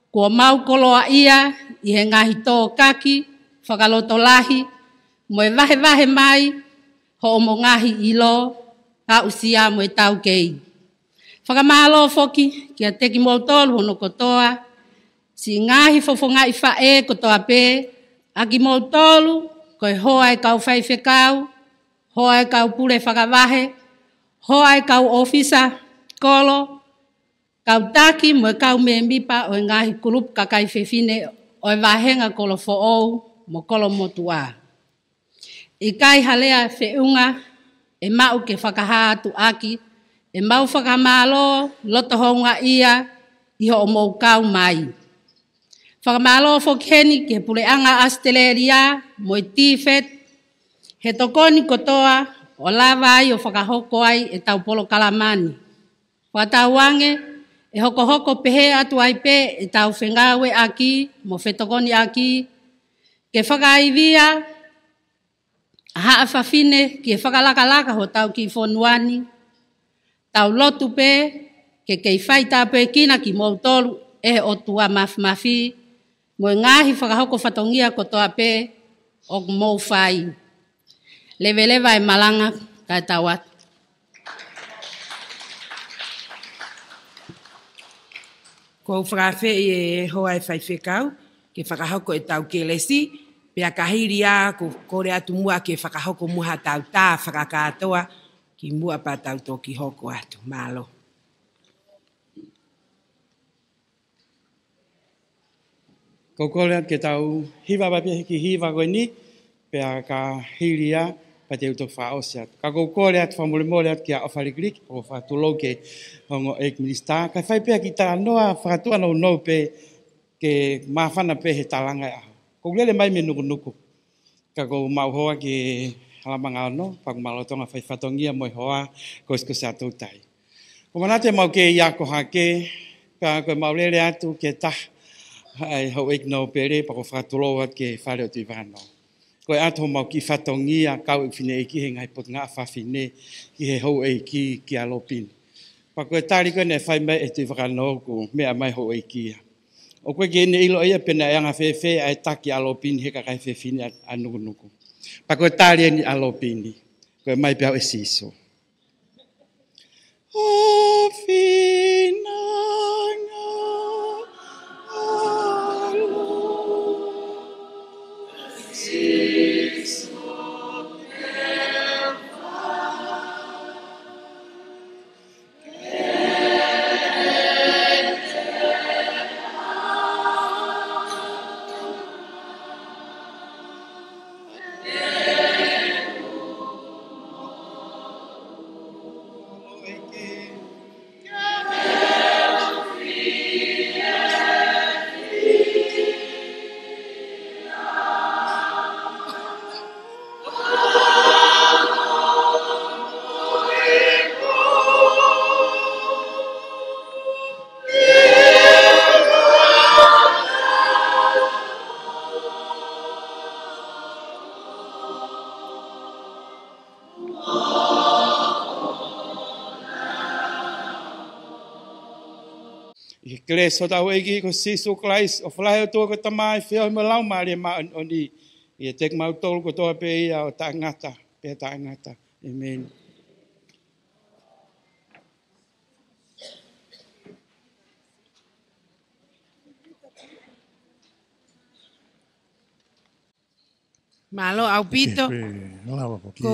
kuo mau koloaʻia ʻi he ngaahi tōkaki fakalotolahi, mo e vahevahe mai hoʻomo ngaahi ʻilo, aʻusia mo e taukei. Fakamālō foki kiate kimoutolu hono kotoa, siʻi ngaahi fofongaʻi faʻē kotoa pē, ʻa kimoutolu ko e hoa ʻo e kau faifekau, hoa ʻo e kau pule fakavahe, hoa ʻo e kau ʻōfisa kolo, kau taki mo e kau mēmipa ʻo e ngaahi kulupu kakai fefine ʻo e vāhenga Kolo Foʻou mo Kolo Motuʻa. ʻIkai ha lea feʻunga ʻe maʻu ke fakahā atu ʻaki ʻemau fakamālō loto houngaʻia ʻi hoʻomou kau mai. Fakamālō foki heni ki he Puleʻanga ʻAositelēlia mo e TVET, he tokoni kotoa ʻo lava ai ʻo fakahoko ai ʻetau polokalama ni. Fakatauange ʻe hokohoko pehē atu ai pē ʻetau fengāueʻaki mo fetokoniʻaki, ke fakaivia ʻa haʻa fafine ki he fakalakalaka hotau kiʻi fonua ni. Tau lotu pē ke kei faitāpuekina kimoutolu ʻe he ʻOtua Māfimafi, mo e ngaahi fakahoko fatongia kotoa pē ʻoku mou fai. Leveleva e malanga kae tau atu. ʻOku ou fakaafeʻi e hoa ʻo e faifekau ke fakahoko ʻetau kelesi, pea ka hili ia ʻoku ou kole atu muʻa ke fakahoko muʻa haʻatau tā fakakātoa kimuʻa pea tau toki hoko atu. Mālō. ʻOku ou kole atu ke tau hiva mai pē he kiʻi hiva ko eni, pea ka hili ia, pea te u toki fakaʻosi atu. Ka ʻoku ou kole atu fakamolemole atu kia ʻOfalikiliki, ʻoku fakatulou ki he ongo ʻeiki minisitā, kae fai pē ha kiʻi talanoa fakatuʻa nounou pē ke māfana pē he talanga ʻo e ʻaho. ʻOku ou lele mai mei Nukunuku. Ka ʻoku ou maʻu hoa ki Halamanga Ono, pea ʻoku ma lolotonga fai fatongia mo e hoa kosikosi ʻa Toutai. ʻOku ou manatu ʻemau kei ako hake, ka ko ʻemau lele atu ki he taha ʻa e houʻeiki nōpele, pea ʻoku ou fakatulou atu ki he fale ʻo Tuʻivakanō. Ko e ʻoatu homau kiʻi fatongia kau ʻeku fineʻeiki he ngaahi potungāue fafine ki he houʻeiki ki ʻAlopini. Pea ko e tali ko ē naʻe fai mai ʻe Tuʻivakanō, ʻoku meʻa mai houʻeiki ia. ʻOku ʻikai ke ne ʻilo ia pe naʻe anga fēfē ʻa e taki ʻa ʻAlopini he kakai fefine ʻa, ʻa Nukunuku. Pea ko e tali eni ʻa ʻAlopini, ko e mai pē au ʻe Sīsū. ʻo finanga ʻa lo ʻI he kelesi ʻa hotau ʻEiki ko Sīsū Kalaisi, ʻofa lahi ʻa e ʻOtua ko e Tamai, feohi mo e Laumālie Māʻoniʻoni, ʻiate kimautolu kotoa pē ia ʻo taʻengata pea taʻengata. ʻĒmeni. Mālō ʻaupito. Ko e lava foki ia. Ko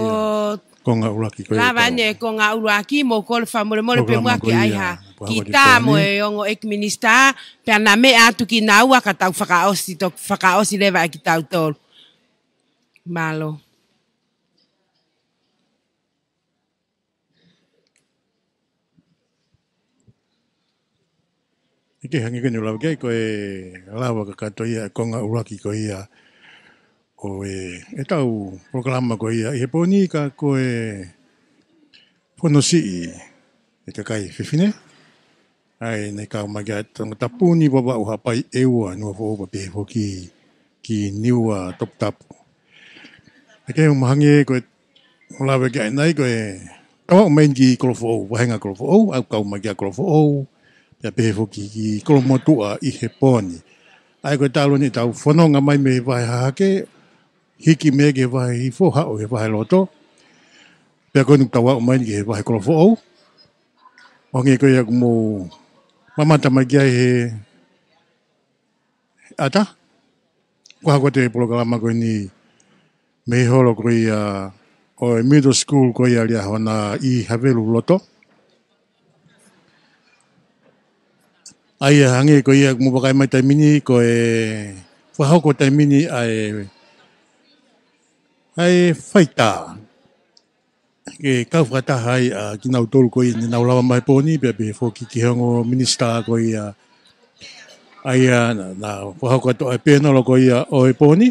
e konga ʻuluaki ko ia lava ʻeni e konga ʻuluaki, mou kole fakamolemole pē muʻa ke ʻai ha kita mo e ongo ʻeiki minisitā, pea na meʻa atu kinaua ka tau fakaʻosi, toki fakaʻosi leva ʻe kitautolu. Mālō. ʻIkai hangē ko eni ʻoku lave ki ai, ko e lava kakato ia e konga ʻuluaki ko ia ʻo e, ʻetau polokalama ko ia ʻi he pō ni, ka ko e fonosiʻi ʻa e kakai fefine. ʻA ia naʻe kau mai ki ai Tongatapu ni, Vavaʻu, Haʻapai, ʻEua, Niuafoʻou pea pehē foki ki Niuatoputapu. ʻIkai, ʻoku mahalo ko e ʻoku lave ki ai ʻanenai ko e tau aʻu mai eni ki Kolofoʻou, vahenga Kolofoʻou, ʻa ia ʻoku kau mai ki ai Kolofoʻou, pea pehē foki ki Kolomotuʻa ʻi he pō ni. ʻA ia ko e talu eni ʻetau fononga mai mei he vahe hahake, hiki mei ai ki he vahe hihifo, haʻu he vahe loto. Pea ko eni ʻoku tau aʻu mai eni ki he vahe Kolofoʻou. ʻO hangē ko ia ʻoku mou mamata mai ki ai he ʻata, ʻoku hoko atu e polokalama ko eni mei he holo ko ia ʻo e middle school ko ia Liahona ʻi Haveluloto. ʻA ia hangē ko ia ʻoku mou vakai mai taimi ni, ko e fakahoko taimi ni ʻa e, ʻa e faitā ke kau fakataha ai ʻa kinautolu ko ia naʻa nau lava mai he pō ni, pea pehē foki ki he ongo minisitā ko ia, ʻa ia naʻa, naʻa fakahoko atu ʻa e pēnolo ko ia ʻo e pō ni.